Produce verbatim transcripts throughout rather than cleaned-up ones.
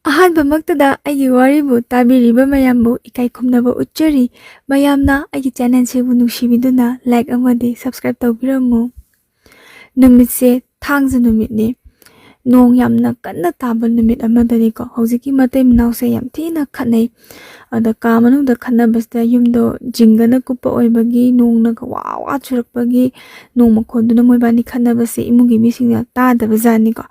ꯑꯍꯥꯟꯕꯃꯛꯇꯗ ꯑꯩꯒꯤ ꯋꯥꯔꯤꯕꯨ ꯇꯥꯕꯤꯔꯤꯕ ꯃꯌꯥꯝꯕꯨ ꯏꯀꯥꯏ ꯈꯨꯝꯅꯕ ꯎꯠꯆꯔꯤ꯫ ꯃꯌꯥꯝꯅ ꯑꯩꯒꯤ channelꯁꯤꯕꯨ ꯅꯨꯡꯁꯤꯕꯤꯗꯨꯅ like ꯑꯃꯗꯤ subscribe ꯇꯧꯕꯤꯔꯝꯃꯨ꯫ ꯅꯨꯃꯤꯠꯁꯦ ꯊꯥꯡꯖ ꯅꯨꯃꯤꯠꯅꯤ꯫ ꯅꯣꯡ ꯌꯥꯝꯅ ꯀꯟꯅ ꯇꯥꯕ ꯅꯨꯃꯤꯠ ꯑꯃꯗꯅꯤꯀꯣ꯫ ꯍꯧꯖꯤꯛꯀꯤ ꯃꯇꯩ ꯃꯅꯥꯎꯁꯦ ꯌꯥꯝ ꯊꯤꯅ ꯈꯠꯅꯩ꯫ ꯑꯗ ꯀꯥ ꯃꯅꯨꯡꯗ ꯈꯠꯅꯕꯁꯤꯗ ꯌꯨꯝꯗꯣ ꯖꯤꯡꯒꯅ ꯀꯨꯞꯄ ꯑꯣꯏꯕꯒꯤ, ꯅꯣꯡꯅꯒ ꯋꯥ ꯋꯥ ꯆꯨꯔꯛꯄꯒꯤ ꯅꯣꯡ ꯃꯈꯣꯟꯗꯨꯅ ꯃꯣꯏꯕꯥꯅꯤ ꯈꯠꯅꯕꯁꯦ ꯏꯃꯨꯡꯒꯤ ꯃꯤꯁꯤꯡꯅ ꯇꯥꯗꯕ ꯖꯥꯠꯅꯤꯀꯣ꯫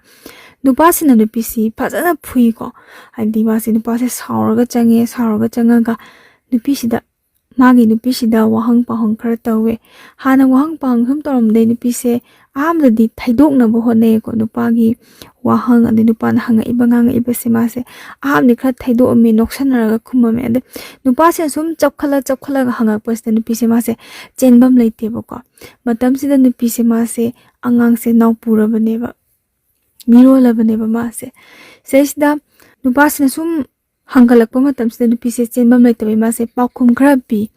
ꯅꯨꯄꯥꯁꯤꯅ ꯅꯨꯄꯤꯁꯤ ꯐꯖꯅ ꯐꯨꯏꯀꯣ꯫ ꯍꯥꯏꯗꯤ ꯃꯥꯁꯦ, ꯅꯨꯄꯥꯁꯦ ꯁꯥꯎꯔꯒ ꯆꯪꯉꯦ꯫ ꯁꯥꯎꯔꯒ ꯆꯪꯉꯒ ꯅꯨꯄꯤꯁꯤꯗ, ꯃꯥꯒꯤ ꯅꯨꯄꯤꯁꯤꯗ ꯋꯥꯍꯪ ꯄꯥꯎꯍꯪ ꯈꯔ ꯇꯧꯋꯦ꯫ ꯍꯥꯟꯅ ꯋꯥꯍꯪ ꯄꯥꯎꯍꯪ ꯁꯨꯝ ꯇꯧꯔꯝꯗꯦ꯫ ꯅꯨꯄꯤꯁꯦ ꯑꯍꯥꯟꯕꯗꯗꯤ ꯊꯩꯗꯣꯛꯅꯕ ꯍꯣꯠꯅꯩꯀꯣ꯫ ꯅꯨꯄꯥꯒꯤ ꯋꯥꯍꯪ, ꯑꯗꯩ ꯅꯨꯄꯥꯅ ꯍꯪꯉꯛꯏꯕ ꯉꯥꯡꯉꯛꯏꯕꯁꯦ ꯃꯥꯁꯦ ꯑꯍꯥꯟꯕꯗꯤ ꯈꯔ ꯊꯩꯗꯣꯛꯑꯝꯃꯤ, ꯅꯣꯛꯁꯟꯅꯔꯒ ꯈꯨꯝꯃꯝꯃꯦ꯫ ꯑꯗꯩ ꯅꯨꯄꯥꯁꯤꯅ ꯁꯨꯝ ꯆꯞꯈꯠꯂ ꯆꯞꯈꯠꯂꯒ ꯍꯪꯉꯛꯄꯁꯤꯗ ꯅꯨꯄꯤꯁꯦ ꯃꯥꯁꯦ ꯆꯦꯟꯐꯝ ꯂꯩꯇꯦꯕꯀꯣ꯫ ꯃꯇꯝꯁꯤꯗ ꯅꯨꯄꯤꯁꯦ ꯃꯥꯁꯦ ꯑꯉꯥꯡꯁꯦ ꯅꯥꯎꯄꯨꯔꯕꯅꯦꯕ, ꯃꯤꯔꯣꯜꯂꯕꯅꯦꯕ ꯃꯥꯁꯦ꯫ ꯁꯤꯗꯩꯁꯤꯗ ꯅꯨꯄꯥꯁꯤꯅ ꯁꯨꯝ ꯍꯪꯒꯠꯂꯛꯄ ꯃꯇꯝꯁꯤꯗ ꯅꯨꯄꯤꯁꯦ ꯆꯦꯟꯐꯝ ꯂꯩꯇꯕꯩ ꯃꯥꯁꯦ ꯄꯥꯎꯈꯨꯝ ꯈꯔ ꯄꯤ꯫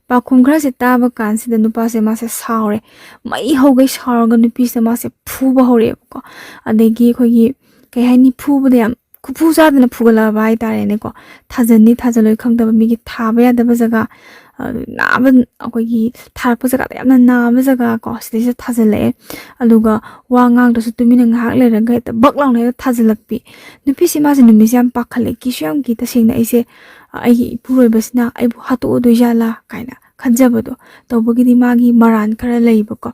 ꯄꯥꯎꯈꯨꯝ ꯈꯔꯁꯦ ꯇꯥꯕ ꯀꯥꯟꯁꯤꯗ ꯅꯨꯄꯥꯁꯦ ꯃꯥꯁꯦ ꯁꯥꯎꯔꯦ꯫ ꯃꯩ ꯍꯧꯒꯩ ꯁꯥꯎꯔꯒ ꯅꯨꯄꯤꯁꯤꯗ ꯃꯥꯁꯦ ꯐꯨꯕ ꯍꯧꯔꯛꯑꯦꯕꯀꯣ꯫ ꯑꯗꯒꯤ ꯑꯩꯈꯣꯏꯒꯤ, ꯀꯩ ꯍꯥꯏꯅꯤ, ꯐꯨꯕꯗ ꯌꯥꯝ ꯈꯨꯐꯨ ꯆꯥꯗꯅ ꯐꯨꯒꯠꯂꯛꯑꯕ ꯍꯥꯏꯇꯥꯔꯦꯅꯦꯀꯣ꯫ ꯊꯥꯖꯟꯅꯤ ꯊꯥꯖꯜꯂꯣꯏ ꯈꯪꯗꯕ, ꯃꯤꯒꯤ ꯊꯥꯕ ꯌꯥꯗꯕ ꯖꯒꯥ, ꯑ, ꯅꯥꯕ, ꯑꯩꯈꯣꯏꯒꯤ ꯊꯥꯔꯛꯄ ꯖꯒꯥꯗ ꯌꯥꯝꯅ ꯅꯥꯕ ꯖꯒꯥ ꯀꯣ, ꯁꯤꯗꯩꯁꯤꯗ ꯊꯥꯖꯜꯂꯛꯑꯦ꯫ ꯑꯗꯨꯒ ꯋꯥ ꯉꯥꯡꯗ꯭ꯔꯁꯨ ꯇꯨꯃꯤꯟꯅ ꯉꯥꯏꯍꯥꯛ ꯂꯩꯔꯒ ꯍꯦꯛꯇ ꯕꯛ ꯂꯥꯎꯅ ꯍꯦꯛꯇ ꯊꯥꯖꯜꯂꯛꯄꯤ꯫ ꯅꯨꯄꯤꯁꯤ ꯃꯥꯁꯦ ꯅꯨꯃꯤꯠꯁꯦ ꯌꯥꯝ ꯄꯥꯈꯠꯂꯦ, ꯀꯤꯁꯨ ꯌꯥꯝ ꯀꯤ꯫ ꯇꯁꯦꯡꯅ ꯑꯩꯁꯦ, ꯑ, ꯑꯩꯒꯤ ꯏꯄꯨꯔꯣꯏꯕꯁꯤꯅ ꯑꯩꯕꯨ ꯍꯥꯠꯇꯣꯛꯑꯗꯣꯏꯖꯥꯠꯂꯥ ꯀꯥꯏꯅ ꯈꯟꯖꯕꯗꯣ꯫ ꯇꯧꯕꯒꯤꯗꯤ ꯃꯥꯒꯤ ꯃꯔꯥꯟ ꯈꯔ ꯂꯩꯕꯀꯣ꯫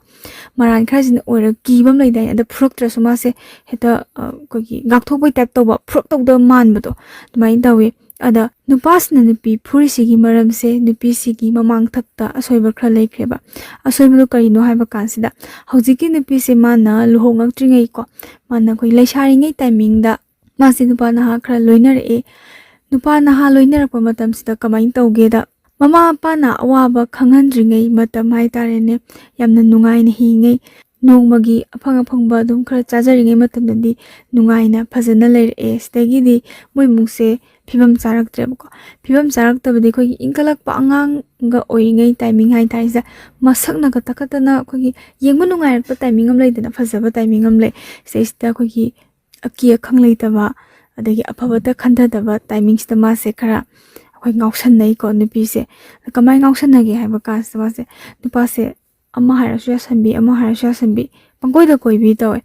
ꯃꯔꯥꯟ ꯈꯔꯁꯤꯅ ꯑꯣꯏꯔꯒ ꯀꯤꯕ ꯑꯃ ꯂꯩꯗꯥꯏꯅꯦ꯫ ꯑꯗ ꯐꯨꯔꯛꯇ꯭ꯔꯁꯨ ꯃꯥꯁꯦ ꯍꯦꯛꯇ, ꯑ, ꯑꯩꯈꯣꯏꯒꯤ ꯉꯥꯛꯊꯣꯛꯄꯩ type ꯇꯧꯕ, ꯐꯨꯔꯛꯇꯧꯗ ꯃꯥꯟꯕꯗꯣ ꯑꯗꯨꯃꯥꯏꯅ ꯇꯧꯋꯤ꯫ ꯑꯗ ꯅꯨꯄꯥꯁꯤꯅ ꯅꯨꯄꯤ ꯐꯨꯔꯤꯁꯤꯒꯤ ꯃꯔꯝꯁꯦ ꯅꯨꯄꯤꯁꯤꯒꯤ ꯃꯃꯥꯡꯊꯛꯇ ꯑꯁꯣꯏꯕ ꯈꯔ ꯂꯩꯈ꯭ꯔꯦꯕ꯫ ꯑꯁꯣꯏꯕꯗꯣ ꯀꯔꯤꯅꯣ ꯍꯥꯏꯕ ꯀꯥꯟꯁꯤꯗ, ꯍꯧꯖꯤꯛꯀꯤ ꯅꯨꯄꯤꯁꯦ ꯃꯥꯅ ꯂꯨꯍꯣꯡꯉꯛꯇ꯭ꯔꯤꯉꯩꯀꯣ, ꯃꯥꯅ ꯑꯩꯈꯣꯏ ꯂꯩꯁꯥꯔꯤꯉꯩ timingꯗ ꯃꯥꯁꯦ ꯅꯨꯄꯥ ꯅꯍꯥ ꯈꯔ ꯂꯣꯏꯅꯔꯛꯑꯦ꯫ ꯅꯨꯄꯥ ꯅꯍꯥ ꯂꯣꯏꯅꯔꯛꯄ ꯃꯇꯝꯁꯤꯗ ꯀꯃꯥꯏꯅ ꯇꯧꯒꯦꯗ, ꯃꯃꯥ ꯃꯄꯥꯅ ꯑꯋꯥꯕ ꯈꯪꯍꯟꯗ꯭ꯔꯤꯉꯩ ꯃꯇꯝ ꯍꯥꯏꯇꯥꯔꯦꯅꯦ, ꯌꯥꯝꯅ ꯅꯨꯡꯉꯥꯏꯅ ꯍꯤꯡꯉꯤꯉꯩ, ꯅꯣꯡꯃꯒꯤ ꯑꯐꯪ ꯑꯐꯪꯕ ꯑꯗꯨꯝ ꯈꯔ ꯆꯥꯖꯔꯤꯉꯩ ꯃꯇꯝꯗꯗꯤ ꯅꯨꯡꯉꯥꯏꯅ ꯐꯖꯅ ꯂꯩꯔꯛꯑꯦ꯫ ꯁꯤꯗꯒꯤꯗꯤ ꯃꯣꯏ ꯏꯃꯨꯡꯁꯦ ꯐꯤꯕꯝ ꯆꯥꯔꯛꯇ꯭ꯔꯦꯕꯀꯣ꯫ ꯐꯤꯕꯝ ꯆꯥꯔꯛꯇꯕꯗꯤ ꯑꯩꯈꯣꯏꯒꯤ ꯏꯟꯈꯠꯂꯛꯄ ꯑꯉꯥꯡꯒ ꯑꯣꯏꯔꯤꯉꯩ timing ꯍꯥꯏꯇꯥꯔꯦ, ꯁꯤꯗ ꯃꯁꯛꯅꯒ ꯇꯛꯈꯠꯇꯅ ꯑꯩꯈꯣꯏꯒꯤ ꯌꯦꯡꯕ ꯅꯨꯡꯉꯥꯏꯔꯛꯄ timing ꯑꯃ ꯂꯩꯗꯅ, ꯐꯖꯕ timing ꯑꯃ ꯂꯩ꯫ ꯁꯤꯗꯩꯁꯤꯗ ꯑꯩꯈꯣꯏꯒꯤ ꯑꯀꯤ ꯑꯈꯪ ꯂꯩꯇꯕ, ꯑꯗꯒꯤ ꯑꯐꯕꯇ ꯈꯟꯊꯗꯕ ꯇꯥꯏꯃꯤꯡꯁꯤꯗ ꯃꯥꯁꯦ ꯈꯔ ꯑꯩꯈꯣꯏ ꯉꯥꯎꯁꯟꯅꯩꯀꯣ ꯅꯨꯄꯤꯁꯦ꯫ ꯀꯃꯥꯏꯅ ꯉꯥꯎꯁꯟꯅꯒꯦ ꯍꯥꯏꯕ ꯀꯥꯟꯁꯤꯗ ꯃꯥꯁꯦ, ꯅꯨꯄꯥꯁꯦ ꯑꯃ ꯍꯥꯏꯔꯁꯨ ꯌꯥꯁꯟꯕꯤ, ꯑꯃ ꯍꯥꯏꯔꯁꯨ ꯌꯥꯁꯟꯕꯤ, ꯄꯪꯀꯣꯏꯗ ꯀꯣꯏꯕꯤ ꯇꯧꯋꯦ꯫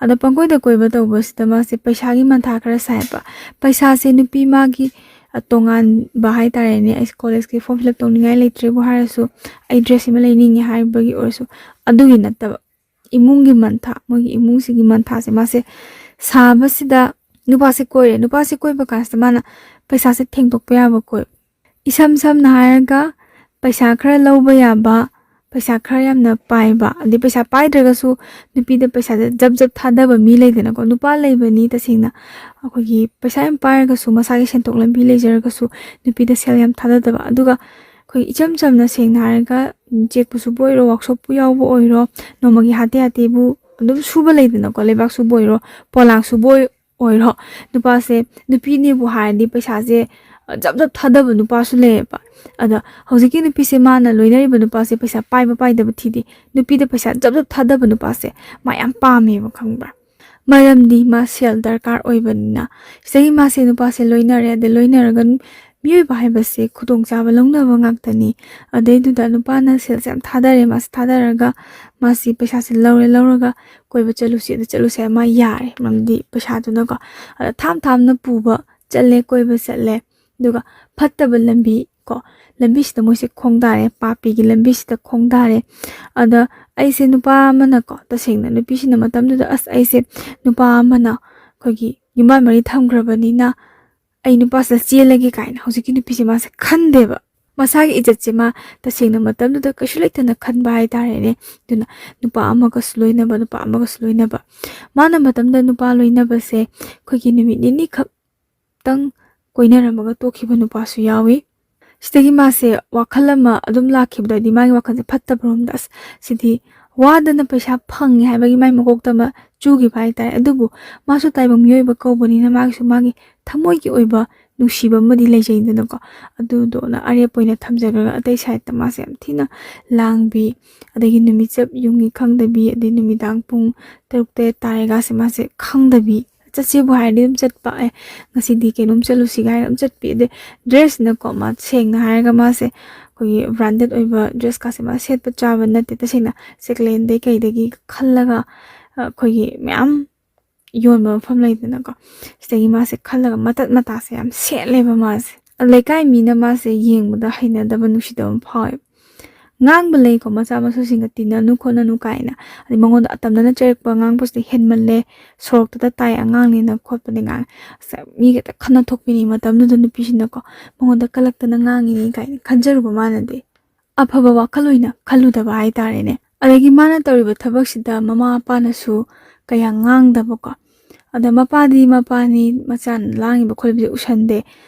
ꯑꯗ ꯄꯪꯀꯣꯏꯗ ꯀꯣꯏꯕ ꯇꯧꯕꯁꯤꯗ ꯃꯥꯁꯦ ꯄꯩꯁꯥꯒꯤ ꯃꯟꯊꯥ ꯈꯔ ꯁꯥꯏꯕ꯫ ꯄꯩꯁꯥꯁꯦ ꯅꯨꯄꯤ ꯃꯥꯒꯤ, ꯑ, ꯇꯣꯉꯥꯟꯕ ꯍꯥꯏꯇꯥꯔꯦꯅꯦ, ꯑꯩꯁꯦ ꯀꯣꯂꯦꯖꯀꯤ ꯐꯣꯔꯝ ꯐꯤꯜ ꯑꯞ ꯇꯧꯅꯤꯡꯉꯥꯏ ꯂꯩꯇ꯭ꯔꯦꯕꯨ ꯍꯥꯏꯔꯁꯨ, ꯑꯩ ꯗ꯭ꯔꯦꯁ ꯑꯃ ꯂꯩꯅꯤꯡꯉꯦ ꯍꯥꯏꯕꯒꯤ ꯑꯣꯏꯔꯁꯨ, ꯑꯗꯨꯒꯤ ꯅꯠꯇꯕ, ꯏꯃꯨꯡꯒꯤ ꯃꯟꯊꯥ, ꯃꯣꯏꯒꯤ ꯏꯃꯨꯡꯁꯤꯒꯤ ꯃꯟꯊꯥꯁꯦ ꯃꯥꯁꯦ ꯁꯥꯕꯁꯤꯗ ꯅꯨꯄꯥꯁꯦ ꯀꯣꯏꯔꯦ꯫ ꯅꯨꯄꯥꯁꯦ ꯀꯣꯏꯕ ꯀꯥꯟꯁꯤꯗ ꯃꯥꯅ ꯄꯩꯁꯥꯁꯦ ꯊꯦꯡꯗꯣꯛꯄ ꯌꯥꯕ ꯀꯣꯏ꯫ ꯏꯁꯝ ꯁꯝꯅ ꯍꯥꯏꯔꯒ, ꯄꯩꯁꯥ ꯈꯔ ꯂꯧꯕ ꯌꯥꯕ, ꯄꯩꯁꯥ ꯈꯔ ꯌꯥꯝꯅ ꯄꯥꯏꯕ, ꯑꯗꯩ ꯄꯩꯁꯥ ꯄꯥꯏꯗ꯭ꯔꯒꯁꯨ ꯅꯨꯄꯤꯗ ꯄꯩꯁꯥꯁꯦ ꯖꯞ ꯖꯞ ꯊꯥꯗꯕ ꯃꯤ ꯂꯩꯗꯅꯀꯣ꯫ ꯅꯨꯄꯥ ꯂꯩꯕꯅꯤ ꯇꯁꯦꯡꯅ, ꯑꯩꯈꯣꯏꯒꯤ ꯄꯩꯁꯥ ꯌꯥꯝ ꯄꯥꯏꯔꯒꯁꯨ, ꯃꯁꯥꯒꯤ ꯁꯦꯟꯊꯣꯛ ꯂꯝꯕꯤ ꯂꯩꯖꯔꯒꯁꯨ ꯅꯨꯄꯤꯗ ꯁꯦꯜ ꯌꯥꯝ ꯊꯥꯗꯗꯕ꯫ ꯑꯗꯨꯒ ꯑꯩꯈꯣꯏ ꯏꯆꯝ ꯆꯝꯅ ꯁꯦꯡꯅ ꯍꯥꯏꯔꯒ, ꯎꯝ, ꯆꯦꯛꯄꯨ ꯁꯨꯕ ꯑꯣꯏꯔꯣ, ꯋꯥꯛꯁꯣꯞꯄꯨ ꯌꯥꯎꯕ ꯑꯣꯏꯔꯣ, ꯅꯣꯡꯃꯒꯤ ꯍꯥꯇꯦ ꯍꯥꯇꯦꯕꯨ ꯑꯗꯨꯝ ꯁꯨꯕ ꯂꯩꯗꯅꯀꯣ, ꯂꯩꯕꯥꯛ ꯁꯨꯕ ꯑꯣꯏꯔꯣ, ꯄꯣꯂꯥꯡ ꯁꯨꯕ ꯑꯣꯏ-, ꯑꯣꯏꯔꯣ, ꯅꯨꯄꯥꯁꯦ, ꯅꯨꯄꯤꯅꯦꯕꯨ ꯍꯥꯏꯔꯗꯤ ꯄꯩꯁꯥꯁꯦ, ꯑ, ꯖꯞ ꯖꯞ ꯊꯥꯗꯕ ꯅꯨꯄꯥꯁꯨ ꯂꯩꯌꯦꯕ꯫ ꯑꯗ ꯍꯧꯖꯤꯛꯀꯤ ꯅꯨꯄꯤꯁꯦ, ꯃꯥꯅ ꯂꯣꯏꯅꯔꯤꯕ ꯅꯨꯄꯥꯁꯦ ꯄꯩꯁꯥ ꯄꯥꯏꯕ ꯄꯥꯏꯗꯕ ꯊꯤꯗꯦ, ꯅꯨꯄꯤꯗ ꯄꯩꯁꯥ ꯖꯞ ꯖꯞ ꯊꯥꯗꯕ ꯅꯨꯄꯥꯁꯦ ꯃꯥ ꯌꯥꯝ ꯄꯥꯝꯃꯦꯕ, ꯈꯪꯕ꯭ꯔꯥ? ꯃꯔꯝꯗꯤ ꯃꯥ ꯁꯦꯜ ꯗꯔꯀꯥꯔ ꯑꯣꯏꯕꯅꯤꯅ꯫ ꯁꯤꯗꯒꯤ ꯃꯥꯁꯦ ꯅꯨꯄꯥꯁꯦ ꯂꯣꯏꯅꯔꯦ, ꯑꯗ ꯂꯣꯏꯅꯔꯒ ꯃꯤꯑꯣꯏꯕ ꯍꯥꯏꯕꯁꯦ ꯈꯨꯗꯣꯡꯆꯥꯕ ꯂꯧꯅꯕ ꯉꯥꯛꯇꯅꯤ꯫ ꯑꯗꯩꯗꯨꯗ ꯅꯨꯄꯥꯅ ꯁꯦꯜꯁꯦ ꯌꯥꯝ ꯊꯥꯗꯔꯦ, ꯃꯥꯁꯦ ꯊꯥꯗꯔꯒ ꯃꯥꯁꯤ ꯄꯩꯁꯥꯁꯦ ꯂꯧꯔꯦ, ꯂꯧꯔꯒ ꯀꯣꯏꯕ ꯆꯠꯂꯨꯁꯤ, ꯑꯗ ꯆꯠꯂꯨꯁꯦ ꯍꯥꯏ ꯃꯥ ꯌꯥꯔꯦ, ꯃꯔꯝꯗꯤ ꯄꯩꯁꯥꯗꯨꯅꯀꯣ꯫ ꯑꯗ ꯊꯥꯝ ꯊꯥꯝꯅ ꯄꯨꯕ ꯆꯠꯂꯦ, ꯀꯣꯏꯕ ꯆꯠꯂꯦ, ꯑꯗꯨꯒ ꯐꯠꯇꯕ ꯂꯝꯕꯤ ꯀꯣ, ꯂꯝꯕꯤꯁꯤꯗ ꯃꯣꯏꯁꯦ ꯈꯣꯡꯗꯥꯔꯦ, ꯄꯥꯄꯤꯒꯤ ꯂꯝꯕꯤꯁꯤꯗ ꯈꯣꯡꯗꯥꯔꯦ꯫ ꯑꯗ ꯑꯩꯁꯦ ꯅꯨꯄꯥ ꯑꯃꯅꯀꯣ, ꯇꯁꯦꯡꯅ ꯅꯨꯄꯤꯁꯤꯅ ꯃꯇꯝꯗꯨꯗ, "ꯑꯁ, ꯑꯩꯁꯦ ꯅꯨꯄꯥ ꯑꯃꯅ ꯑꯩꯈꯣꯏꯒꯤ ꯌꯨꯝꯕꯥꯟ ꯃꯔꯤ ꯊꯝꯈ꯭ꯔꯕꯅꯤꯅ ꯑꯩ ꯅꯨꯄꯥꯁꯤꯗ ꯆꯦꯜꯂꯒꯦ" ꯀꯥꯏꯅ ꯍꯧꯖꯤꯛꯀꯤ ꯅꯨꯄꯤꯁꯦ ꯃꯥꯁꯦ ꯈꯟꯗꯦꯕ꯫ ꯃꯁꯥꯒꯤ ꯏꯖꯠꯁꯦ ꯃꯥ ꯇꯁꯦꯡꯅ ꯃꯇꯝꯗꯨꯗ ꯀꯩꯁꯨ ꯂꯩꯇꯅ ꯈꯟꯕ ꯍꯥꯏꯇꯥꯔꯦꯅꯦ꯫ ꯑꯗꯨꯅ ꯅꯨꯄꯥ ꯑꯃꯒꯁꯨ ꯂꯣꯏꯅꯕ, ꯅꯨꯄꯥ ꯑꯃꯒꯁꯨ ꯂꯣꯏꯅꯕ꯫ ꯃꯥꯅ ꯃꯇꯝꯗ ꯅꯨꯄꯥ ꯂꯣꯏꯅꯕꯁꯦ ꯑꯩꯈꯣꯏꯒꯤ ꯅꯨꯃꯤꯠ ꯅꯤꯅꯤ ꯈꯛꯇꯪ ꯀꯣꯏꯅꯔꯝꯃꯒ ꯇꯣꯛꯈꯤꯕ ꯅꯨꯄꯥꯁꯨ ꯌꯥꯎꯏ꯫ ꯁꯤꯗꯒꯤ ꯃꯥꯁꯦ ꯋꯥꯈꯜ ꯑꯃ ꯑꯗꯨꯝ ꯂꯥꯛꯈꯤꯕꯗ, ꯍꯥꯏꯗꯤ ꯃꯥꯒꯤ ꯋꯥꯈꯜꯁꯦ ꯐꯠꯇꯕꯔꯣꯝꯗ, "ꯑꯁ, ꯁꯤꯗꯤ ꯋꯥꯗꯅ ꯄꯩꯁꯥ ꯐꯪꯉꯦ" ꯍꯥꯏꯕꯒꯤ ꯃꯥꯏ ꯃꯀꯣꯛꯇ ꯑꯃ ꯆꯨꯈꯤꯕ ꯍꯥꯏꯇꯥꯔꯦ꯫ ꯑꯗꯨꯕꯨ ꯃꯥꯁꯨ ꯇꯥꯏꯕꯪ ꯃꯤꯑꯣꯏꯕ ꯀꯧꯕꯅꯤꯅ ꯃꯥꯒꯤꯁꯨ ꯃꯥꯒꯤ ꯊꯃꯣꯏꯒꯤ ꯑꯣꯏꯕ ꯅꯨꯡꯁꯤꯕ ꯑꯃꯗꯤ ꯂꯩꯖꯩꯗꯅꯀꯣ꯫ ꯑꯗꯨꯗꯣꯅ ꯑꯔꯦꯞꯄ ꯑꯣꯏꯅ ꯊꯝꯖꯈ꯭ꯔꯒ ꯑꯇꯩ ꯁꯥꯏꯠꯇ ꯃꯥꯁꯦ ꯌꯥꯝ ꯊꯤꯅ ꯂꯥꯡꯕꯤ, ꯑꯗꯒꯤ ꯅꯨꯃꯤꯠ ꯆꯞ ꯌꯨꯡꯉꯤ ꯈꯪꯗꯕꯤ, ꯑꯗꯩ ꯅꯨꯃꯤꯗꯥꯡ ꯄꯨꯡ ꯇꯔꯨꯛ ꯇꯔꯦꯠ ꯇꯥꯔꯦꯒꯁꯦ ꯃꯥꯁꯦ ꯈꯪꯗꯕꯤ, ꯆꯠꯁꯤꯕꯨ ꯍꯥꯏꯔꯗꯤ ꯑꯗꯨꯝ ꯆꯠꯄ, ꯑꯦ, ꯉꯁꯤꯗꯤ ꯀꯩꯅꯣꯝ ꯆꯠꯂꯨꯁꯤꯒ ꯍꯥꯏꯔꯒ ꯑꯗꯨꯝ ꯆꯠꯄꯤ꯫ ꯑꯗꯩ dressꯁꯤꯅꯀꯣ, ꯃꯥ ꯁꯦꯡꯅ ꯍꯥꯏꯔꯒ ꯃꯥꯁꯦ ꯑꯩꯈꯣꯏꯒꯤ branded ꯑꯣꯏꯕ dressꯀꯥꯁꯦ ꯃꯥ ꯁꯦꯠꯄ ꯆꯥꯕ ꯅꯠꯇꯦ꯫ ꯇꯁꯦꯡꯅ second handꯗꯩ ꯀꯩꯗꯒꯤ ꯈꯜꯂꯒ, ꯑ, ꯑꯩꯈꯣꯏꯒꯤ ꯃꯌꯥꯝ ꯌꯣꯟꯕ ꯃꯐꯝ ꯂꯩꯗꯅꯀꯣ, ꯁꯤꯗꯒꯤ ꯃꯥꯁꯦ ꯈꯜꯂꯒ ꯃꯇꯠ ꯃꯇꯥꯁꯦ ꯌꯥꯝ ꯁꯦꯠꯂꯦꯕ ꯃꯥꯁꯦ꯫ ꯂꯩꯀꯥꯏ ꯃꯤꯅ ꯃꯥꯁꯦ ꯌꯦꯡꯕꯗ ꯍꯩꯅꯗꯕ, ꯅꯨꯡꯁꯤꯗꯕ ꯑꯃ ꯐꯥꯎꯋꯦꯕ꯫ ꯉꯥꯡꯕ ꯂꯩꯀꯣ, ꯃꯆꯥ ꯃꯁꯨꯁꯤꯡꯒ ꯇꯤꯟꯅꯅꯨ ꯈꯣꯠꯅꯅꯨ ꯀꯥꯏꯅ, ꯑꯗꯩ ꯃꯉꯣꯟꯗ ꯑꯇꯝꯅꯅ ꯆꯩꯔꯛꯄ, ꯉꯥꯡꯕꯁꯤꯗ ꯍꯦꯟꯃꯜꯂꯦ, ꯁꯣꯔꯣꯛꯇꯇ ꯇꯥꯏ ꯑꯉꯥꯡꯅꯤꯅ ꯈꯣꯠꯄꯅꯤ ꯉꯥꯡꯉꯦ꯫ ꯑꯁ, ꯃꯤꯒ ꯍꯦꯛꯇ ꯈꯠꯅ ꯊꯣꯛꯄꯤꯅꯤ ꯃꯇꯝꯗꯨꯗ ꯅꯨꯄꯤꯁꯤꯅꯀꯣ, ꯃꯉꯣꯟꯗ ꯀꯜꯂꯛꯇꯅ ꯉꯥꯡꯉꯤꯅꯤ ꯀꯥꯏꯅ ꯈꯟꯖꯔꯨꯕ ꯃꯥꯅꯗꯤ꯫ ꯑꯐꯕ ꯋꯥꯈꯜ ꯑꯣꯏꯅ ꯈꯜꯂꯨꯗꯕ ꯍꯥꯏꯇꯥꯔꯦꯅꯦ꯫ ꯑꯗꯒꯤ ꯃꯥꯅ ꯇꯧꯔꯤꯕ ꯊꯕꯛꯁꯤꯗ ꯃꯃꯥ ꯃꯄꯥꯅꯁꯨ ꯀꯌꯥ ꯉꯥꯡꯗꯕꯀꯣ꯫ ꯑꯗ ꯃꯄꯥꯗꯤ ꯃꯄꯥꯅꯤ, ꯃꯆꯥꯅ ꯂꯥꯡꯉꯤꯕ ꯈꯣꯠꯂꯤꯕꯁꯦ ꯎꯁꯟꯗꯦ꯫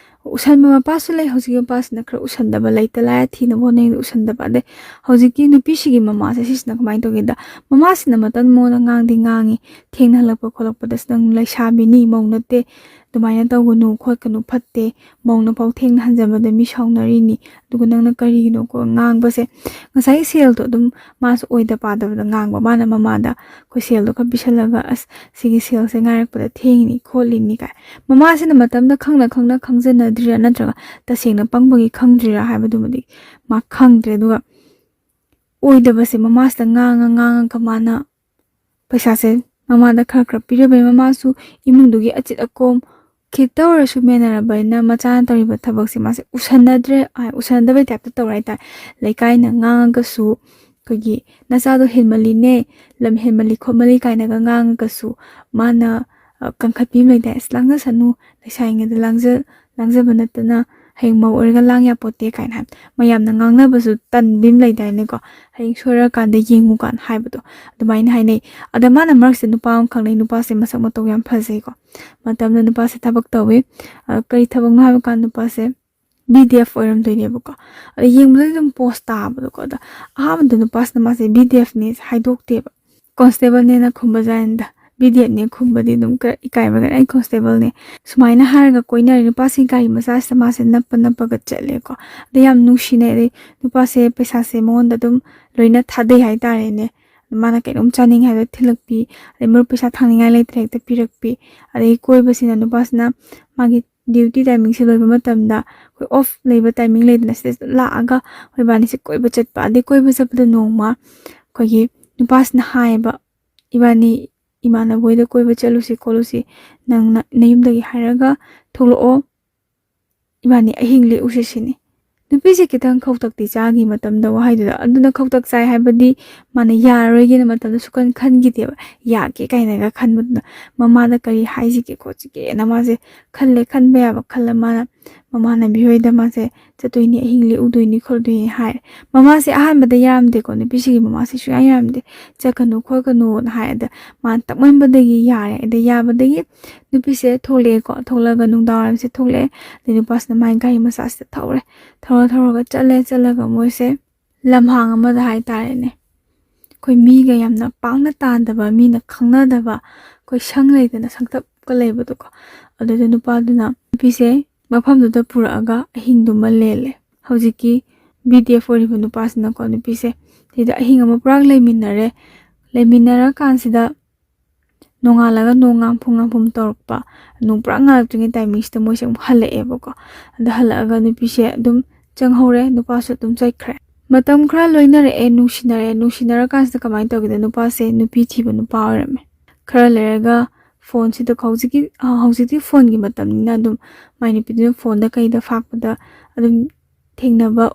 ꯎꯁꯟꯕ ꯃꯄꯥꯁꯨ ꯂꯩ, ꯍꯧꯖꯤꯛꯀꯤ ꯃꯄꯥꯁꯤꯅ ꯈꯔ ꯎꯁꯟꯗꯕ, ꯂꯩꯇ ꯂꯥꯏꯔ ꯊꯤꯅꯕ ꯍꯣꯠꯅꯩꯗ ꯎꯁꯟꯗꯕ꯫ ꯑꯗꯩ ꯍꯧꯖꯤꯛꯀꯤ ꯅꯨꯄꯤꯁꯤꯒꯤ ꯃꯃꯥꯁꯦ ꯁꯤꯁꯤꯅ ꯀꯃꯥꯏꯅ ꯇꯧꯒꯦꯗ, ꯃꯃꯥꯁꯤꯅ ꯃꯇꯝ ꯃꯉꯣꯟꯗ ꯉꯥꯡꯗꯤ ꯉꯥꯡꯉꯤ, ꯊꯦꯡꯅ ꯍꯜꯂꯛꯄ ꯈꯣꯠꯂꯛꯄꯗꯁꯨ "ꯅꯪ ꯂꯩꯁꯥꯕꯤꯅꯤ, ꯃꯧ ꯅꯠꯇꯦ, ꯑꯗꯨꯃꯥꯏꯅ ꯇꯧꯒꯅꯨ ꯈꯣꯠꯀꯅꯨ, ꯐꯠꯇꯦ, ꯃꯧꯅ ꯐꯥꯎ ꯊꯦꯡꯅ ꯍꯟꯖꯕꯗ ꯃꯤ ꯁꯥꯎꯅꯔꯤꯅꯤ, ꯑꯗꯨꯒ ꯅꯪꯅ ꯀꯔꯤꯒꯤꯅꯣ ꯀꯣ ꯉꯥꯡꯕꯁꯦ?" ꯉꯁꯥꯏꯒꯤ ꯁꯦꯜꯗꯣ ꯑꯗꯨꯝ ꯃꯥꯁꯨ ꯑꯣꯏꯗ ꯄꯥꯗꯕꯗ ꯉꯥꯡꯕ, ꯃꯥꯅ ꯃꯃꯥꯗ ꯑꯩꯈꯣꯏ ꯁꯦꯜꯗꯣ ꯈꯔ ꯄꯤꯁꯜꯂꯒ, "ꯑꯁ, ꯁꯤꯒꯤ ꯁꯦꯜꯁꯦ ꯉꯥꯏꯔꯛꯄꯗ ꯊꯦꯡꯉꯤꯅꯤ ꯈꯣꯠꯂꯤꯅꯤ" ꯀꯥꯏ꯫ ꯃꯃꯥꯁꯤꯅ ꯃꯇꯝꯗ ꯈꯪꯅ ꯈꯪꯅ ꯈꯪꯖꯅꯗ꯭ꯔꯤꯔꯥ, ꯅꯠꯇ꯭ꯔꯒ ꯇꯁꯦꯡꯅ ꯄꯪꯕꯒꯤ ꯈꯪꯗ꯭ꯔꯤꯔꯥ ꯍꯥꯏꯕꯗꯨꯃꯗꯤ ꯃꯥ ꯈꯪꯗ꯭ꯔꯦ꯫ ꯑꯗꯨꯒ ꯑꯣꯏꯗꯕꯁꯦ ꯃꯃꯥꯁꯤꯗ ꯉꯥꯡꯉ ꯉꯥꯡꯉꯒ ꯃꯥꯅ ꯄꯩꯁꯥꯁꯦ ꯃꯃꯥꯗ ꯈꯔ ꯈꯔ ꯄꯤꯔꯝꯃꯦ꯫ ꯃꯃꯥꯁꯨ ꯏꯃꯨꯡꯗꯨꯒꯤ ꯑꯆꯤꯠ ꯑꯀꯣꯝ ꯈꯤꯇ ꯑꯣꯏꯔꯁꯨ ꯃꯦꯟꯅꯔꯕꯅꯤꯅ ꯃꯆꯥꯅ ꯇꯧꯔꯤꯕ ꯊꯕꯛꯁꯦ ꯃꯥꯁꯦ ꯎꯁꯟꯅꯗ꯭ꯔꯦ, ꯑ, ꯎꯁꯟꯅꯗꯕꯩ typeꯇ ꯇꯧꯔꯦ ꯍꯥꯏꯇꯥꯔꯦ꯫ ꯂꯩꯀꯥꯏꯅ ꯉꯥꯡꯉꯒꯁꯨ, ꯑꯩꯈꯣꯏꯒꯤ "ꯅꯆꯥꯗꯣ ꯍꯦꯟꯃꯜꯂꯤꯅꯦ, ꯂꯝ ꯍꯦꯟꯃꯜꯂꯤ ꯈꯣꯠꯃꯜꯂꯤ" ꯀꯥꯏꯅꯒ ꯉꯥꯡꯉꯒꯁꯨ ꯃꯥꯅ, ꯑ, ꯀꯟꯈꯠꯄꯤ ꯑꯃ ꯂꯩꯗꯥꯏ, "ꯑꯁ, ꯂꯥꯡꯖꯁꯅꯨ, ꯂꯩꯁꯥꯔꯤꯉꯩꯗ ꯂꯥꯡꯖ-, ꯂꯥꯡꯖꯕ ꯅꯠꯇꯅ ꯍꯌꯦꯡ ꯃꯧ ꯑꯣꯏꯔꯒ ꯂꯥꯡ ꯌꯥꯄꯣꯠꯇꯦ" ꯀꯥꯏꯅ ꯍꯥꯏꯕ꯫ ꯃꯌꯥꯝꯅ ꯉꯥꯡꯅꯕꯁꯨ ꯇꯟꯕꯤ ꯑꯃ ꯂꯩꯗꯥꯏꯅꯦꯀꯣ, "ꯍꯌꯦꯡ ꯁꯣꯏꯔꯀꯥꯟꯗ ꯌꯦꯡꯉꯨ" ꯀꯥꯏꯅ ꯍꯥꯏꯕꯗꯣ, ꯑꯗꯨꯃꯥꯏꯅ ꯍꯥꯏꯅꯩ꯫ ꯑꯗ ꯃꯥꯅ ꯃꯔꯛꯁꯤꯗ ꯅꯨꯄꯥ ꯑꯃ ꯈꯪꯅꯩ, ꯅꯨꯄꯥꯁꯦ ꯃꯁꯛ ꯃꯇꯧ ꯌꯥꯝ ꯐꯖꯩꯀꯣ꯫ ꯃꯇꯝꯗ ꯅꯨꯄꯥꯁꯦ ꯊꯕꯛ ꯇꯧꯋꯤ꯫ ꯑ, ꯀꯔꯤ ꯊꯕꯛꯅꯣ ꯍꯥꯏꯕ ꯀꯥꯟꯗ ꯅꯨꯄꯥꯁꯦ B D F ꯑꯣꯏꯔꯝꯗꯣꯏꯅꯦꯕꯀꯣ꯫ ꯑꯗ ꯌꯦꯡꯕꯗꯗꯤ ꯑꯗꯨꯝ post ꯇꯥꯕꯗꯣꯀꯣ꯫ ꯑꯗ ꯑꯍꯥꯟꯕꯗ ꯅꯨꯄꯥꯁꯤꯅ ꯃꯥꯁꯦ B D Fꯅꯦ ꯍꯥꯏꯗꯣꯛꯇꯦꯕ꯫ Constableꯅꯦꯅ ꯈꯨꯝꯕꯖꯥꯠꯅꯤꯗ꯫ B D Fꯅꯦ ꯈꯨꯝꯕꯗꯤ ꯑꯗꯨꯝ ꯈꯔ ꯏꯀꯥꯏꯕꯒ, "ꯑꯩ constableꯅꯦ" ꯁꯨꯃꯥꯏꯅ ꯍꯥꯏꯔꯒ ꯀꯣꯏꯅꯔꯦ꯫ ꯅꯨꯄꯥꯁꯤ ꯒꯥꯔꯤ ꯃꯆꯥꯁꯤꯗ ꯃꯥꯁꯦ ꯅꯞꯄ ꯅꯞꯄꯒ ꯆꯠꯂꯦꯀꯣ꯫ ꯑꯗ ꯌꯥꯝ ꯅꯨꯡꯁꯤꯅꯩ꯫ ꯑꯗꯩ ꯅꯨꯄꯥꯁꯦ ꯄꯩꯁꯥꯁꯦ ꯃꯉꯣꯟꯗ ꯑꯗꯨꯝ ꯂꯣꯏꯅ ꯊꯥꯗꯩ ꯍꯥꯏꯇꯥꯔꯦꯅꯦ꯫ ꯃꯥꯅ ꯀꯩꯅꯣꯝ ꯆꯥꯅꯤꯡꯉꯦ ꯍꯥꯏꯕꯗ ꯊꯤꯜꯂꯛꯄꯤ, ꯑꯗꯩ ꯃꯔꯨꯞ ꯄꯩꯁꯥ ꯊꯥꯡꯅꯤꯡꯉꯥꯏ ꯂꯩꯇ꯭ꯔꯦ ꯍꯦꯛꯇ ꯄꯤꯔꯛꯄꯤ, ꯑꯗꯩ ꯀꯣꯏꯕꯁꯤꯅ ꯅꯨꯄꯥꯁꯤꯅ ꯃꯥꯒꯤ duty timingꯁꯦ ꯂꯣꯏꯕ ꯃꯇꯝꯗ ꯑꯩꯈꯣꯏ off ꯂꯩꯕ timing ꯂꯩꯗꯅ, ꯁꯤꯗ ꯂꯥꯛꯑꯒ ꯑꯩꯈꯣꯏ ꯏꯕꯥꯅꯤꯁꯦ ꯀꯣꯏꯕ ꯆꯠꯄ꯫ ꯑꯗꯩ ꯀꯣꯏꯕ ꯆꯠꯄꯗ ꯅꯣꯡꯃ ꯑꯩꯈꯣꯏꯒꯤ ꯅꯨꯄꯥꯁꯤꯅ ꯍꯥꯏꯌꯦꯕ, "ꯏꯕꯥꯅꯤ ꯏꯃꯥꯟꯅꯕ ꯍꯣꯏꯗ ꯀꯣꯏꯕ ꯆꯠꯂꯨꯁꯤ ꯈꯣꯠꯂꯨꯁꯤ, ꯅꯪꯅ ꯅꯌꯨꯝꯗꯒꯤ ꯍꯥꯏꯔꯒ ꯊꯣꯛꯂꯛꯑꯣ, ꯏꯕꯥꯅꯤ ꯑꯍꯤꯡ ꯂꯦꯛꯎꯁꯤ" ꯁꯤꯅꯤ꯫ ꯅꯨꯄꯤꯁꯦ ꯈꯤꯇꯪ ꯈꯧꯇꯛꯇꯤ ꯆꯥꯈꯤ ꯃꯇꯝꯗ ꯋꯥꯍꯩꯗꯨꯗ꯫ ꯑꯗꯨꯅ ꯈꯧꯇꯛ ꯆꯥꯏ ꯍꯥꯏꯕꯗꯤ ꯃꯥꯅ ꯌꯥꯔꯔꯣꯏꯒꯦꯅ ꯃꯇꯝꯗ ꯁꯨꯛꯈꯟ ꯈꯟꯈꯤꯗꯦꯕ, ꯌꯥꯒꯦ ꯀꯥꯏꯅꯒ ꯈꯟꯕꯗꯨꯅ꯫ ꯃꯃꯥꯗ ꯀꯔꯤ ꯍꯥꯏꯁꯤꯒꯦ ꯈꯣꯠꯁꯤꯒꯦꯅ ꯃꯥꯁꯦ ꯈꯜꯂꯦ, ꯈꯟꯕ ꯌꯥꯕ ꯈꯜꯂ ꯃꯥꯅ ꯃꯃꯥꯟꯅꯕꯤ ꯍꯣꯏꯗ ꯃꯥꯁꯦ ꯆꯠꯇꯣꯏꯅꯤ, ꯑꯍꯤꯡ ꯂꯦꯛꯎꯗꯣꯏꯅꯤ ꯈꯣꯠꯂꯨꯗꯣꯏꯅꯤ ꯍꯥꯏ꯫ ꯃꯃꯥꯁꯦ ꯑꯍꯥꯟꯕꯗ ꯌꯥꯔꯝꯗꯦꯀꯣ, ꯅꯨꯄꯤꯁꯤꯒꯤ ꯃꯃꯥꯁꯦ ꯁꯨꯡꯌꯥ ꯌꯥꯔꯝꯗꯦ, "ꯆꯠꯀꯅꯨ ꯈꯣꯠꯀꯅꯨꯅ" ꯍꯥꯏ꯫ ꯑꯗ ꯃꯥꯅ ꯇꯛꯃꯟꯕꯗꯒꯤ ꯌꯥꯔꯦ꯫ ꯑꯗ ꯌꯥꯕꯗꯒꯤ ꯅꯨꯄꯤꯁꯦ ꯊꯣꯛꯂꯛꯑꯦꯀꯣ, ꯊꯣꯛꯂꯛꯑꯒ ꯅꯨꯡꯗꯥꯡ ꯋꯥꯏꯔꯝꯁꯦ ꯊꯣꯛꯂꯛꯑꯦ꯫ ꯑꯗꯩ ꯅꯨꯄꯥꯁꯤꯅ ꯃꯥꯒꯤ ꯒꯥꯔꯤ ꯃꯆꯥꯁꯤꯗ ꯊꯧꯔꯦ, ꯊꯧꯔ ꯊꯧꯔꯒ ꯆꯠꯂꯦ꯫ ꯆꯠꯂꯒ ꯃꯣꯏꯁꯦ ꯂꯝꯍꯥꯡ ꯑꯃꯗ ꯍꯥꯏꯇꯥꯔꯦꯅꯦ, ꯑꯩꯈꯣꯏ ꯃꯤꯒ ꯌꯥꯝꯅ ꯄꯥꯛꯅ ꯇꯥꯗꯕ, ꯃꯤꯅ ꯈꯪꯅꯗꯕ, ꯑꯩꯈꯣꯏ ꯁꯪ ꯂꯩꯗꯅ, ꯁꯪꯇꯞꯀ ꯂꯩꯕꯗꯣꯀꯣ, ꯑꯗꯨꯗ ꯅꯨꯄꯥꯗꯨꯅ ꯅꯨꯄꯤꯁꯦ ꯃꯐꯝꯗꯨꯗ ꯄꯨꯔꯛꯑꯒ ꯑꯍꯤꯡꯗꯨꯃ ꯂꯦꯜꯂꯦ꯫ ꯍꯧꯖꯤꯛꯀꯤ B D F ꯑꯣꯏꯔꯤꯕ ꯅꯨꯄꯥꯁꯤꯅꯀꯣ ꯅꯨꯄꯤꯁꯦ ꯁꯤꯗ ꯑꯍꯤꯡ ꯑꯃ ꯄꯨꯔꯥ ꯂꯩꯃꯤꯟꯅꯔꯦ꯫ ꯂꯩꯃꯤꯟꯅꯔꯀꯥꯟꯁꯤꯗ ꯅꯣꯡꯉꯥꯜꯂꯒ ꯅꯣꯡ ꯉꯥꯟꯐꯨ ꯉꯥꯟꯐꯨꯝ ꯇꯧꯔꯛꯄ, ꯅꯣꯡ ꯄꯨꯔꯥ ꯉꯥꯜꯂꯛꯇ꯭ꯔꯤꯉꯩ timingꯁꯤꯗ ꯃꯣꯏꯁꯦ ꯑꯃꯨꯛ ꯍꯜꯂꯛꯑꯦꯕꯀꯣ꯫ ꯑꯗ ꯍꯜꯂꯛꯑꯒ ꯅꯨꯄꯤꯁꯦ ꯑꯗꯨꯝ ꯆꯪꯍꯧꯔꯦ, ꯅꯨꯄꯥꯁꯨ ꯑꯗꯨꯝ ꯆꯠꯈ꯭ꯔꯦ꯫ ꯃꯇꯝ ꯈꯔ ꯂꯣꯏꯅꯔꯛꯑꯦ, ꯅꯨꯡꯁꯤꯅꯔꯛꯑꯦ꯫ ꯅꯨꯡꯁꯤꯅꯔꯀꯥꯟꯁꯤꯗ ꯀꯃꯥꯏꯅ ꯇꯧꯒꯦꯗ, ꯅꯨꯄꯥꯁꯦ ꯅꯨꯄꯤ ꯊꯤꯕ ꯅꯨꯄꯥ ꯑꯣꯏꯔꯝꯃꯦ꯫ ꯈꯔ ꯂꯩꯔꯒ ꯐꯣꯟꯁꯤꯗ ꯍꯧꯖꯤꯛꯀꯤ, ꯑ, ꯍꯧꯖꯤꯛꯇꯤ ꯐꯣꯟꯒꯤ ꯃꯇꯝꯅꯤꯅ ꯑꯗꯨꯝ ꯃꯥꯏ ꯅꯨꯄꯤꯗꯨꯅ ꯐꯣꯟꯗ ꯀꯩꯗ ꯐꯥꯛꯄꯗ ꯑꯗꯨꯝ ꯊꯦꯡꯅꯕ,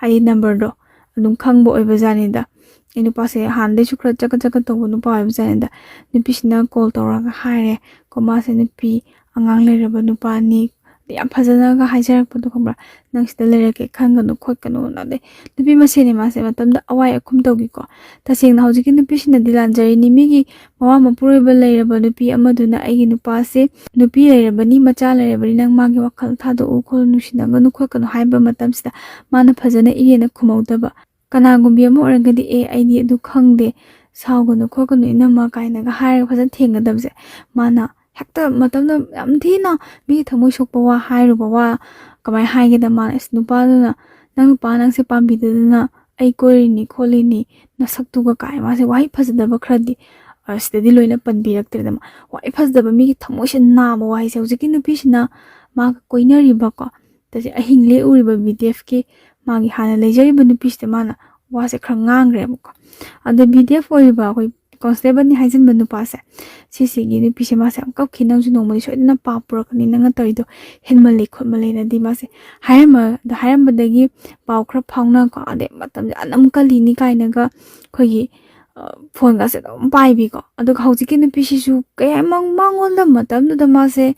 ꯍꯥꯏꯗꯤ ꯅꯝꯕꯔꯗꯣ ꯑꯗꯨꯝ ꯈꯪꯕ ꯑꯣꯏꯕ ꯖꯥꯠꯅꯤꯗ꯫ ꯑꯩ ꯅꯨꯄꯥꯁꯦ ꯍꯥꯟꯅꯗꯩꯁꯨ ꯈꯔ ꯆꯀꯠ ꯆꯀꯠ ꯇꯧꯕ ꯅꯨꯄꯥ ꯑꯣꯏꯕ ꯖꯥꯠꯅꯤꯗ꯫ ꯅꯨꯄꯤꯁꯤꯅ ꯀꯣꯜ ꯇꯧꯔꯒ ꯍꯥꯏꯔꯦ ꯀꯣ, ꯃꯥꯁꯦ ꯅꯨꯄꯤ ꯑꯉꯥꯡ ꯂꯩꯔꯕ ꯅꯨꯄꯥꯅꯤ, ꯑꯗꯩ ꯌꯥꯝ ꯐꯖꯅꯒ ꯍꯥꯏꯖꯔꯛꯄꯗꯣ ꯈꯪꯕ꯭ꯔꯥ? "ꯅꯪ ꯁꯤꯗ ꯂꯩꯔꯛꯀꯦ ꯈꯟꯒꯅꯨ ꯈꯣꯠꯀꯅꯨꯅ"꯫ ꯑꯗꯩ ꯅꯨꯄꯤ ꯃꯁꯦꯟꯅꯤ ꯃꯥꯁꯦ ꯃꯇꯝꯗ ꯑꯋꯥꯏ ꯑꯈꯨꯝ ꯇꯧꯈꯤꯀꯣ꯫ ꯇꯁꯦꯡꯅ ꯍꯧꯖꯤꯛꯀꯤ ꯅꯨꯄꯤꯁꯤꯅꯗꯤ ꯂꯥꯟꯖꯔꯤꯅꯤ꯫ ꯃꯤꯒꯤ ꯃꯋꯥ ꯃꯄꯨꯔꯣꯏꯕ ꯂꯩꯔꯕ ꯅꯨꯄꯤ ꯑꯃꯗꯨꯅ "ꯑꯩꯒꯤ ꯅꯨꯄꯥꯁꯦ ꯅꯨꯄꯤ ꯂꯩꯔꯕꯅꯤ, ꯃꯆꯥ ꯂꯩꯔꯕꯅꯤ, ꯅꯪ ꯃꯥꯒꯤ ꯋꯥꯈꯜ ꯊꯥꯗꯣꯛꯎ ꯈꯣꯠꯂꯨ, ꯅꯨꯡꯁꯤꯅꯒꯅꯨ ꯈꯣꯠꯀꯅꯨ" ꯍꯥꯏꯕ ꯃꯇꯝꯁꯤꯗ ꯃꯥꯅ ꯐꯖꯅ ꯏꯔꯦꯅ ꯈꯨꯝꯍꯧꯗꯕ꯫ ꯀꯅꯥꯒꯨꯝꯕꯤ ꯑꯃ ꯑꯣꯏꯔꯒꯗꯤ "ꯑꯦ, ꯑꯩꯗꯤ ꯑꯗꯨ ꯈꯪꯗꯦ, ꯁꯥꯎꯒꯅꯨ ꯈꯣꯠꯀꯅꯨ ꯏꯅꯝꯃ" ꯀꯥꯏꯅꯒ ꯍꯥꯏꯔꯒ ꯐꯖꯅ ꯊꯦꯡꯒꯗꯕꯁꯦ, ꯃꯥꯅ ꯍꯦꯛꯇ ꯃꯇꯝꯗ ꯌꯥꯝ ꯊꯤꯅ ꯃꯤꯒꯤ ꯊꯃꯣꯏ ꯁꯣꯛꯄ ꯋꯥ ꯍꯥꯏꯔꯨꯕ ꯋꯥ꯫ ꯀꯃꯥꯏꯅ ꯍꯥꯏꯒꯦꯗ, ꯃꯥꯅ, "ꯑꯁ, ꯅꯨꯄꯥꯗꯨꯅ, ꯅꯪ ꯅꯨꯄꯥ ꯅꯪꯁꯦ ꯄꯥꯝꯕꯤꯗꯗꯅ "ꯑꯩ ꯀꯣꯏꯔꯤꯅꯤ ꯈꯣꯠꯂꯤꯅꯤ, ꯅꯁꯛꯇꯨꯒ" ꯀꯥꯏ, ꯃꯥꯁꯦ ꯋꯥꯍꯩ ꯐꯖꯗꯕ ꯈꯔꯗꯤ, ꯑ, ꯁꯤꯗꯗꯤ ꯂꯣꯏꯅ ꯄꯟꯕꯤꯔꯛꯇ꯭ꯔꯦꯗꯅ꯫ ꯋꯥꯍꯩ ꯐꯖꯗꯕ, ꯃꯤꯒꯤ ꯊꯃꯣꯏꯁꯦ ꯅꯥꯕ ꯋꯥꯍꯩꯁꯦ ꯍꯧꯖꯤꯛꯀꯤ ꯅꯨꯄꯤꯁꯤꯅ ꯃꯥꯒ ꯀꯣꯏꯅꯔꯤꯕꯀꯣ, ꯇꯁꯦ ꯑꯍꯤꯡ ꯂꯦꯛꯎꯔꯤꯕ ꯕꯤ ꯗꯤ ꯑꯦꯐꯀꯤ ꯃꯥꯒꯤ ꯍꯥꯟꯅ ꯂꯩꯖꯔꯤꯕ ꯅꯨꯄꯤꯁꯤꯗ ꯃꯥꯅ ꯋꯥꯁꯦ ꯈꯔ ꯉꯥꯡꯈ꯭ꯔꯦꯕꯀꯣ꯫ ꯑꯗ ꯕꯤ ꯗꯤ ꯑꯦꯐ ꯑꯣꯏꯔꯤꯕ ꯑꯩꯈꯣꯏ ꯀꯣꯟꯁꯇꯦꯕꯜꯅꯤ ꯍꯥꯏꯖꯤꯟꯕ ꯅꯨꯄꯥꯁꯦ, ꯁꯤꯁꯤꯒꯤ ꯅꯨꯄꯤꯁꯦ ꯃꯥꯁꯦ ꯌꯥꯝ ꯀꯞꯈꯤ, "ꯅꯪꯁꯨ ꯅꯣꯡꯃꯗꯤ ꯁꯣꯏꯗꯅ ꯄꯥꯞ ꯄꯨꯔꯛꯀꯅꯤ, ꯅꯪꯅ ꯇꯧꯔꯤꯗꯣ ꯍꯦꯟꯃꯜꯂꯤ ꯈꯣꯠꯃꯜꯂꯤꯅꯗꯤ" ꯃꯥꯁꯦ ꯍꯥꯏꯔꯝꯕ, ꯑꯗ ꯍꯥꯏꯔꯝꯕꯗꯒꯤ ꯄꯥꯎ ꯈꯔ ꯐꯥꯎꯅꯀꯣ, ꯑꯗꯩ ꯃꯇꯝꯁꯦ ꯑꯅꯝ ꯀꯜꯂꯤꯅꯤ ꯀꯥꯏꯅꯒ ꯑꯩꯈꯣꯏꯒꯤ, ꯑ, ꯐꯣꯟꯒꯁꯦ ꯑꯗꯨꯝ ꯄꯥꯏꯕꯤꯀꯣ꯫ ꯑꯗꯨꯒ ꯍꯧꯖꯤꯛꯀꯤ ꯅꯨꯄꯤꯁꯤꯁꯨ ꯀꯌꯥ ꯃꯉꯣꯟꯗ ꯃꯇꯝꯗꯨꯗ ꯃꯥꯁꯦ,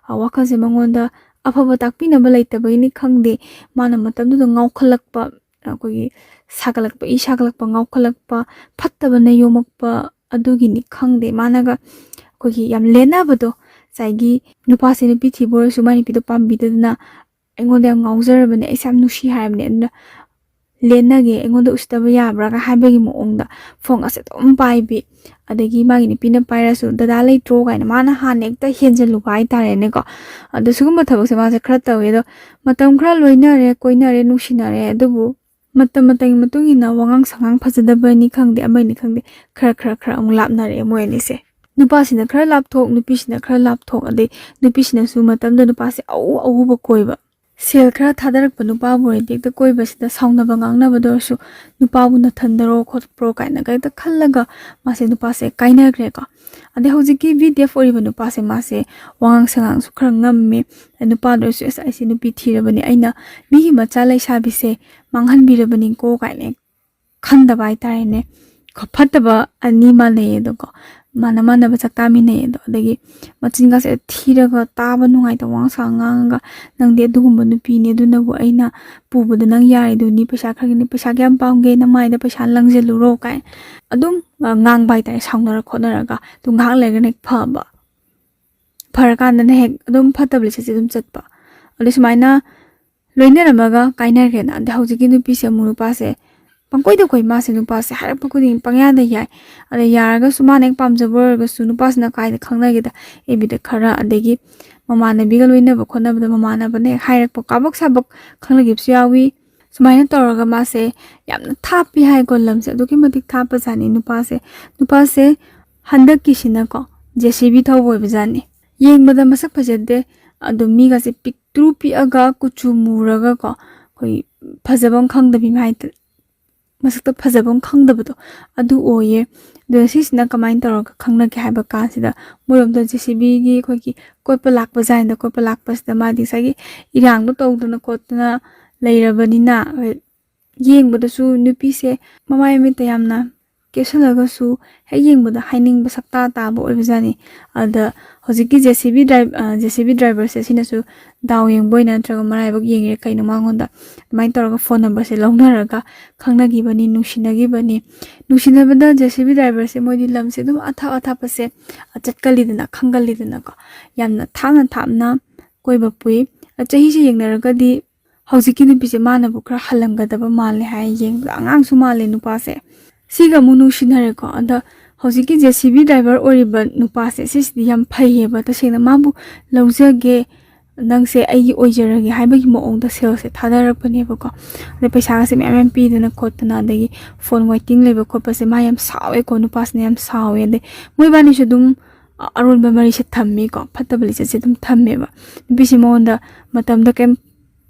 ꯑ, ꯋꯥꯈꯜꯁꯦ ꯃꯉꯣꯟꯗ ꯑꯐꯕ ꯇꯥꯛꯄꯤꯅꯕ ꯂꯩꯇꯕꯒꯤꯅꯤ ꯈꯪꯗꯦ, ꯃꯥꯅ ꯃꯇꯝꯗꯨꯗ ꯉꯥꯎꯈꯠꯂꯛꯄ, ꯑꯩꯈꯣꯏꯒꯤ ꯁꯥꯒꯠꯂꯛꯄ, ꯏ ꯁꯥꯒꯠꯂꯛꯄ, ꯉꯥꯎꯈꯠꯂꯛꯄ, ꯐꯠꯇꯕꯅ ꯌꯣꯝꯃꯛꯄ ꯑꯗꯨꯒꯤꯅꯤ ꯈꯪꯗꯦ, ꯃꯥꯅꯒ ꯑꯩꯈꯣꯏꯒꯤ ꯌꯥꯝ ꯂꯦꯟꯅꯕꯗꯣ, ꯉꯁꯥꯏꯒꯤ ꯅꯨꯄꯥꯁꯦ ꯅꯨꯄꯤ ꯊꯤꯕ ꯑꯣꯏꯔꯁꯨ ꯃꯥꯏ ꯅꯨꯄꯤꯗꯣ ꯄꯥꯝꯕꯤꯗꯗꯅ, "ꯑꯩꯉꯣꯟꯗ ꯌꯥꯝ ꯉꯥꯎꯖꯔꯕꯅꯦ, ꯑꯩꯁꯦ ꯌꯥꯝ ꯅꯨꯡꯁꯤ ꯍꯥꯏꯔꯕꯅꯦ, ꯑꯗꯨꯅ ꯂꯦꯟꯅꯒꯦ, ꯑꯩꯉꯣꯟꯗ ꯎꯁꯤꯠꯇꯕ ꯌꯥꯕ꯭ꯔꯥꯒ" ꯍꯥꯏꯕꯒꯤ ꯃꯑꯣꯡꯗ ꯐꯣꯟ ꯑꯁꯦ ꯑꯗꯨꯝ ꯄꯥꯏꯕꯤ, ꯑꯗꯒꯤ ꯃꯥꯒꯤ ꯅꯨꯄꯤꯅ ꯄꯥꯏꯔꯁꯨ "ꯗꯗꯥ ꯂꯩꯇ꯭ꯔꯣ?" ꯀꯥꯏꯅ ꯃꯥꯅ ꯍꯥꯟꯅ ꯍꯦꯛꯇ ꯍꯦꯟꯖꯜꯂꯨꯕ ꯍꯥꯏꯇꯥꯔꯦꯅꯦꯀꯣ꯫ ꯑꯗꯣ ꯁꯤꯒꯨꯝꯕ ꯊꯕꯛꯁꯦ ꯃꯥꯁꯦ ꯈꯔ ꯇꯧꯋꯦ꯫ ꯑꯗꯣ ꯃꯇꯝ ꯈꯔ ꯂꯣꯏꯅꯔꯦ, ꯀꯣꯏꯅꯔꯦ, ꯅꯨꯡꯁꯤꯅꯔꯦ, ꯑꯗꯨꯕꯨ ꯃꯇꯝ ꯃꯇꯝꯒꯤ ꯃꯇꯨꯡ ꯏꯟꯅ ꯋꯥꯉꯥꯡ ꯁꯉꯥꯡ ꯐꯖꯗꯕꯅꯤ ꯈꯪꯗꯦ, ꯑꯃꯅꯤ ꯈꯪꯗꯦ, ꯈꯔ ꯈꯔ ꯈꯔ ꯑꯃꯨꯛ ꯂꯥꯞꯅꯔꯛꯑꯦ ꯃꯣꯏ ꯑꯅꯤꯁꯦ꯫ ꯅꯨꯄꯥꯁꯤꯅ ꯈꯔ ꯂꯥꯞꯊꯣꯛ, ꯅꯨꯄꯤꯁꯤꯅ ꯈꯔ ꯂꯥꯞꯊꯣꯛ, ꯑꯗꯩ ꯅꯨꯄꯤꯁꯤꯅꯁꯨ ꯃꯇꯝꯗ ꯅꯨꯄꯥꯁꯦ ꯑꯎ ꯑꯎꯕ ꯀꯣꯏꯕ꯫ ꯁꯦꯜ ꯈꯔ ꯊꯥꯗꯔꯛꯄ ꯅꯨꯄꯥꯕꯨ ꯑꯣꯏꯔꯗꯤ ꯍꯦꯛꯇ ꯀꯣꯏꯕꯁꯤꯗ ꯁꯥꯎꯅꯕ ꯉꯥꯡꯅꯕꯗ ꯑꯣꯏꯔꯁꯨ, "ꯅꯨꯄꯥꯕꯨ ꯅꯊꯟꯗꯔꯣ ꯈꯣꯠꯄ꯭ꯔꯣ?" ꯀꯥꯏꯅꯒ ꯍꯦꯛꯇ ꯈꯜꯂꯒ ꯃꯥꯁꯦ ꯅꯨꯄꯥꯁꯦ ꯀꯥꯏꯅꯈ꯭ꯔꯦꯀꯣ꯫ ꯑꯗꯩ ꯍꯧꯖꯤꯛꯀꯤ ꯕꯤ ꯗꯤ ꯑꯦꯐ ꯑꯣꯏꯔꯤꯕ ꯅꯨꯄꯥꯁꯦ, ꯃꯥꯁꯦ ꯋꯥꯉꯥꯡ ꯁꯉꯥꯡꯁꯨ ꯈꯔ ꯉꯝꯃꯦ, ꯅꯨꯄꯥꯗꯨꯅꯁꯨ "ꯑꯁ, ꯑꯩꯁꯦ ꯅꯨꯄꯤ ꯊꯤꯔꯕꯅꯤ, ꯑꯩꯅ ꯃꯤꯒꯤ ꯃꯆꯥ ꯂꯩꯁꯥꯕꯤꯁꯦ ꯃꯥꯡꯍꯟꯕꯤꯔꯕꯅꯤꯀꯣ" ꯀꯥꯏꯅ ꯈꯟꯗꯕ ꯍꯥꯏꯇꯥꯔꯦꯅꯦ꯫ ꯈ-, ꯐꯠꯇꯕ ꯑꯅꯤ ꯃꯥꯟꯅꯩꯌꯦ ꯑꯗꯣꯀꯣ, ꯃꯥꯟꯅ ꯃꯥꯟꯅꯕ ꯆꯥꯛ ꯆꯥꯃꯤꯟꯅꯩꯌꯦ ꯑꯗꯣ꯫ ꯑꯗꯒꯤ ꯃꯆꯤꯟꯒꯁꯦ ꯊꯤꯔꯒ, ꯇꯥꯕ ꯅꯨꯡꯉꯥꯏꯇꯕ ꯋꯥꯉꯥꯡ ꯁꯉꯥꯡ ꯉꯥꯡꯉꯒ, "ꯅꯪꯗꯤ ꯑꯗꯨꯒꯨꯝꯕ ꯅꯨꯄꯤꯅꯤ, ꯑꯗꯨꯅꯕꯨ ꯑꯩꯅ ꯄꯨꯕꯗ ꯅꯪ ꯌꯥꯔꯤꯗꯨꯅꯤ, ꯄꯩꯁꯥ ꯈꯔꯒꯤꯅꯤ, ꯄꯩꯁꯥ ꯀꯌꯥꯝ ꯄꯥꯝꯒꯦ, ꯅꯃꯥꯏꯗ ꯄꯩꯁꯥ ꯂꯪꯁꯤꯜꯂꯨꯔꯣ" ꯀꯥꯏ ꯑꯗꯨꯝ, ꯑ, ꯉꯥꯡꯕ ꯍꯥꯏꯇꯥꯔꯦ, ꯁꯥꯎꯅꯔ ꯈꯣꯠꯅꯔꯒ꯫ ꯑꯗꯨ ꯉꯥꯏꯍꯥꯛ ꯂꯩꯔꯒꯅ ꯍꯦꯛ ꯐꯕ, ꯐꯔꯀꯥꯟꯗꯅ ꯍꯦꯛ ꯑꯗꯨꯝ ꯐꯠꯇꯕ ꯂꯤꯆꯠꯁꯦ ꯑꯗꯨꯝ ꯆꯠꯄ꯫ ꯑꯗꯨ ꯁꯨꯃꯥꯏꯅ ꯂꯣꯏꯅꯔꯝꯃꯒ ꯀꯥꯏꯅꯈ꯭ꯔꯦꯅ꯫ ꯑꯗꯩ ꯍꯧꯖꯤꯛꯀꯤ ꯅꯨꯄꯤꯁꯦ ꯑꯃꯨꯛ ꯅꯨꯄꯥꯁꯦ ꯄꯪꯀꯣꯏꯗ ꯀꯣꯏ, ꯃꯥꯁꯦ ꯅꯨꯄꯥꯁꯦ ꯍꯥꯏꯔꯛꯄ ꯈꯨꯗꯤꯡ ꯄꯪꯌꯥꯗ ꯌꯥꯏ꯫ ꯑꯗꯩ ꯌꯥꯔꯒꯁꯨ ꯃꯥꯅ ꯍꯦꯛ ꯄꯥꯝꯖꯕ ꯑꯣꯏꯔꯒꯁꯨ, ꯅꯨꯄꯥꯁꯤꯅ ꯀꯥꯏꯗ ꯈꯪꯅꯒꯦꯗ, ꯑꯦꯐ ꯕꯤꯗ ꯈꯔ, ꯑꯗꯒꯤ ꯃꯃꯥꯟꯅꯕꯤꯒ ꯂꯣꯏꯅꯕ ꯈꯣꯠꯅꯕꯗ ꯃꯃꯥꯟꯅꯕꯅ ꯍꯦꯛ ꯍꯥꯏꯔꯛꯄ ꯀꯥꯕꯛ ꯁꯥꯕꯛ ꯈꯪꯅꯈꯤꯕꯁꯨ ꯌꯥꯎꯏ꯫ ꯁꯨꯃꯥꯏꯅ ꯇꯧꯔꯒ ꯃꯥꯁꯦ ꯌꯥꯝꯅ ꯊꯥꯞꯄꯤ ꯍꯥꯏꯀꯣ, ꯂꯝꯁꯦ ꯑꯗꯨꯛꯀꯤ ꯃꯇꯤꯛ ꯊꯥꯞꯄꯖꯥꯠꯅꯤ꯫ ꯅꯨꯄꯥꯁꯦ, ꯅꯨꯄꯥꯁꯦ ꯍꯟꯗꯛꯀꯤꯁꯤꯅꯀꯣ, JCB ꯊꯧꯕ ꯑꯣꯏꯕꯖꯥꯠꯅꯤ꯫ ꯌꯦꯡꯕꯗ ꯃꯁꯛ ꯐꯖꯗꯦ, ꯑꯗꯨꯝ ꯃꯤꯒꯁꯦ ꯄꯤꯛꯇ꯭ꯔꯨ ꯄꯤꯛꯑꯒ ꯀꯨꯆꯨ ꯃꯨꯔꯒꯀꯣ, ꯑꯩꯈꯣꯏ ꯐꯖꯕ ꯑꯃ ꯈꯪꯗꯕꯤ ꯍꯥꯏꯇꯥꯔꯦ, ꯃꯁꯛꯇ ꯐꯖꯕ ꯑꯃ ꯈꯪꯗꯕꯗꯣ ꯑꯗꯨ ꯑꯣꯏꯌꯦ꯫ ꯑꯗꯨꯅ ꯁꯤꯁꯤꯅ ꯀꯃꯥꯏꯅ ꯇꯧꯔꯒ ꯈꯪꯅꯒꯦ ꯍꯥꯏꯕ ꯀꯥꯟꯁꯤꯗ, ꯃꯣꯏꯔꯣꯝꯗ JCBꯒꯤ ꯑꯩꯈꯣꯏꯒꯤ ꯀꯣꯠꯄ ꯂꯥꯛꯄ ꯖꯥꯠꯅꯤꯗ, ꯀꯣꯠꯄ ꯂꯥꯛꯄꯁꯤꯗ ꯃꯥꯗꯤ ꯉꯁꯥꯏꯒꯤ ꯏꯔꯥꯡꯗꯣ ꯇꯧꯗꯅ ꯈꯣꯠꯇꯅ ꯂꯩꯔꯕꯅꯤꯅ, ꯌꯦꯡꯕꯗꯁꯨ ꯅꯨꯄꯤꯁꯦ ꯃꯃꯥꯏ ꯃꯃꯤꯠꯇ ꯌꯥꯝꯅ ꯀꯦꯁꯜꯂꯒꯁꯨ ꯍꯦꯛ ꯌꯦꯡꯕꯗ ꯍꯥꯏꯅꯤꯡꯕ ꯁꯛꯇꯥ ꯇꯥꯕ ꯑꯣꯏꯕꯖꯥꯠꯅꯤ꯫ ꯑꯗ ꯍꯧꯖꯤꯛꯀꯤ JCB ꯗ꯭ꯔꯥꯏ-, ꯑ, JCB driverꯁꯦ ꯁꯤꯅꯁꯨ ꯗꯥꯎ ꯌꯦꯡꯕ ꯑꯣꯏꯅ ꯅꯠꯇ꯭ꯔꯒ ꯃꯔꯥꯏꯕꯛ ꯌꯦꯡꯉꯤꯔ ꯀꯩꯅꯣ, ꯃꯉꯣꯟꯗ ꯑꯗꯨꯃꯥꯏꯅ ꯇꯧꯔꯒ phone numberꯁꯦ ꯂꯧꯅꯔꯒ ꯈꯪꯅꯈꯤꯕꯅꯤ, ꯅꯨꯡꯁꯤꯅꯈꯤꯕꯅꯤ꯫ ꯅꯨꯡꯁꯤꯅꯕꯗ JCB driverꯁꯦ ꯃꯣꯏꯗꯤ ꯂꯝꯁꯦ ꯑꯗꯨꯝ ꯑꯊꯥꯞ ꯑꯊꯥꯞꯄꯁꯦ, ꯑ, ꯆꯠꯀꯜꯂꯤꯗꯅ, ꯈꯪꯒꯜꯂꯤꯗꯅꯀꯣ꯫ ꯌꯥꯝꯅ ꯊꯥꯞꯅ ꯊꯥꯞꯅ ꯀꯣꯏꯕ ꯄꯨꯏ꯫ ꯑ, ꯆꯍꯤꯁꯦ ꯌꯦꯡꯅꯔꯒꯗꯤ ꯍꯧꯖꯤꯛꯀꯤ ꯅꯨꯄꯤꯁꯦ ꯃꯥꯅꯕꯨ ꯈꯔ ꯍꯜꯂꯝꯒꯗꯕ ꯃꯥꯜꯂꯦ ꯍꯥꯏ, ꯌꯦꯡꯕꯗ ꯑꯉꯥꯡꯁꯨ ꯃꯥꯜꯂꯦ ꯅꯨꯄꯥꯁꯦ꯫ ꯁꯤꯒ ꯑꯃꯨꯛ ꯅꯨꯡꯁꯤꯅꯔꯦꯀꯣ꯫ ꯑꯗ ꯍꯧꯖꯤꯛꯀꯤ JCB driver ꯑꯣꯏꯔꯤꯕ ꯅꯨꯄꯥꯁꯦ, ꯁꯤꯁꯤꯗꯤ ꯌꯥꯝ ꯐꯩꯌꯦꯕ꯫ ꯇꯁꯦꯡꯅ ꯃꯥꯕꯨ ꯂꯧꯖꯒꯦ, ꯅꯪꯁꯦ ꯑꯩꯒꯤ ꯑꯣꯏꯖꯔꯒꯦ ꯍꯥꯏꯕꯒꯤ ꯃꯑꯣꯡꯗ salesꯁꯦ ꯊꯥꯗꯔꯛꯄꯅꯦꯕꯀꯣ꯫ ꯑꯗꯩ ꯄꯩꯁꯥꯒꯁꯦ ꯃꯌꯥꯝ ꯃꯌꯥꯝ ꯄꯤꯗꯅ ꯈꯣꯠꯇꯅ, ꯑꯗꯒꯤ phone waiting ꯂꯩꯕ ꯈꯣꯠꯄꯁꯦ ꯃꯥ ꯌꯥꯝ ꯁꯥꯎꯋꯦꯀꯣ, ꯅꯨꯄꯥꯁꯤꯅ ꯌꯥꯝ ꯁꯥꯎꯋꯦ꯫ ꯑꯗꯩ ꯃꯣꯏꯕꯥꯅꯤꯁꯨ ꯑꯗꯨꯝ ꯑ-, ꯑꯔꯣꯟꯕ ꯃꯔꯤꯁꯦ ꯊꯝꯃꯤꯀꯣ, ꯐꯠꯇꯕ ꯂꯤꯆꯠꯁꯦ ꯑꯗꯨꯝ ꯊꯝꯃꯦꯕ꯫ ꯅꯨꯄꯤꯁꯤ ꯃꯉꯣꯟꯗ ꯃꯇꯝꯗ ꯀꯩꯝ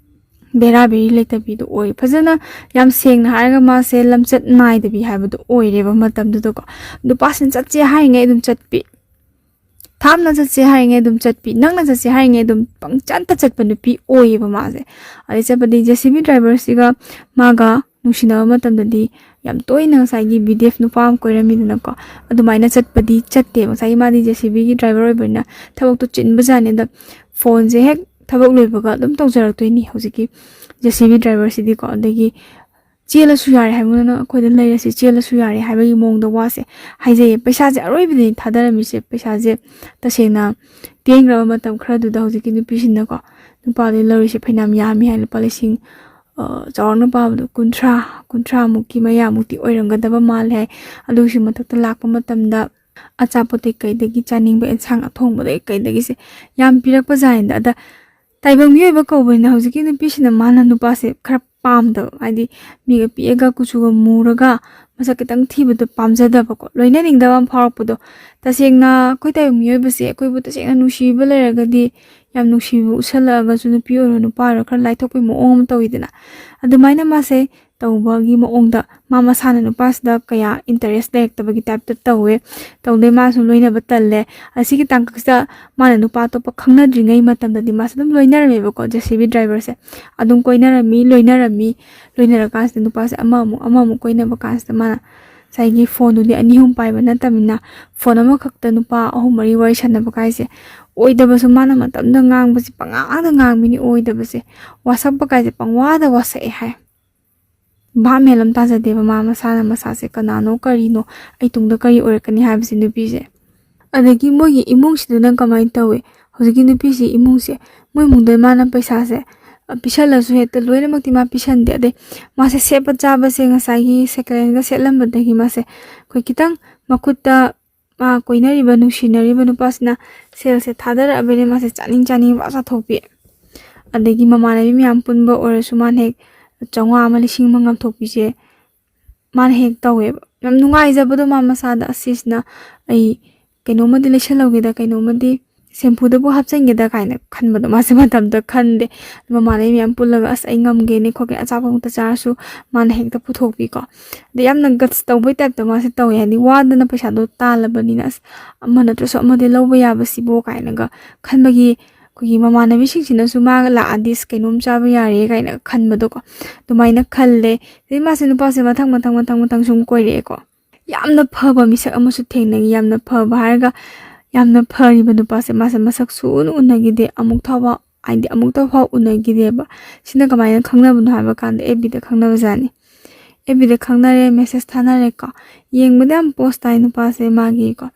ꯕꯦꯔꯥ ꯕꯦꯔꯤ ꯂꯩꯇꯕꯤꯗꯣ ꯑꯣꯏ꯫ ꯐꯖꯅ, ꯌꯥꯝ ꯁꯦꯡꯅ ꯍꯥꯏꯔꯒ, ꯃꯥꯁꯦ ꯂꯝꯆꯠ ꯅꯥꯏꯗꯕꯤ ꯍꯥꯏꯕꯗꯣ ꯑꯣꯏꯔꯦꯕ ꯃꯇꯝꯗꯨꯗꯀꯣ꯫ ꯅꯨꯄꯥꯁꯤꯅ ꯆꯠꯁꯦ ꯍꯥꯏꯔꯤꯉꯩ ꯑꯗꯨꯝ ꯆꯠꯄꯤ, ꯊꯥꯞꯅ ꯆꯠꯁꯦ ꯍꯥꯏꯔꯤꯉꯩ ꯑꯗꯨꯝ ꯆꯠꯄꯤ, ꯅꯪꯅ ꯆꯠꯁꯦ ꯍꯥꯏꯔꯤꯉꯩ ꯑꯗꯨꯝ ꯄꯪꯆꯠꯇ ꯆꯠꯄ ꯅꯨꯄꯤ ꯑꯣꯏꯌꯦꯕ ꯃꯥꯁꯦ꯫ ꯑꯗꯩ ꯆꯠꯄꯗꯤ JCB driverꯁꯤꯒ ꯃꯥꯒ ꯅꯨꯡꯁꯤꯅꯕ ꯃꯇꯝꯗꯗꯤ ꯌꯥꯝ ꯇꯣꯏꯅ ꯉꯁꯥꯏꯒꯤ BDF ꯅꯨꯄꯥ ꯑꯃ ꯀꯣꯏꯔꯝꯃꯤꯗꯅꯀꯣ, ꯑꯗꯨꯃꯥꯏꯅ ꯆꯠꯄꯗꯤ ꯆꯠꯇꯦꯕ꯫ ꯉꯁꯥꯏꯒꯤ ꯃꯥꯗꯤ JCBꯒꯤ driver ꯑꯣꯏꯕꯅꯤꯅ ꯊꯕꯛꯇꯣ ꯆꯤꯟꯕꯖꯥꯠꯅꯤ꯫ ꯑꯗ phoneꯁꯦ ꯍꯦꯛ ꯊꯕꯛ ꯂꯣꯏꯕꯒ ꯑꯗꯨꯝ ꯇꯧꯖꯔꯛꯇꯣꯏꯅꯤ ꯍꯧꯖꯤꯛꯀꯤ JCB driverꯁꯤꯗꯤꯀꯣ꯫ ꯑꯗꯒꯤ ꯆꯦꯜꯂꯁꯨ ꯌꯥꯔꯦ ꯍꯥꯏꯕꯅ, ꯑꯩꯈꯣꯏꯗ ꯂꯩꯔꯁꯤ, ꯆꯦꯜꯂꯁꯨ ꯌꯥꯔꯦ ꯍꯥꯏꯕꯒꯤ ꯃꯑꯣꯡꯗ ꯋꯥꯁꯦ ꯍꯥꯏꯖꯩꯌꯦ꯫ ꯄꯩꯁꯥꯁꯦ ꯑꯔꯣꯏꯕꯗꯅꯤ ꯊꯥꯗꯔꯝꯃꯤꯁꯦ꯫ ꯄꯩꯁꯥꯁꯦ ꯇꯁꯦꯡꯅ ꯇꯦꯟꯈ꯭ꯔꯕ ꯃꯇꯝ ꯈꯔꯗꯨꯗ ꯍꯧꯖꯤꯛꯀꯤ ꯅꯨꯄꯤꯁꯤꯡꯅꯀꯣ, ꯅꯨꯄꯥꯗꯨ ꯂꯧꯔꯤꯁꯦ ꯐꯩꯅꯥꯝ ꯌꯥꯝꯃꯤ ꯍꯥꯏ, ꯂꯨꯄꯥ ꯂꯤꯁꯤꯡ, ꯑ, ꯆꯥꯎꯔꯥꯛꯅ ꯄꯥꯕꯗ ꯀꯨꯟꯊ꯭ꯔꯥ, ꯀꯨꯟꯊ꯭ꯔꯥꯃꯨꯛꯀꯤ ꯃꯌꯥꯃꯨꯛꯇꯤ ꯑꯣꯏꯔꯝꯒꯗꯕ ꯃꯥꯜꯂꯦ ꯍꯥꯏ꯫ ꯑꯗꯨꯒꯤꯁꯨ ꯃꯊꯛꯇ ꯂꯥꯛꯄ ꯃꯇꯝꯗ ꯑꯆꯥꯄꯣꯠꯇꯩ ꯀꯩꯗꯒꯤ, ꯆꯥꯅꯤꯡꯕ ꯑꯦꯟꯁꯥꯡ ꯑꯊꯣꯡꯕꯗꯩ ꯀꯩꯗꯒꯤꯁꯦ ꯌꯥꯝ ꯄꯤꯔꯛꯄ ꯖꯥꯠꯅꯤꯗ꯫ ꯑꯗ ꯇꯥꯏꯕꯪ ꯃꯤꯑꯣꯏꯕ ꯀꯧꯕꯅꯤꯅ ꯍꯧꯖꯤꯛꯀꯤ ꯅꯨꯄꯤꯁꯤꯅ ꯃꯥꯅ ꯅꯨꯄꯥꯁꯦ ꯈꯔ ꯄꯥꯝꯗꯕ, ꯍꯥꯏꯗꯤ ꯃꯤꯒ ꯄꯤꯛꯑꯒ ꯀꯨꯆꯨꯒ ꯃꯨꯔꯒ ꯃꯁꯛ ꯈꯤꯇꯪ ꯊꯤꯕꯗꯣ ꯄꯥꯝꯖꯗꯕꯀꯣ, ꯂꯣꯏꯅꯅꯤꯡꯗꯕ ꯑꯃ ꯐꯥꯎꯔꯛꯄꯗꯣ꯫ ꯇꯁꯦꯡꯅ ꯑꯩꯈꯣꯏ ꯇꯥꯏꯕꯪ ꯃꯤꯑꯣꯏꯕꯁꯦ ꯑꯩꯈꯣꯏꯕꯨ ꯇꯁꯦꯡꯅ ꯅꯨꯡꯁꯤꯕ ꯂꯩꯔꯒꯗꯤ ꯌꯥꯝ ꯅꯨꯡꯁꯤꯕ ꯎꯠꯁꯜꯂꯛꯑꯒꯁꯨ ꯅꯨꯄꯤ ꯑꯣꯏꯔꯣ ꯅꯨꯄꯥ ꯑꯣꯏꯔꯣ ꯈꯔ ꯂꯥꯏꯊꯣꯛꯄꯒꯤ ꯃꯑꯣꯡ ꯑꯃ ꯇꯧꯋꯤꯗꯅ꯫ ꯑꯗꯨꯃꯥꯏꯅ ꯃꯥꯁꯦ ꯇꯧꯕꯒꯤ ꯃꯑꯣꯡꯗ ꯃꯥ ꯃꯁꯥꯅ ꯅꯨꯄꯥꯁꯤꯗ ꯀꯌꯥ interest ꯂꯩꯔꯛꯇꯕꯒꯤ type ꯇ ꯇꯧꯋꯦ꯫ ꯇꯧꯗꯩ ꯃꯥꯁꯨ ꯂꯣꯏꯅꯕ ꯇꯜꯂꯦ꯫ ꯑꯁꯤꯒꯤ ꯇꯥꯡꯀꯛꯁꯤꯗ ꯃꯥꯅ ꯅꯨꯄꯥ ꯑꯇꯣꯞꯄ ꯈꯪꯅꯗ꯭ꯔꯤꯉꯩ ꯃꯇꯝꯗꯗꯤ ꯃꯥꯁꯦ ꯑꯗꯨꯝ ꯂꯣꯏꯅꯔꯝꯃꯦꯕꯀꯣ, JCB driver ꯁꯦ꯫ ꯑꯗꯨꯝ ꯀꯣꯏꯅꯔꯝꯃꯤ, ꯂꯣꯏꯅꯔꯝꯃꯤ꯫ ꯂꯣꯏꯅꯔꯀꯥꯟꯁꯤꯗ ꯅꯨꯄꯥꯁꯦ ꯑꯃꯃꯨꯛ, ꯑꯃꯃꯨꯛ ꯀꯣꯏꯅꯕ ꯀꯥꯟꯁꯤꯗ ꯃꯥꯅ ꯉꯁꯥꯏꯒꯤ phone ꯗꯨꯗꯤ ꯑꯅꯤ ꯑꯍꯨꯝ ꯄꯥꯏꯕ ꯅꯠꯇꯕꯅꯤꯅ, phone ꯑꯃꯈꯛꯇ ꯅꯨꯄꯥ ꯑꯍꯨꯝ ꯃꯔꯤ ꯋꯥꯔꯤ ꯁꯥꯟꯅꯕ ꯀꯥꯏꯁꯦ ꯑꯣꯏꯗꯕꯁꯨ, ꯃꯥꯅ ꯃꯇꯝꯗ ꯉꯥꯡꯕꯁꯦ ꯄꯉꯥꯡꯗ ꯉꯥꯡꯕꯤꯅꯤ, ꯑꯣꯏꯗꯕꯁꯦ꯫ ꯋꯥꯁꯛꯄ ꯀꯥꯏꯁꯦ ꯄꯪꯋꯥꯗ ꯋꯥꯁꯛꯑꯦ ꯍꯥꯏ꯫ ꯚꯥꯞ ꯃꯦꯟ ꯑꯃ ꯇꯥꯖꯗꯦꯕ ꯃꯥ ꯃꯁꯥꯅ ꯃꯁꯥꯁꯦ ꯀꯅꯥꯅꯣ ꯀꯔꯤꯅꯣ, ꯑꯩ ꯇꯨꯡꯗ ꯀꯔꯤ ꯑꯣꯏꯔꯛꯀꯅꯤ ꯍꯥꯏꯕꯁꯦ ꯅꯨꯄꯤꯁꯦ꯫ ꯑꯗꯒꯤ ꯃꯣꯏꯒꯤ ꯏꯃꯨꯡꯁꯤꯗꯅ ꯀꯃꯥꯏꯅ ꯇꯧꯋꯤ? ꯍꯧꯖꯤꯛꯀꯤ ꯅꯨꯄꯤꯁꯤ ꯏꯃꯨꯡꯁꯦ, ꯃꯣꯏ ꯏꯃꯨꯡꯗ ꯃꯥꯅ ꯄꯩꯁꯥꯁꯦ, ꯑ, ꯄꯤꯁꯜꯂꯁꯨ ꯍꯦꯛꯇ ꯂꯣꯏꯅꯃꯛꯇꯤ ꯃꯥ ꯄꯤꯁꯟꯗꯦ꯫ ꯑꯗꯩ ꯃꯥꯁꯦ ꯁꯦꯠꯄ ꯆꯥꯕꯁꯦ ꯉꯁꯥꯏꯒꯤ second hand ꯒ ꯁꯦꯠꯂꯝꯕꯗꯒꯤ ꯃꯥꯁꯦ ꯑꯩꯈꯣꯏ ꯈꯤꯇꯪ ꯃꯈꯨꯠꯇ ꯃꯥ ꯀꯣꯏꯅꯔꯤꯕ, ꯅꯨꯡꯁꯤꯅꯔꯤꯕ ꯅꯨꯄꯥꯁꯤꯅ ꯁꯦꯜꯁꯦ ꯊꯥꯗꯔꯛꯑꯕꯅꯤꯅ ꯃꯥꯁꯦ ꯆꯥꯅꯤꯡ ꯆꯥꯅꯤꯡꯕ ꯆꯥꯊꯣꯛꯄꯤ꯫ ꯑꯗꯒꯤ ꯃꯃꯥꯟꯅꯕꯤ ꯃꯌꯥꯝ ꯄꯨꯟꯕ ꯑꯣꯏꯔꯁꯨ ꯃꯥꯅ ꯍꯦꯛ ꯆꯥꯝꯃꯉꯥ ꯑꯃ, ꯂꯤꯁꯤꯡ ꯑꯃ ꯉꯝꯊꯣꯛꯄꯤꯁꯦ ꯃꯥꯅ ꯍꯦꯛ ꯇꯧꯋꯦꯕ꯫ ꯌꯥꯝ ꯅꯨꯡꯉꯥꯏꯖꯕꯗꯣ ꯃꯥ ꯃꯁꯥꯗ, "ꯑꯁꯤꯁꯤꯅ ꯑꯩ ꯀꯩꯅꯣꯝꯃꯗꯤ ꯂꯩꯁꯜꯍꯧꯒꯦꯗ, ꯀꯩꯅꯣꯝꯃꯗꯤ shampoo ꯗꯕꯨ ꯍꯥꯞꯆꯤꯟꯒꯦꯗ" ꯀꯥꯏꯅ ꯈꯟꯕꯗꯣ ꯃꯥꯁꯦ ꯃꯇꯝꯗ ꯈꯟꯗꯦ꯫ ꯃꯃꯥꯟꯅꯕꯤ ꯃꯌꯥꯝ ꯄꯨꯜꯂꯒ "ꯑꯁ, ꯑꯩ ꯉꯝꯒꯦꯅꯦ ꯈꯣꯠꯀꯦ", ꯑꯆꯥꯄꯣꯠꯃꯛꯇ ꯆꯥꯔꯁꯨ ꯃꯥꯅ ꯍꯦꯛꯇ ꯄꯨꯊꯣꯛꯄꯤꯀꯣ꯫ ꯑꯗꯩ ꯌꯥꯝꯅ guts ꯇꯧꯕꯩ type ꯇ ꯃꯥꯁꯦ ꯇꯧꯋꯦ, ꯍꯥꯏꯗꯤ ꯋꯥꯗꯅ ꯄꯩꯁꯥꯗꯣ ꯇꯥꯜꯂꯕꯅꯤꯅ, "ꯑꯁ, ꯑꯃ ꯅꯠꯇ꯭ꯔꯁꯨ ꯑꯃꯗꯤ ꯂꯧꯕ ꯌꯥꯕꯁꯤꯕꯣ" ꯀꯥꯏꯅꯒ ꯈꯟꯕꯒꯤ, ꯑꯩꯈꯣꯏꯒꯤ ꯃꯃꯥꯟꯅꯕꯤꯁꯤꯡꯁꯤꯅꯁꯨ ꯃꯥꯒ ꯂꯥꯛꯑꯗꯤ "ꯑꯁ, ꯀꯩꯅꯣꯝ ꯆꯥꯕ ꯌꯥꯔꯦ" ꯀꯥꯏꯅ ꯈꯟꯕꯗꯣꯀꯣ, ꯑꯗꯨꯃꯥꯏꯅ ꯈꯜꯂꯦ꯫ ꯑꯗꯩ ꯃꯥꯁꯦ ꯅꯨꯄꯥꯁꯦ ꯃꯊꯪ ꯃꯊꯪ ꯃꯊꯪ ꯃꯊꯪ ꯁꯨꯝ ꯀꯣꯏꯔꯛꯑꯦꯀꯣ꯫ ꯌꯥꯝꯅ ꯐꯕ ꯃꯤꯁꯛ ꯑꯃꯁꯨ ꯊꯦꯡꯅꯈꯤ꯫ ꯌꯥꯝꯅ ꯐꯕ ꯍꯥꯏꯔꯒ, ꯌꯥꯝꯅ ꯐꯔꯤꯕ ꯅꯨꯄꯥꯁꯦ ꯃꯥꯁꯦ ꯃꯁꯛ ꯁꯨꯅ ꯎꯅꯈꯤꯗꯦ, ꯑꯃꯨꯛ ꯐꯥꯎꯕ, ꯍꯥꯏꯗꯤ ꯑꯃꯨꯛꯇ ꯐꯥꯎ ꯎꯅꯈꯤꯗꯦꯕ꯫ ꯁꯤꯅ ꯀꯃꯥꯏꯅ ꯈꯪꯅꯕꯅꯣ ꯍꯥꯏꯕ ꯀꯥꯟꯗ, F B ꯗ ꯈꯪꯅꯕꯖꯥꯠꯅꯤ꯫ F B ꯗ ꯈꯪꯅꯔꯦ, message ꯊꯥꯅꯔꯦꯀꯣ꯫ ꯌꯦꯡꯕꯗ ꯌꯥꯝ post ꯇꯥꯏ ꯅꯨꯄꯥꯁꯦ ꯃꯥꯒꯤꯀꯣ꯫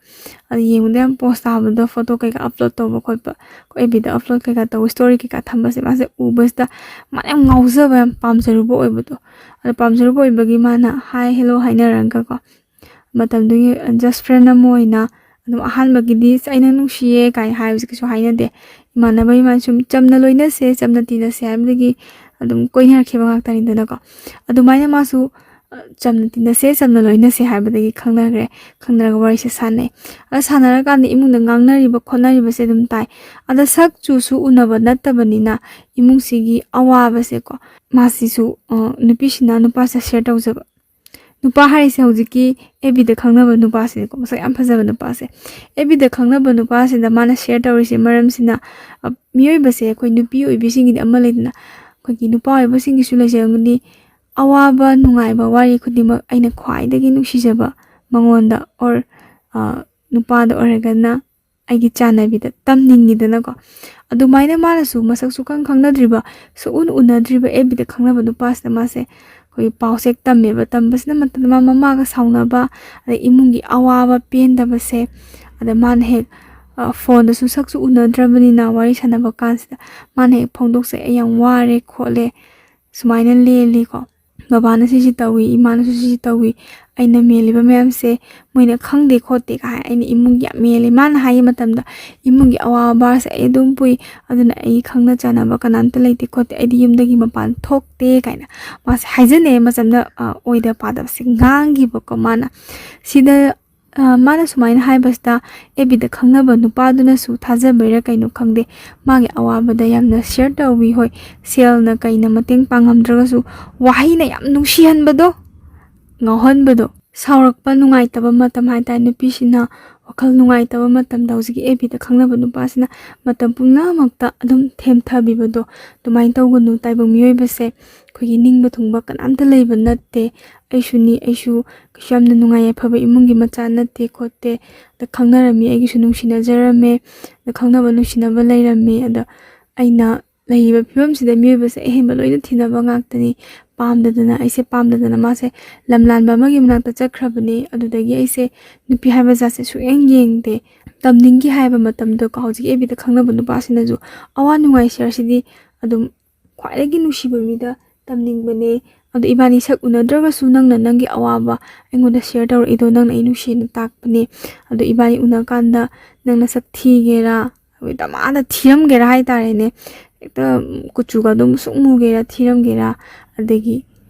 ꯑꯗꯨ ꯌꯦꯡꯕꯗ ꯌꯥꯝ post ꯇꯥꯕꯗꯣ, photo ꯀꯩꯀꯥ upload ꯇꯧꯕ ꯈꯣꯠꯄ, F B ꯗ upload ꯀꯩꯀꯥ ꯇꯧꯕ, story ꯀꯩꯀꯥ ꯊꯝꯕꯁꯦ ꯃꯥꯁꯦ ꯎꯕꯁꯤꯗ ꯃꯥꯅ ꯌꯥꯝ ꯉꯥꯎꯖꯕ, ꯌꯥꯝ ꯄꯥꯝꯖꯔꯨꯕ ꯑꯣꯏꯕꯗꯣ꯫ ꯑꯗꯣ ꯄꯥꯝꯖꯔꯨꯕ ꯑꯣꯏꯕꯒꯤ ꯃꯥꯅ hi hello ꯍꯥꯏꯅꯔꯒꯀꯣ, ꯃꯇꯝꯗꯨꯒꯤ just friend ꯑꯃ ꯑꯣꯏꯅ ꯑꯗꯨꯝ ꯑꯍꯥꯟꯕꯒꯤꯗꯤ "ꯑꯁ, ꯑꯩ ꯅꯪ ꯅꯨꯡꯁꯤꯌꯦ" ꯀꯥꯏꯅ ꯍꯥꯏꯕꯁꯦ ꯀꯩꯁꯨ ꯍꯥꯏꯅꯗꯦ꯫ ꯏꯃꯥꯟꯅꯕ ꯏꯃꯥꯟ ꯁꯨꯝ ꯆꯝꯅ ꯂꯣꯏꯅꯁꯦ, ꯆꯝꯅ ꯇꯤꯟꯅꯁꯦ ꯍꯥꯏꯕꯗꯒꯤ ꯑꯗꯨꯝ ꯀꯣꯏꯅꯔꯛꯈꯤꯕ ꯉꯥꯛꯇꯅꯤꯗꯅꯀꯣ꯫ ꯑꯗꯨꯃꯥꯏꯅ ꯃꯥꯁꯨ, ꯑ, ꯆꯝꯅ ꯇꯤꯟꯅꯁꯦ, ꯆꯝꯅ ꯂꯣꯏꯅꯁꯦ ꯍꯥꯏꯕꯗꯒꯤ ꯈꯪꯅꯈ꯭ꯔꯦ꯫ ꯈꯪꯅꯔꯒ ꯋꯥꯔꯤꯁꯦ ꯁꯥꯟꯅꯩ꯫ ꯑꯗ ꯁꯥꯟꯅꯔꯀꯥꯟꯗ ꯏꯃꯨꯡꯗ ꯉꯥꯡꯅꯔꯤꯕ ꯈꯣꯠꯅꯔꯤꯕꯁꯦ ꯑꯗꯨꯝ ꯇꯥꯏ꯫ ꯑꯗ ꯁꯛ ꯆꯨꯁꯨ ꯎꯅꯕ ꯅꯠꯇꯕꯅꯤꯅ ꯏꯃꯨꯡꯁꯤꯒꯤ ꯑꯋꯥꯕꯁꯦꯀꯣ, ꯃꯥꯁꯤꯁꯨ, ꯑ, ꯅꯨꯄꯤꯁꯤꯅ ꯅꯨꯄꯥꯁꯤꯗ ꯁꯤꯌꯔ ꯇꯧꯖꯕ꯫ ꯅꯨꯄꯥ ꯍꯥꯏꯔꯤꯁꯦ ꯍꯧꯖꯤꯛꯀꯤ ꯑꯦꯐ ꯕꯤꯗ ꯈꯪꯅꯕ ꯅꯨꯄꯥꯁꯤꯅꯦꯀꯣ, ꯃꯁꯛ ꯌꯥꯝ ꯐꯖꯕ ꯅꯨꯄꯥꯁꯦ꯫ ꯑꯦꯐ ꯕꯤꯗ ꯈꯪꯅꯕ ꯅꯨꯄꯥꯁꯤꯗ ꯃꯥꯅ ꯁꯤꯌꯔ ꯇꯧꯔꯤꯁꯦ ꯃꯔꯝꯁꯤꯅ, ꯑ, ꯃꯤꯑꯣꯏꯕꯁꯦ, ꯑꯩꯈꯣꯏ ꯅꯨꯄꯤ ꯑꯣꯏꯕꯤꯁꯤꯡꯒꯤꯗꯤ ꯑꯃ ꯂꯩꯗꯅ, ꯑꯩꯈꯣꯏꯒꯤ ꯅꯨꯄꯥ ꯑꯣꯏꯕꯁꯤꯡꯒꯤꯁꯨ ꯂꯩꯖꯔꯝꯒꯅꯤ, ꯑꯋꯥꯕ ꯅꯨꯡꯉꯥꯏꯕ ꯋꯥꯔꯤ ꯈꯨꯗꯤꯡꯃꯛ ꯑꯩꯅ ꯈ꯭ꯋꯥꯏꯗꯒꯤ ꯅꯨꯡꯁꯤꯖꯕ ꯃꯉꯣꯟꯗ, or, ꯑ, ꯅꯨꯄꯥꯗ ꯑꯣꯏꯔꯒꯅ ꯑꯩꯒꯤ ꯆꯥꯟꯅꯕꯤꯗ ꯇꯝꯅꯤꯡꯉꯤꯗꯅꯀꯣ꯫ ꯑꯗꯨꯃꯥꯏꯅ ꯃꯥꯅꯁꯨ ꯃꯁꯛ ꯁꯨꯈꯪ ꯈꯪꯅꯗ꯭ꯔꯤꯕ, ꯁꯨꯛꯎꯟ ꯎꯅꯗ꯭ꯔꯤꯕ ꯑꯦꯐ ꯕꯤꯗ ꯈꯪꯅꯕ ꯅꯨꯄꯥꯁꯤꯗ ꯃꯥꯁꯦ ꯑꯩꯈꯣꯏꯒꯤ ꯄꯥꯎꯁꯦ ꯍꯦꯛ ꯇꯝꯃꯦꯕ꯫ ꯇꯝꯕꯁꯤꯅ ꯃꯇꯝꯗ ꯃꯥ ꯃꯃꯥꯒ ꯁꯥꯎꯅꯕ, ꯑꯗꯩ ꯏꯃꯨꯡꯒꯤ ꯑꯋꯥꯕ ꯄꯦꯟꯗꯕꯁꯦ, ꯑꯗ ꯃꯥꯅ ꯍꯦꯛ, ꯑ, ꯐꯣꯟꯗꯁꯨ ꯁꯛꯁꯨ ꯎꯅꯗ꯭ꯔꯕꯅꯤꯅ ꯋꯥꯔꯤ ꯁꯥꯟꯅꯕ ꯀꯥꯟꯁꯤꯗ ꯃꯥꯅ ꯍꯦꯛ ꯐꯣꯡꯗꯣꯛꯆꯩ, "ꯑꯩ ꯌꯥꯝ ꯋꯥꯔꯦ ꯈꯣꯠꯂꯦ, ꯁꯨꯃꯥꯏꯅ ꯂꯦꯜꯂꯤꯀꯣ, ꯕꯕꯥꯅ ꯁꯤꯁꯤ ꯇꯧꯏ, ꯏꯃꯥꯅꯁꯨ ꯁꯤꯁꯤ ꯇꯧꯏ, ꯑꯩꯅ ꯃꯦꯜꯂꯤꯕ ꯃꯌꯥꯝꯁꯦ ꯃꯣꯏꯅ ꯈꯪꯗꯦ ꯈꯣꯠꯇꯦ" ꯀꯥꯏ ꯑꯩꯅ ꯏꯃꯨꯡꯒꯤ ꯌꯥꯝ ꯃꯦꯜꯂꯤ꯫ ꯃꯥꯅ ꯍꯥꯏ ꯃꯇꯝꯗ ꯏꯃꯨꯡꯒꯤ ꯑꯋꯥꯕ ꯚꯥꯔꯁꯦ ꯑꯩ ꯑꯗꯨꯝ ꯄꯨꯏ, ꯑꯗꯨꯅ ꯑꯩ ꯈꯪꯅ ꯆꯥꯟꯅꯕ ꯀꯅꯥꯝꯇ ꯂꯩꯇꯦ ꯈꯣꯠꯇꯦ, ꯑꯩꯗꯤ ꯌꯨꯝꯗꯒꯤ ꯃꯄꯥꯟ ꯊꯣꯛꯇꯦ ꯀꯥꯏꯅ ꯃꯥꯁꯦ ꯍꯥꯏꯖꯟꯅꯩ꯫ ꯃꯆꯝꯗ, ꯑ, ꯑꯣꯏꯗ ꯄꯥꯗꯕꯁꯦ ꯉꯥꯡꯈꯤꯕꯀꯣ ꯃꯥꯅ꯫ ꯁꯤꯗ, ꯑ, ꯃꯥꯅ ꯁꯨꯃꯥꯏꯅ ꯍꯥꯏꯕꯁꯤꯗ ꯑꯦꯐ ꯕꯤꯗ ꯈꯪꯅꯕ ꯅꯨꯄꯥꯗꯨꯅꯁꯨ ꯊꯥꯖꯕꯩꯔꯥ ꯀꯩꯅꯣ ꯈꯪꯗꯦ, ꯃꯥꯒꯤ ꯑꯋꯥꯕꯗ ꯌꯥꯝꯅ ꯁꯤꯌꯔ ꯇꯧꯋꯤ꯫ ꯍꯣꯏ, ꯁꯦꯜꯅ ꯀꯩꯅ ꯃꯇꯦꯡ ꯄꯥꯡꯉꯝꯗ꯭ꯔꯒꯁꯨ ꯋꯥꯍꯩꯅ ꯌꯥꯝ ꯅꯨꯡꯁꯤꯍꯟꯕꯗꯣ, ꯉꯥꯎꯍꯟꯕꯗꯣ꯫ ꯁꯥꯎꯔꯛꯄ, ꯅꯨꯡꯉꯥꯏꯇꯕ ꯃꯇꯝ ꯍꯥꯏ ꯇꯥꯔꯦ, ꯅꯨꯄꯤꯁꯤꯅ ꯋꯥꯈꯜ ꯅꯨꯡꯉꯥꯏꯇꯕ ꯃꯇꯝꯗ ꯍꯧꯖꯤꯛꯀꯤ ꯑꯦꯐ ꯕꯤꯗ ꯈꯪꯅꯕ ꯅꯨꯄꯥꯁꯤꯅ ꯃꯇꯝ ꯄꯨꯝꯅꯃꯛꯇ ꯑꯗꯨꯝ ꯊꯦꯝꯊꯕꯤꯕꯗꯣ꯫ ꯑꯗꯨꯃꯥꯏꯅ ꯇꯧꯒꯅꯨ꯫ ꯇꯥꯏꯕꯪ ꯃꯤꯑꯣꯏꯕꯁꯦ ꯑꯩꯈꯣꯏꯒꯤ ꯅꯤꯡꯕ ꯊꯨꯡꯕ ꯀꯅꯥꯝꯇ ꯂꯩꯕ ꯅꯠꯇꯦ꯫ ꯑꯩꯁꯨꯅꯤ, ꯑꯩꯁꯨ ꯀꯩꯁꯨ ꯌꯥꯝꯅ ꯅꯨꯡꯉꯥꯏ ꯌꯥꯏꯐꯕ ꯏꯃꯨꯡꯒꯤ ꯃꯆꯥ ꯅꯠꯇꯦ ꯈꯣꯠꯇꯦ꯫ ꯑꯗ ꯈꯪꯅꯔꯝꯃꯤ, ꯑꯩꯒꯤꯁꯨ ꯅꯨꯡꯁꯤꯅꯖꯔꯝꯃꯦ, ꯑꯗ ꯈꯪꯅꯕ ꯅꯨꯡꯁꯤꯅꯕ ꯂꯩꯔꯝꯃꯦ꯫ ꯑꯗ ꯑꯩꯅ ꯂꯩꯔꯤꯕ ꯐꯤꯕꯝꯁꯤꯗ ꯃꯤꯑꯣꯏꯕꯁꯦ ꯑꯍꯦꯟꯕ ꯂꯣꯏꯅ ꯊꯤꯅꯕ ꯉꯥꯛꯇꯅꯤ꯫ ꯄꯥꯝꯗꯗꯅ, ꯑꯩꯁꯦ ꯄꯥꯝꯗꯗꯅ ꯃꯥꯁꯦ ꯂꯝꯂꯥꯟꯕ ꯑꯃꯒꯤ ꯃꯅꯥꯛꯇ ꯆꯠꯈ꯭ꯔꯕꯅꯤ꯫ ꯑꯗꯨꯗꯒꯤ ꯑꯩꯁꯦ ꯅꯨꯄꯤ ꯍꯥꯏꯕ ꯖꯥꯠꯁꯦ ꯁꯨꯛꯌꯦꯡ ꯌꯦꯡꯗꯦ꯫ ꯇꯝꯅꯤꯡꯈꯤ ꯍꯥꯏꯕ ꯃꯇꯝꯗꯀꯣ, ꯍꯧꯖꯤꯛꯀꯤ ꯑꯦꯐ ꯕꯤꯗ ꯈꯪꯅꯕ ꯅꯨꯄꯥꯁꯤꯅꯁꯨ ꯑꯋꯥ ꯅꯨꯡꯉꯥꯏ ꯁꯤꯌꯔꯁꯤꯗꯤ ꯑꯗꯨꯝ ꯈ꯭ꯋꯥꯏꯗꯒꯤ ꯅꯨꯡꯁꯤꯕ ꯃꯤꯗ ꯇꯝꯅꯤꯡꯕꯅꯦ꯫ ꯑꯗꯣ ꯏꯕꯥꯅꯤ ꯁꯛ ꯎꯅꯗ꯭ꯔꯒꯁꯨ ꯅꯪꯅ ꯅꯪꯒꯤ ꯑꯋꯥꯕ ꯑꯩꯉꯣꯟꯗ ꯁꯤꯌꯔ ꯇꯧꯔꯛꯏꯗꯣ, ꯅꯪꯅ ꯑꯩ ꯅꯨꯡꯁꯤꯅ ꯇꯥꯛꯄꯅꯦ꯫ ꯑꯗꯣ ꯏꯕꯥꯅꯤ ꯎꯅꯀꯥꯟꯗ ꯅꯪ ꯅꯁꯛ ꯊꯤꯒꯦꯔꯥ, ꯑꯩꯈꯣꯏ ꯗꯃꯥꯗ ꯊꯤꯔꯝꯒꯦꯔꯥ ꯍꯥꯏꯇꯥꯔꯦꯅꯦ, ꯍꯦꯛꯇ ꯀꯨꯆꯨꯒ ꯑꯗꯨꯝ ꯁꯨꯛ ꯃꯨꯒꯦꯔꯥ ꯊꯤꯔꯝꯒꯦꯔꯥ, ꯑꯗꯒꯤ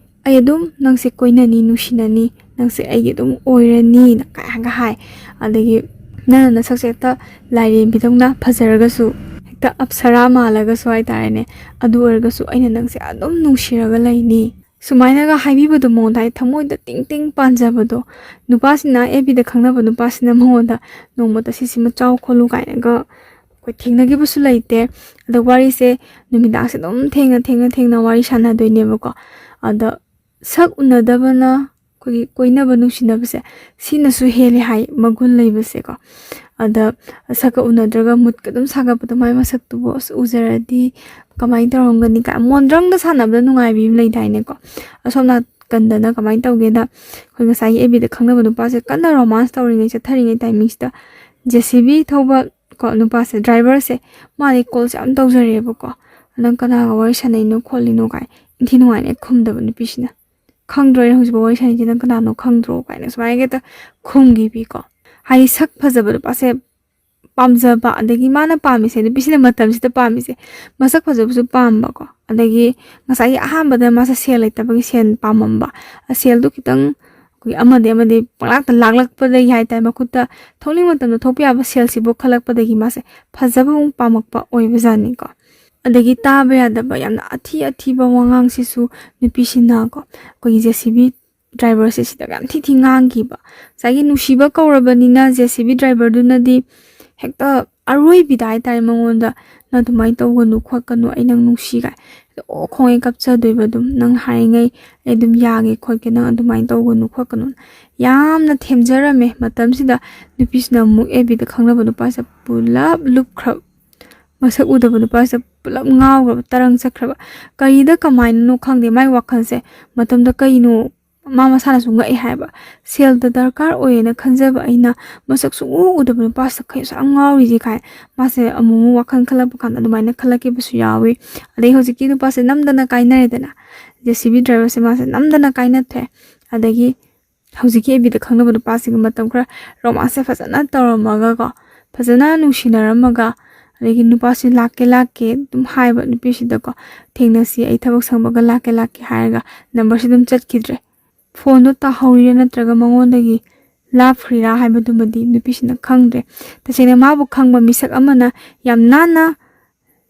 "ꯑꯩ ꯑꯗꯨꯝ ꯅꯪꯁꯦ ꯀꯣꯏꯅꯅꯤ, ꯅꯨꯡꯁꯤꯅꯅꯤ, ꯅꯪꯁꯦ ꯑꯩꯒꯤ ꯑꯗꯨꯝ ꯑꯣꯏꯔꯅꯤꯅ" ꯀꯥꯏꯅꯒ ꯍꯥꯏ꯫ ꯑꯗꯒꯤ "ꯅꯪꯅ ꯅꯁꯛꯁꯦ ꯍꯦꯛꯇ ꯂꯥꯏꯔꯦꯝꯕꯤꯗꯧꯅ ꯐꯖꯔꯒꯁꯨ, ꯍꯦꯛꯇ ꯑꯞꯁꯔꯥ ꯃꯥꯜꯂꯒꯁꯨ ꯍꯥꯏꯇꯥꯔꯦꯅꯦ, ꯑꯗꯨ ꯑꯣꯏꯔꯒꯁꯨ ꯑꯩꯅ ꯅꯪꯁꯦ ꯑꯗꯨꯝ ꯅꯨꯡꯁꯤꯔꯒ ꯂꯩꯅꯤ"꯫ ꯁꯨꯃꯥꯏꯅꯒ ꯍꯥꯏꯕꯤꯕꯗꯣ ꯃꯉꯣꯟꯗ, ꯍꯥꯏꯗꯤ ꯊꯃꯣꯏꯗ ꯇꯤꯡ ꯇꯤꯡ ꯄꯥꯟꯖꯕꯗꯣ꯫ ꯅꯨꯄꯥꯁꯤꯅ, ꯑꯦꯐ ꯕꯤꯗ ꯈꯪꯅꯕ ꯅꯨꯄꯥꯁꯤꯅ ꯃꯉꯣꯟꯗ ꯅꯣꯡꯃꯇ "ꯁꯤꯁꯤꯃ ꯆꯥꯎ ꯈꯣꯠꯂꯨ" ꯀꯥꯏꯅꯒ ꯑꯩꯈꯣꯏ ꯊꯦꯡꯅꯈꯤꯕꯁꯨ ꯂꯩꯇꯦ꯫ ꯑꯗꯣ ꯋꯥꯔꯤꯁꯦ ꯅꯨꯃꯤꯗꯥꯡꯁꯦ ꯑꯗꯨꯝ ꯊꯦꯡꯅ, ꯊꯦꯡꯅ, ꯊꯦꯡꯅ ꯋꯥꯔꯤ ꯁꯥꯟꯅꯗꯣꯏꯅꯦꯕꯀꯣ꯫ ꯑꯗ ꯁꯛ ꯎꯅꯗꯕꯅ ꯑꯩꯈꯣꯏꯒꯤ ꯀꯣꯏꯅꯕ ꯅꯨꯡꯁꯤꯅꯕꯁꯦ ꯁꯤꯅꯁꯨ ꯍꯦꯜꯂꯦ ꯍꯥꯏ ꯃꯒꯨꯟ ꯂꯩꯕꯁꯦꯀꯣ꯫ ꯑꯗ ꯁꯛꯀ ꯎꯅꯗ꯭ꯔꯒ ꯃꯨꯠꯀ ꯑꯗꯨꯝ ꯁꯥꯒꯠꯄꯗꯣ, "ꯃꯥꯏ ꯃꯁꯛꯇꯨꯕꯨ ꯑꯁ ꯎꯖꯔꯗꯤ ꯀꯃꯥꯏꯅ ꯇꯧꯔꯝꯒꯅꯤ?" ꯀꯥꯏ ꯃꯣꯟꯗ꯭ꯔꯪꯗ ꯁꯥꯟꯅꯕꯗ ꯅꯨꯡꯉꯥꯏꯕꯤ ꯑꯃ ꯂꯩꯗꯥꯏꯅꯦꯀꯣ꯫ ꯑꯁꯣꯝ ꯅꯥꯀꯟꯗꯅ ꯀꯃꯥꯏꯅ ꯇꯧꯒꯦꯗ, ꯑꯩꯈꯣꯏ ꯉꯁꯥꯏꯒꯤ ꯑꯦꯐ ꯕꯤꯗ ꯈꯪꯅꯕ ꯅꯨꯄꯥꯁꯦ ꯀꯟꯅ ꯔꯣꯃꯥꯟꯁ ꯇꯧꯔꯤꯉꯩ, ꯆꯠꯊꯔꯤꯉꯩ ꯇꯥꯏꯃꯤꯡꯁꯤꯗ ꯖꯦ ꯁꯤ ꯕꯤ ꯊꯧꯕ ꯀꯣ ꯅꯨꯄꯥꯁꯦ, ꯗ꯭ꯔꯥꯏꯚꯔꯁꯦ, ꯃꯥꯗꯤ ꯀꯣꯜꯁꯦ ꯌꯥꯝ ꯇꯧꯖꯔꯦꯕꯀꯣ꯫ "ꯅꯪ ꯀꯅꯥꯒ ꯋꯥꯔꯤ ꯁꯥꯟꯅꯩꯅꯣ ꯈꯣꯠꯂꯤꯅꯣ?" ꯀꯥꯏ ꯏꯟꯊꯤ ꯅꯨꯡꯉꯥꯏꯅ ꯈꯨꯝꯗꯕ ꯅꯨꯄꯤꯁꯤꯅ, "ꯈꯪꯗ꯭ꯔꯣ ꯑꯩꯅ ꯍꯧꯖꯤꯛꯐꯥꯎ ꯋꯥꯔꯤ ꯁꯥꯟꯅꯩꯁꯦ, ꯅꯪ ꯀꯅꯥꯅꯣ ꯈꯪꯗ꯭ꯔꯣ?" ꯀꯥꯏꯅ ꯁꯨꯃꯥꯏꯅ ꯍꯦꯛꯇ ꯈꯨꯝꯈꯤꯕꯤꯀꯣ꯫ ꯍꯥꯏꯗꯤ ꯁꯛ ꯐꯖꯕ ꯅꯨꯄꯥꯁꯦ ꯄꯥꯝꯖꯕ, ꯑꯗꯒꯤ ꯃꯥꯅ ꯄꯥꯝꯃꯤꯁꯦ, ꯅꯨꯄꯤꯁꯤꯅ ꯃꯇꯝꯁꯤꯗ ꯄꯥꯝꯃꯤꯁꯦ, ꯃꯁꯛ ꯐꯖꯕꯁꯨ ꯄꯥꯝꯕꯀꯣ, ꯑꯗꯒꯤ ꯉꯁꯥꯏꯒꯤ ꯑꯍꯥꯟꯕꯗ ꯃꯥꯁꯦ ꯁꯦꯜ ꯂꯩꯇꯕꯒꯤ ꯁꯦꯜ ꯄꯥꯝꯃꯝꯕ, ꯁꯦꯜꯗꯨ ꯈꯤꯇꯪ ꯑꯩꯈꯣꯏꯒꯤ ꯑꯃꯗꯤ ꯑꯃꯗꯤ ꯄꯪꯂꯥꯛꯇ ꯂꯥꯛꯂꯛꯄꯗꯒꯤ ꯍꯥꯏꯇꯥꯔꯦ, ꯃꯈꯨꯠꯇ ꯊꯣꯛꯅꯤꯡ ꯃꯇꯝꯗ ꯊꯣꯛꯄ ꯌꯥꯕ ꯁꯦꯜꯁꯤꯕꯨ ꯈꯜꯂꯛꯄꯗꯒꯤ ꯃꯥꯁꯦ ꯐꯖꯕ ꯑꯃꯨꯛ ꯄꯥꯝꯃꯛꯄ ꯑꯣꯏꯕꯖꯥꯠꯅꯤꯀꯣ꯫ ꯑꯗꯒꯤ ꯇꯥꯕ ꯌꯥꯗꯕ ꯌꯥꯝꯅ ꯑꯊꯤ ꯑꯊꯤꯕ ꯋꯥꯉꯥꯡꯁꯤꯁꯨ ꯅꯨꯄꯤꯁꯤꯅꯀꯣ, ꯑꯩꯈꯣꯏꯒꯤ ꯖꯦ ꯁꯤ ꯕꯤ ꯗ꯭ꯔꯥꯏꯚꯔꯁꯦ ꯁꯤꯗ ꯌꯥꯝ ꯊꯤ ꯊꯤ ꯉꯥꯡꯈꯤꯕ꯫ ꯉꯁꯥꯏꯒꯤ ꯅꯨꯡꯁꯤꯕ ꯀꯧꯔꯕꯅꯤꯅ ꯖꯦ ꯁꯤ ꯕꯤ ꯗ꯭ꯔꯥꯏꯚꯔꯗꯨꯅꯗꯤ ꯍꯦꯛꯇ ꯑꯔꯣꯏꯕꯤꯗ ꯍꯥꯏꯇꯥꯔꯦ ꯃꯉꯣꯟꯗ, "ꯅꯪ ꯑꯗꯨꯃꯥꯏꯅ ꯇꯧꯒꯅꯨ ꯈꯣꯠꯀꯅꯨ, ꯑꯩ ꯅꯪ ꯅꯨꯡꯁꯤ" ꯀꯥꯏ꯫ ꯑꯣ ꯈꯣꯡꯉꯩ ꯀꯞꯆꯗꯣꯏꯕ ꯑꯗꯨꯝ, "ꯅꯪ ꯍꯥꯏꯔꯤꯉꯩ ꯑꯩ ꯑꯗꯨꯝ ꯌꯥꯒꯦ ꯈꯣꯠꯀꯦ, ꯅꯪ ꯑꯗꯨꯃꯥꯏꯅ ꯇꯧꯒꯅꯨ ꯈꯣꯠꯀꯅꯨ", ꯌꯥꯝꯅ ꯊꯦꯝꯖꯔꯝꯃꯦ꯫ ꯃꯇꯝꯁꯤꯗ ꯅꯨꯄꯤꯁꯤꯅ ꯑꯃꯨꯛ ꯑꯦꯐ ꯕꯤꯗ ꯈꯪꯅꯕ ꯅꯨꯄꯥꯁꯦ ꯄꯨꯂꯞ ꯂꯨꯞꯈ꯭ꯔꯕ, ꯃꯁꯛ ꯎꯗꯕ ꯅꯨꯄꯥꯁꯦ ꯄꯨꯂꯞ ꯉꯥꯎꯈ꯭ꯔꯕ, ꯇꯔꯪ ꯆꯠꯈ꯭ꯔꯕ꯫ ꯀꯔꯤꯗ ꯀꯃꯥꯏꯅꯅꯣ ꯈꯪꯗꯦ, ꯃꯥꯏ ꯋꯥꯈꯜꯁꯦ ꯃꯇꯝꯗ ꯀꯩꯅꯣ ꯃꯥ ꯃꯁꯥꯅꯁꯨ ꯉꯛꯑꯦ ꯍꯥꯏꯕ꯫ "ꯁꯦꯜꯗ ꯗꯔꯀꯥꯔ ꯑꯣꯏꯌꯦꯅ ꯈꯟꯖꯕ ꯑꯩꯅ ꯃꯁꯛ ꯁꯨꯡꯎ ꯎꯗꯕ ꯅꯨꯄꯥꯁꯤꯗ ꯀꯩ ꯑꯁꯨꯛ ꯌꯥꯝ ꯉꯥꯎꯔꯤꯁꯦ?" ꯀꯥꯏ ꯃꯥꯁꯦ ꯑꯃꯨꯛ ꯑꯃꯨꯛ ꯋꯥꯈꯜ ꯈꯜꯂꯛꯄ ꯀꯥꯟꯗ ꯑꯗꯨꯃꯥꯏꯅ ꯈꯜꯂꯛꯈꯤꯕꯁꯨ ꯌꯥꯎꯋꯤ꯫ ꯑꯗꯩ ꯍꯧꯖꯤꯛꯀꯤ ꯅꯨꯄꯥꯁꯦ ꯅꯝꯗꯅ ꯀꯥꯏꯅꯔꯦꯗꯅ, ꯖꯦ ꯁꯤ ꯕꯤ ꯗ꯭ꯔꯥꯏꯚꯔꯁꯦ ꯃꯥꯁꯦ ꯅꯝꯗꯅ ꯀꯥꯏꯅꯊꯣꯛꯑꯦ꯫ ꯑꯗꯒꯤ ꯍꯧꯖꯤꯛꯀꯤ ꯑꯦꯐ ꯕꯤꯗ ꯈꯪꯅꯕ ꯅꯨꯄꯥꯁꯤꯒ ꯃꯇꯝ ꯈꯔ ꯔꯣꯃꯥꯟꯁꯁꯦ ꯐꯖꯅ ꯇꯧꯔꯝꯃꯒꯀꯣ, ꯐꯖꯅ ꯅꯨꯡꯁꯤꯅꯔꯝꯃꯒ, ꯑꯗꯒꯤ ꯅꯨꯄꯥꯁꯤ ꯂꯥꯛꯀꯦ ꯂꯥꯛꯀꯦ ꯑꯗꯨꯝ ꯍꯥꯏꯕ ꯅꯨꯄꯤꯁꯤꯗꯀꯣ, "ꯊꯦꯡꯅꯁꯤ, ꯑꯩ ꯊꯕꯛ ꯁꯪꯕꯒ ꯂꯥꯛꯀꯦ ꯂꯥꯛꯀꯦ" ꯍꯥꯏꯔꯒ ꯅꯝꯕꯔꯁꯤ ꯑꯗꯨꯝ ꯆꯠꯈꯤꯗ꯭ꯔꯦ꯫ ꯐꯣꯟꯗꯣ ꯇꯥꯍꯧꯔꯤꯔꯥ ꯅꯠꯇ꯭ꯔꯒ ꯃꯉꯣꯟꯗꯒꯤ ꯂꯥꯞꯈ꯭ꯔꯤꯔꯥ ꯍꯥꯏꯕꯗꯨꯃꯗꯤ ꯅꯨꯄꯤꯁꯤꯅ ꯈꯪꯗ꯭ꯔꯦ꯫ ꯇꯁꯦꯡꯅ ꯃꯥꯕꯨ ꯈꯪꯕ ꯃꯤꯁꯛ ꯑꯃꯅ ꯌꯥꯝ ꯅꯥꯟꯅ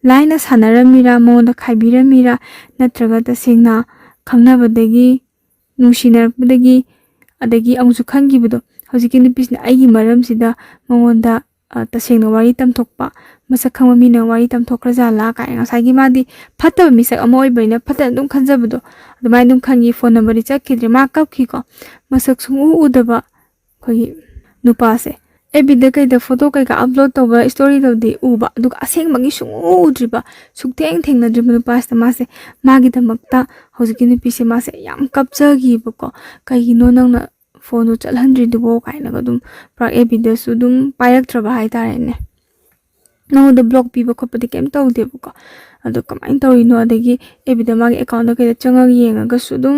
ꯂꯥꯏꯅ ꯁꯥꯟꯅꯔꯝꯃꯤꯔꯥ, ꯃꯉꯣꯟꯗ ꯈꯥꯏꯕꯤꯔꯝꯃꯤꯔꯥ, ꯅꯠꯇ꯭ꯔꯒ ꯇꯁꯦꯡꯅ ꯈꯪꯅꯕꯗꯒꯤ, ꯅꯨꯡꯁꯤꯅꯔꯛꯄꯗꯒꯤ, ꯑꯗꯒꯤ ꯑꯃꯨꯛꯁꯨ ꯈꯟꯈꯤꯕꯗꯣ, ꯍꯧꯖꯤꯛꯀꯤ ꯅꯨꯄꯤꯁꯤꯅ ꯑꯩꯒꯤ ꯃꯔꯝꯁꯤꯗ ꯃꯉꯣꯟꯗ, ꯑ, ꯇꯁꯦꯡꯅ ꯋꯥꯔꯤ ꯇꯝꯊꯣꯛꯄ, ꯃꯁꯛ ꯈꯪꯕ ꯃꯤꯅ ꯋꯥꯔꯤ ꯇꯝꯊꯣꯛꯈ꯭ꯔꯖꯥꯠꯂꯥ ꯀꯥꯏꯅ, ꯉꯁꯥꯏꯒꯤ ꯃꯥꯗꯤ ꯐꯠꯇꯕ ꯃꯤꯁꯛ ꯑꯃ ꯑꯣꯏꯕꯅꯤꯅ ꯐꯠꯇꯅ ꯑꯗꯨꯝ ꯈꯟꯖꯕꯗꯣ, ꯑꯗꯨꯃꯥꯏꯅ ꯑꯗꯨꯝ ꯈꯟꯈꯤ꯫ ꯐꯣꯟ ꯅꯝꯕꯔꯗꯤ ꯆꯠꯈꯤꯗ꯭ꯔꯦ, ꯃꯥ ꯀꯞꯈꯤꯀꯣ꯫ ꯃꯁꯛ ꯁꯨꯡꯎ ꯎꯗꯕ ꯑꯩꯈꯣꯏꯒꯤ ꯅꯨꯄꯥꯁꯦ ꯑꯦꯐ ꯕꯤꯗ ꯀꯩꯗ ꯐꯣꯇꯣ ꯀꯩꯀꯥ ꯑꯞꯂꯣꯗ ꯇꯧꯕ, ꯁ꯭ꯇꯣꯔꯤ ꯇꯧꯕꯗꯤ ꯎꯕ, ꯑꯗꯨꯒ ꯑꯁꯦꯡꯕꯒꯤ ꯁꯨꯡꯎ ꯎꯗ꯭ꯔꯤꯕ, ꯁꯨꯛꯊꯦꯡ ꯊꯦꯡꯅꯗ꯭ꯔꯤꯕ ꯅꯨꯄꯥꯁꯤꯗ ꯃꯥꯁꯦ ꯃꯥꯒꯤꯗꯃꯛꯇ ꯍꯧꯖꯤꯛꯀꯤ ꯅꯨꯄꯤꯁꯦ ꯃꯥꯁꯦ ꯌꯥꯝ ꯀꯞꯆꯈꯤꯕꯀꯣ꯫ "ꯀꯩꯒꯤꯅꯣ ꯅꯪꯅ ꯐꯣꯟꯗꯣ ꯆꯠꯍꯟꯗ꯭ꯔꯤꯗꯨꯕꯣ?" ꯀꯥꯏꯅꯒ ꯑꯗꯨꯝ ꯄꯨꯔꯥ ꯑꯦꯐ ꯕꯤꯗꯁꯨ ꯑꯗꯨꯝ ꯄꯥꯏꯔꯛꯇ꯭ꯔꯕ ꯍꯥꯏꯇꯥꯔꯦꯅꯦ꯫ "ꯅꯉꯣꯟꯗ ꯕ꯭ꯂꯣꯛ ꯄꯤꯕ ꯈꯣꯠꯄꯗꯤ ꯀꯩꯝ ꯇꯧꯗꯦꯕꯀꯣ꯫ ꯑꯗꯣ ꯀꯃꯥꯏꯅ ꯇꯧꯔꯤꯅꯣ?" ꯑꯗꯒꯤ ꯑꯦꯐ ꯕꯤꯗ ꯃꯥꯒꯤ ꯑꯦꯀꯥꯎꯟꯗ ꯀꯩꯗ ꯆꯪꯉꯒ ꯌꯦꯡꯉꯒꯁꯨ ꯑꯗꯨꯝ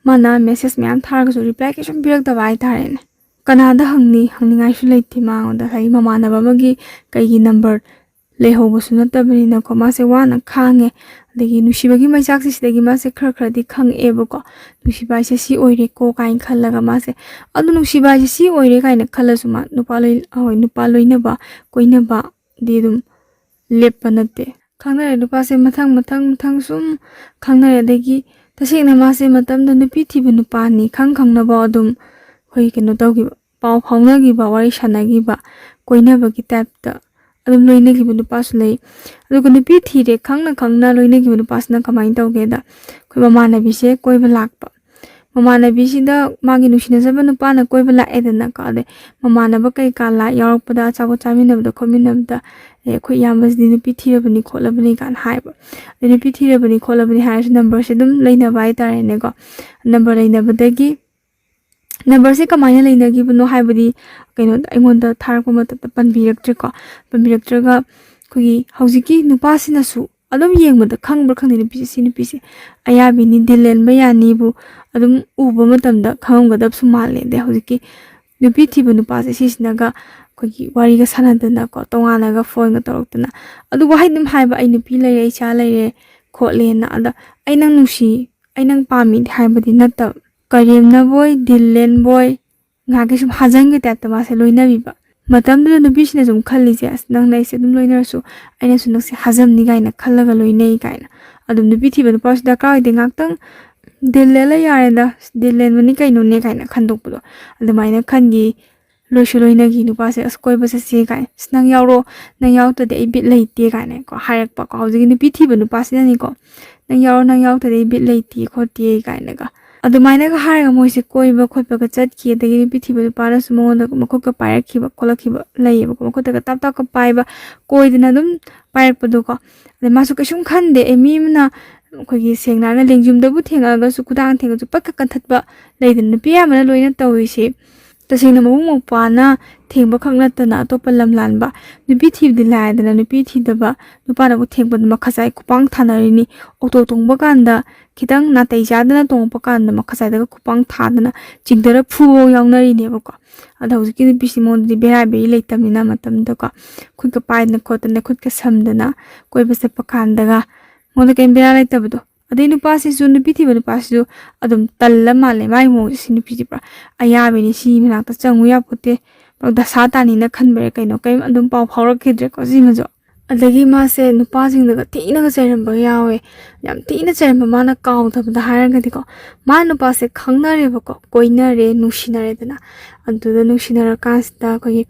ꯃꯥꯅ ꯃꯦꯁꯦꯖ ꯃꯌꯥꯝ ꯊꯥꯔꯒꯁꯨ ꯔꯤꯄ꯭ꯂꯥꯏ ꯀꯩꯁꯨꯝ ꯄꯤꯔꯛꯇꯕ ꯍꯥꯏꯇꯥꯔꯦꯅꯦ꯫ ꯀꯅꯥꯗ ꯍꯪꯅꯤ? ꯍꯪꯅꯤꯡꯉꯥꯏꯁꯨ ꯂꯩꯇꯦ ꯃꯉꯣꯟꯗ꯫ ꯍꯥꯏꯗꯤ ꯃꯃꯥꯟꯅꯕ ꯑꯃꯒꯤ ꯀꯩꯒꯤ ꯅꯝꯕꯔ ꯂꯩꯍꯧꯕꯁꯨ ꯅꯠꯇꯕꯅꯤꯅꯀꯣ, ꯃꯥꯁꯦ ꯋꯥꯅ ꯈꯥꯡꯉꯦ꯫ ꯑꯗꯒꯤ ꯅꯨꯡꯁꯤꯕꯒꯤ ꯃꯩꯆꯥꯛꯁꯦ ꯁꯤꯗꯒꯤ ꯃꯥꯁꯦ ꯈꯔ ꯈꯔꯗꯤ ꯈꯪꯉꯛꯑꯦꯕꯀꯣ꯫ ꯅꯨꯡꯁꯤꯕ ꯍꯥꯏꯁꯦ ꯁꯤ ꯑꯣꯏꯔꯦꯀꯣ ꯀꯥꯏꯅ ꯈꯜꯂꯒ ꯃꯥꯁꯦ, ꯑꯗꯨ ꯅꯨꯡꯁꯤꯕ ꯍꯥꯏꯁꯦ ꯁꯤ ꯑꯣꯏꯔꯦ ꯀꯥꯏꯅ ꯈꯜꯂꯁꯨ ꯃꯥ ꯅꯨꯄꯥ ꯂꯣꯏ-, ꯍꯣꯏ, ꯅꯨꯄꯥ ꯂꯣꯏꯅꯕ, ꯀꯣꯏꯅꯕꯗꯤ ꯑꯗꯨꯝ ꯂꯦꯞꯄ ꯅꯠꯇꯦ꯫ ꯈꯪꯅꯔꯦ ꯅꯨꯄꯥꯁꯦ ꯃꯊꯪ, ꯃꯊꯪ, ꯃꯊꯪ ꯁꯨꯝ ꯈꯪꯅꯔꯦ꯫ ꯑꯗꯒꯤ ꯇꯁꯦꯡꯅ ꯃꯥꯁꯦ ꯃꯇꯝꯗ ꯅꯨꯄꯤ ꯊꯤꯕ ꯅꯨꯄꯥꯅꯤ ꯈꯪ ꯈꯪꯅꯕ ꯑꯗꯨꯝ ꯑꯩꯈꯣꯏ ꯀꯩꯅꯣ ꯇꯧꯈꯤꯕ, ꯄꯥꯎ ꯐꯥꯎꯅꯈꯤꯕ, ꯋꯥꯔꯤ ꯁꯥꯟꯅꯈꯤꯕ, ꯀꯣꯏꯅꯕꯒꯤ ꯇꯥꯏꯞꯇ ꯑꯗꯨꯝ ꯂꯣꯏꯅꯈꯤꯕ ꯅꯨꯄꯥꯁꯨ ꯂꯩ꯫ ꯑꯗꯨꯒ ꯅꯨꯄꯤ ꯊꯤꯔꯦ ꯈꯪꯅ ꯈꯪꯅ ꯂꯣꯏꯅꯈꯤꯕ ꯅꯨꯄꯥꯁꯤꯅ ꯀꯃꯥꯏꯅ ꯇꯧꯒꯦꯗ, ꯑꯩꯈꯣꯏ ꯃꯃꯥꯟꯅꯕꯤꯁꯦ ꯀꯣꯏꯕ ꯂꯥꯛꯄ꯫ ꯃꯃꯥꯟꯅꯕꯤꯁꯤꯗ ꯃꯥꯒꯤ ꯅꯨꯡꯁꯤꯅꯖꯕ ꯅꯨꯄꯥꯅ ꯀꯣꯏꯕ ꯂꯥꯛꯑꯦꯗꯅꯀꯣ꯫ ꯑꯗꯩ ꯃꯃꯥꯟꯅꯕ ꯀꯩꯀꯥ ꯂꯥꯛ ꯌꯥꯎꯔꯛꯄꯗ, ꯑꯆꯥꯄꯣꯠ ꯆꯥꯃꯤꯟꯅꯕꯗ ꯈꯣꯠꯃꯤꯟꯅꯕꯗ, "ꯑꯦ, ꯑꯩꯈꯣꯏ ꯏꯌꯥꯝꯕꯁꯤꯗꯤ ꯅꯨꯄꯤ ꯊꯤꯔꯕꯅꯤ ꯈꯣꯠꯂꯕꯅꯤ" ꯀꯥꯏꯅ ꯍꯥꯏꯕ꯫ ꯑꯗꯩ ꯅꯨꯄꯤ ꯊꯤꯔꯕꯅꯤ ꯈꯣꯠꯂꯕꯅꯤ ꯍꯥꯏꯔꯁꯨ ꯅꯝꯕꯔꯁꯦ ꯑꯗꯨꯝ ꯂꯩꯅꯕ ꯍꯥꯏꯇꯥꯔꯦꯅꯦꯀꯣ꯫ ꯅꯝꯕꯔ ꯂꯩꯅꯕꯗꯒꯤ, ꯅꯝꯕꯔꯁꯦ ꯀꯃꯥꯏꯅ ꯂꯩꯅꯈꯤꯕꯅꯣ ꯍꯥꯏꯕꯗꯤ, ꯀꯩꯅꯣ, ꯑꯩꯉꯣꯟꯗ ꯊꯥꯔꯛꯄ ꯃꯇꯝꯗ ꯄꯟꯕꯤꯔꯛꯇ꯭ꯔꯦꯀꯣ꯫ ꯄꯟꯕꯤꯔꯛꯇ꯭ꯔꯒ ꯑꯩꯈꯣꯏꯒꯤ ꯍꯧꯖꯤꯛꯀꯤ ꯅꯨꯄꯥꯁꯤꯅꯁꯨ ꯑꯗꯨꯝ ꯌꯦꯡꯕꯗ ꯈꯪꯕ꯭ꯔꯥ ꯈꯪꯗꯦ, ꯅꯨꯄꯤꯁꯦ, ꯁꯤ ꯅꯨꯄꯤꯁꯦ ꯑꯌꯥꯕꯤꯅꯤ, ꯗꯤꯜ ꯂꯦꯟꯕ ꯌꯥꯅꯤꯕꯨ ꯑꯗꯨꯝ ꯎꯕ ꯃꯇꯝꯗ ꯈꯪꯉꯝꯒꯗꯕꯁꯨ ꯃꯥꯜꯂꯦ꯫ ꯑꯗꯩ ꯍꯧꯖꯤꯛꯀꯤ ꯅꯨꯄꯤ ꯊꯤꯕ ꯅꯨꯄꯥꯁꯦ ꯁꯤꯁꯤꯅꯒ ꯑꯩꯈꯣꯏꯒꯤ ꯋꯥꯔꯤꯒ ꯁꯥꯟꯅꯗꯅꯀꯣ, ꯇꯣꯉꯥꯟꯅꯒ ꯐꯣꯟꯒ ꯇꯧꯔꯛꯇꯅ꯫ ꯑꯗꯨ ꯋꯥꯍꯩ ꯑꯗꯨꯝ ꯍꯥꯏꯕ, "ꯑꯩ ꯅꯨꯄꯤ ꯂꯩꯔꯦ, ꯑꯩ ꯏꯆꯥ ꯂꯩꯔꯦ" ꯈꯣꯠꯂꯦꯅ꯫ ꯑꯗ "ꯑꯩ ꯅꯪ ꯅꯨꯡꯁꯤ, ꯑꯩ ꯅꯪ ꯄꯥꯝꯃꯤ" ꯍꯥꯏꯕꯗꯤ ꯅꯠꯇꯕ, ꯀꯔꯦꯝꯅꯕꯣꯏ, ꯗꯤꯜ ꯂꯦꯟꯕꯣꯏ, ꯉꯥꯏꯍꯥꯛꯀꯤ ꯁꯨꯝ ꯍꯥꯖꯝꯒꯤ ꯇꯥꯏꯞꯇ ꯃꯥꯁꯦ ꯂꯣꯏꯅꯕꯤꯕ꯫ ꯃꯇꯝꯗꯨꯗ ꯅꯨꯄꯤꯁꯤꯅ ꯁꯨꯝ ꯈꯜꯂꯤꯁꯦ, "ꯑꯁ, ꯅꯪꯅ ꯑꯩꯁꯦ ꯑꯗꯨꯝ ꯂꯣꯏꯅꯔꯁꯨ, ꯑꯩꯅꯁꯨ ꯅꯪꯁꯦ ꯍꯥꯖꯝꯅꯤ" ꯀꯥꯏꯅ ꯈꯜꯂꯒ ꯂꯣꯏꯅꯩ ꯀꯥꯏꯅ꯫ ꯑꯗꯨꯝ ꯅꯨꯄꯤ ꯊꯤꯕ ꯅꯨꯄꯥꯁꯨ ꯗꯔꯀꯥꯔ ꯑꯣꯏꯗꯦ, ꯉꯥꯛꯇꯪ ꯗꯤꯜ ꯂꯦꯜꯂ ꯌꯥꯔꯦꯗ, ꯗꯤꯜ ꯂꯦꯟꯕꯅꯤ ꯀꯩꯅꯣꯅꯦ ꯀꯥꯏꯅ ꯈꯟꯗꯣꯛꯄꯗꯣ꯫ ꯑꯗꯨꯃꯥꯏꯅ ꯈꯟꯈꯤ꯫ ꯂꯣꯏꯁꯨ ꯂꯣꯏꯅꯈꯤ ꯅꯨꯄꯥꯁꯦ, "ꯑꯁ, ꯀꯣꯏꯕ ꯆꯠꯁꯦ" ꯀꯥꯏꯅ, "ꯑꯁ, ꯅꯪ ꯌꯥꯎꯔꯣ, ꯅꯪ ꯌꯥꯎꯗ꯭ꯔꯗꯤ ꯑꯩ ꯕꯤꯠ ꯂꯩꯇꯦ" ꯀꯥꯏꯅꯀꯣ ꯍꯥꯏꯔꯛꯄꯀꯣ꯫ ꯍꯧꯖꯤꯛꯀꯤ ꯅꯨꯄꯤ ꯊꯤꯕ ꯅꯨꯄꯥꯁꯤꯅꯅꯤꯀꯣ, "ꯅꯪ ꯌꯥꯎꯔꯣ, ꯅꯪ ꯌꯥꯎꯗ꯭ꯔꯗꯤ ꯑꯩ ꯕꯤꯠ ꯂꯩꯇꯦ ꯈꯣꯠꯇꯦ" ꯀꯥꯏꯅꯒ ꯑꯗꯨꯃꯥꯏꯅꯒ ꯍꯥꯏꯔꯒ ꯃꯣꯏꯁꯦ ꯀꯣꯏꯕ ꯈꯣꯠꯄꯒ ꯆꯠꯈꯤ꯫ ꯑꯗꯒꯤ ꯅꯨꯄꯤ ꯊꯤꯕ ꯅꯨꯄꯥꯅꯁꯨ ꯃꯉꯣꯟꯗ ꯃꯈꯨꯠꯀ ꯄꯥꯏꯔꯛꯈꯤꯕ ꯈꯣꯠꯂꯛꯈꯤꯕ ꯂꯩꯌꯦꯕꯀꯣ, ꯃꯈꯨꯠꯇꯒ ꯇꯥꯞ ꯇꯥꯞꯀ ꯄꯥꯏꯕ, ꯀꯣꯏꯗꯅ ꯑꯗꯨꯝ ꯄꯥꯏꯔꯛꯄꯗꯣꯀꯣ꯫ ꯑꯗꯩ ꯃꯥꯁꯨ ꯀꯩꯁꯨꯝ ꯈꯟꯗꯦ꯫ ꯑꯦ, ꯃꯤ ꯑꯃꯅ ꯑꯩꯈꯣꯏꯒꯤ ꯁꯦꯡꯅ ꯍꯥꯏꯔꯒ ꯂꯦꯡꯖꯨꯝꯗꯕꯨ ꯊꯦꯡꯉꯛꯑꯒꯁꯨ, ꯈꯨꯗꯥꯡ ꯊꯦꯡꯉꯁꯨ ꯄꯠꯀ ꯀꯟꯊꯠꯄ ꯂꯩꯗꯅ, ꯅꯨꯄꯤ ꯑꯌꯥꯝꯕꯅ ꯂꯣꯏꯅ ꯇꯧꯔꯤꯁꯦ꯫ ꯇꯁꯦꯡꯅ ꯃꯕꯨꯡ ꯃꯧꯄ꯭ꯋꯥꯅ ꯊꯦꯡꯕ ꯈꯛ ꯅꯠꯇꯅ ꯑꯇꯣꯞꯄ ꯂꯝ ꯂꯥꯟꯕ, ꯅꯨꯄꯤ ꯊꯤꯕꯗꯤ ꯂꯥꯏꯗꯅ, ꯅꯨꯄꯤ ꯊꯤꯗꯕ ꯅꯨꯄꯥꯅꯕꯨ ꯊꯦꯡꯕꯗ ꯃꯈꯥ ꯆꯥꯏ ꯈꯨꯄꯥꯡ ꯊꯥꯅꯔꯤꯅꯤ꯫ ꯑꯣꯇꯣ ꯇꯣꯡꯕ ꯀꯥꯟꯗ ꯈꯤꯇꯪ ꯅꯥꯇꯩ ꯆꯥꯗꯅ ꯇꯣꯡꯉꯛꯄ ꯀꯥꯟꯗ ꯃꯈꯥ ꯆꯥꯏꯗꯒ ꯈꯨꯄꯥꯡ ꯊꯥꯗꯅ ꯆꯤꯡꯊꯔ ꯐꯨꯕ ꯌꯥꯎꯅꯔꯤꯅꯦꯕꯀꯣ꯫ ꯑꯗꯣ ꯍꯧꯖꯤꯛꯀꯤ ꯅꯨꯄꯤꯁꯤ ꯃꯉꯣꯟꯗꯗꯤ ꯕꯦꯔꯥ ꯕꯦꯔꯤ ꯂꯩꯇꯕꯅꯤꯅ, ꯃꯇꯝꯗꯨꯗꯀꯣ ꯈꯨꯠꯀ ꯄꯥꯏꯗꯅ ꯈꯣꯠꯇꯅ, ꯈꯨꯠꯀ ꯁꯝꯗꯅ ꯀꯣꯏꯕ ꯆꯠꯄ ꯀꯥꯟꯗꯒ ꯃꯉꯣꯟꯗ ꯀꯩꯝ ꯕꯦꯔꯥ ꯂꯩꯇꯕꯗꯣ꯫ ꯑꯗꯩ ꯅꯨꯄꯥꯁꯤꯁꯨ, ꯅꯨꯄꯤ ꯊꯤꯕ ꯅꯨꯄꯥꯁꯤꯁꯨ ꯑꯗꯨꯝ ꯇꯜꯂ ꯃꯥꯜꯂꯦ꯫ ꯃꯥꯒꯤ ꯃꯑꯣꯡꯁꯦ, "ꯁꯤ ꯅꯨꯄꯤꯁꯤ ꯄꯨꯔꯥ ꯑꯌꯥꯕꯤꯅꯤ, ꯁꯤ ꯃꯅꯥꯛꯇ ꯆꯪꯉꯨ ꯌꯥꯄꯣꯠꯇꯦ, ꯄꯨꯔꯥ ꯗꯁꯥ ꯇꯥꯅꯤꯅ" ꯈꯟꯕꯔꯥ ꯀꯩꯅꯣ, ꯀꯩꯝ ꯑꯗꯨꯝ ꯄꯥꯎ ꯐꯥꯎꯔꯛꯈꯤꯗ꯭ꯔꯦꯀꯣ ꯁꯤꯃꯁꯨ꯫ ꯑꯗꯒꯤ ꯃꯥꯁꯦ ꯅꯨꯄꯥꯁꯤꯡꯅꯒ ꯊꯤꯅꯒ ꯆꯩꯔꯝꯕ ꯌꯥꯎꯋꯦ꯫ ꯌꯥꯝ ꯊꯤꯅ ꯆꯩꯔꯝꯕ, ꯃꯥꯅ ꯀꯥꯎꯗꯕꯗ ꯍꯥꯏꯔꯒꯗꯤꯀꯣ, ꯃꯥ ꯅꯨꯄꯥꯁꯦ ꯈꯪꯅꯔꯦꯕꯀꯣ, ꯀꯣꯏꯅꯔꯦ, ꯅꯨꯡꯁꯤꯅꯔꯦꯗꯅ꯫ ꯑꯗꯨꯗ ꯅꯨꯡꯁꯤꯅꯔꯀꯥꯟꯁꯤꯗ ꯑꯩꯈꯣꯏꯒꯤ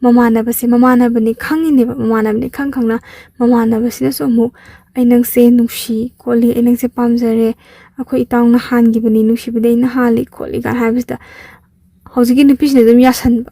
ꯃꯃꯥꯟꯅꯕꯁꯦ, ꯃꯃꯥꯟꯅꯕꯅꯤ ꯈꯪꯉꯤꯅꯦꯕ, ꯃꯃꯥꯟꯅꯕꯅꯤ ꯈꯪ ꯈꯪꯅ ꯃꯃꯥꯟꯅꯕꯁꯤꯅꯁꯨ ꯑꯃꯨꯛ, "ꯑꯩ ꯅꯪꯁꯦ ꯅꯨꯡꯁꯤ ꯈꯣꯠꯂꯤ, ꯑꯩ ꯅꯪꯁꯦ ꯄꯥꯝꯖꯔꯦ, ꯑꯩꯈꯣꯏ ꯏꯇꯥꯎꯅ ꯍꯥꯟꯈꯤꯕꯅꯤ, ꯅꯨꯡꯁꯤꯕꯗꯤ ꯑꯩꯅ ꯍꯥꯜꯂꯤ" ꯈꯣꯠꯂꯤ ꯀꯥꯏꯅ ꯍꯥꯏꯕꯁꯤꯗ, ꯍꯧꯖꯤꯛꯀꯤ ꯅꯨꯄꯤꯁꯤꯅ ꯑꯗꯨꯝ ꯌꯥꯁꯟꯕ꯫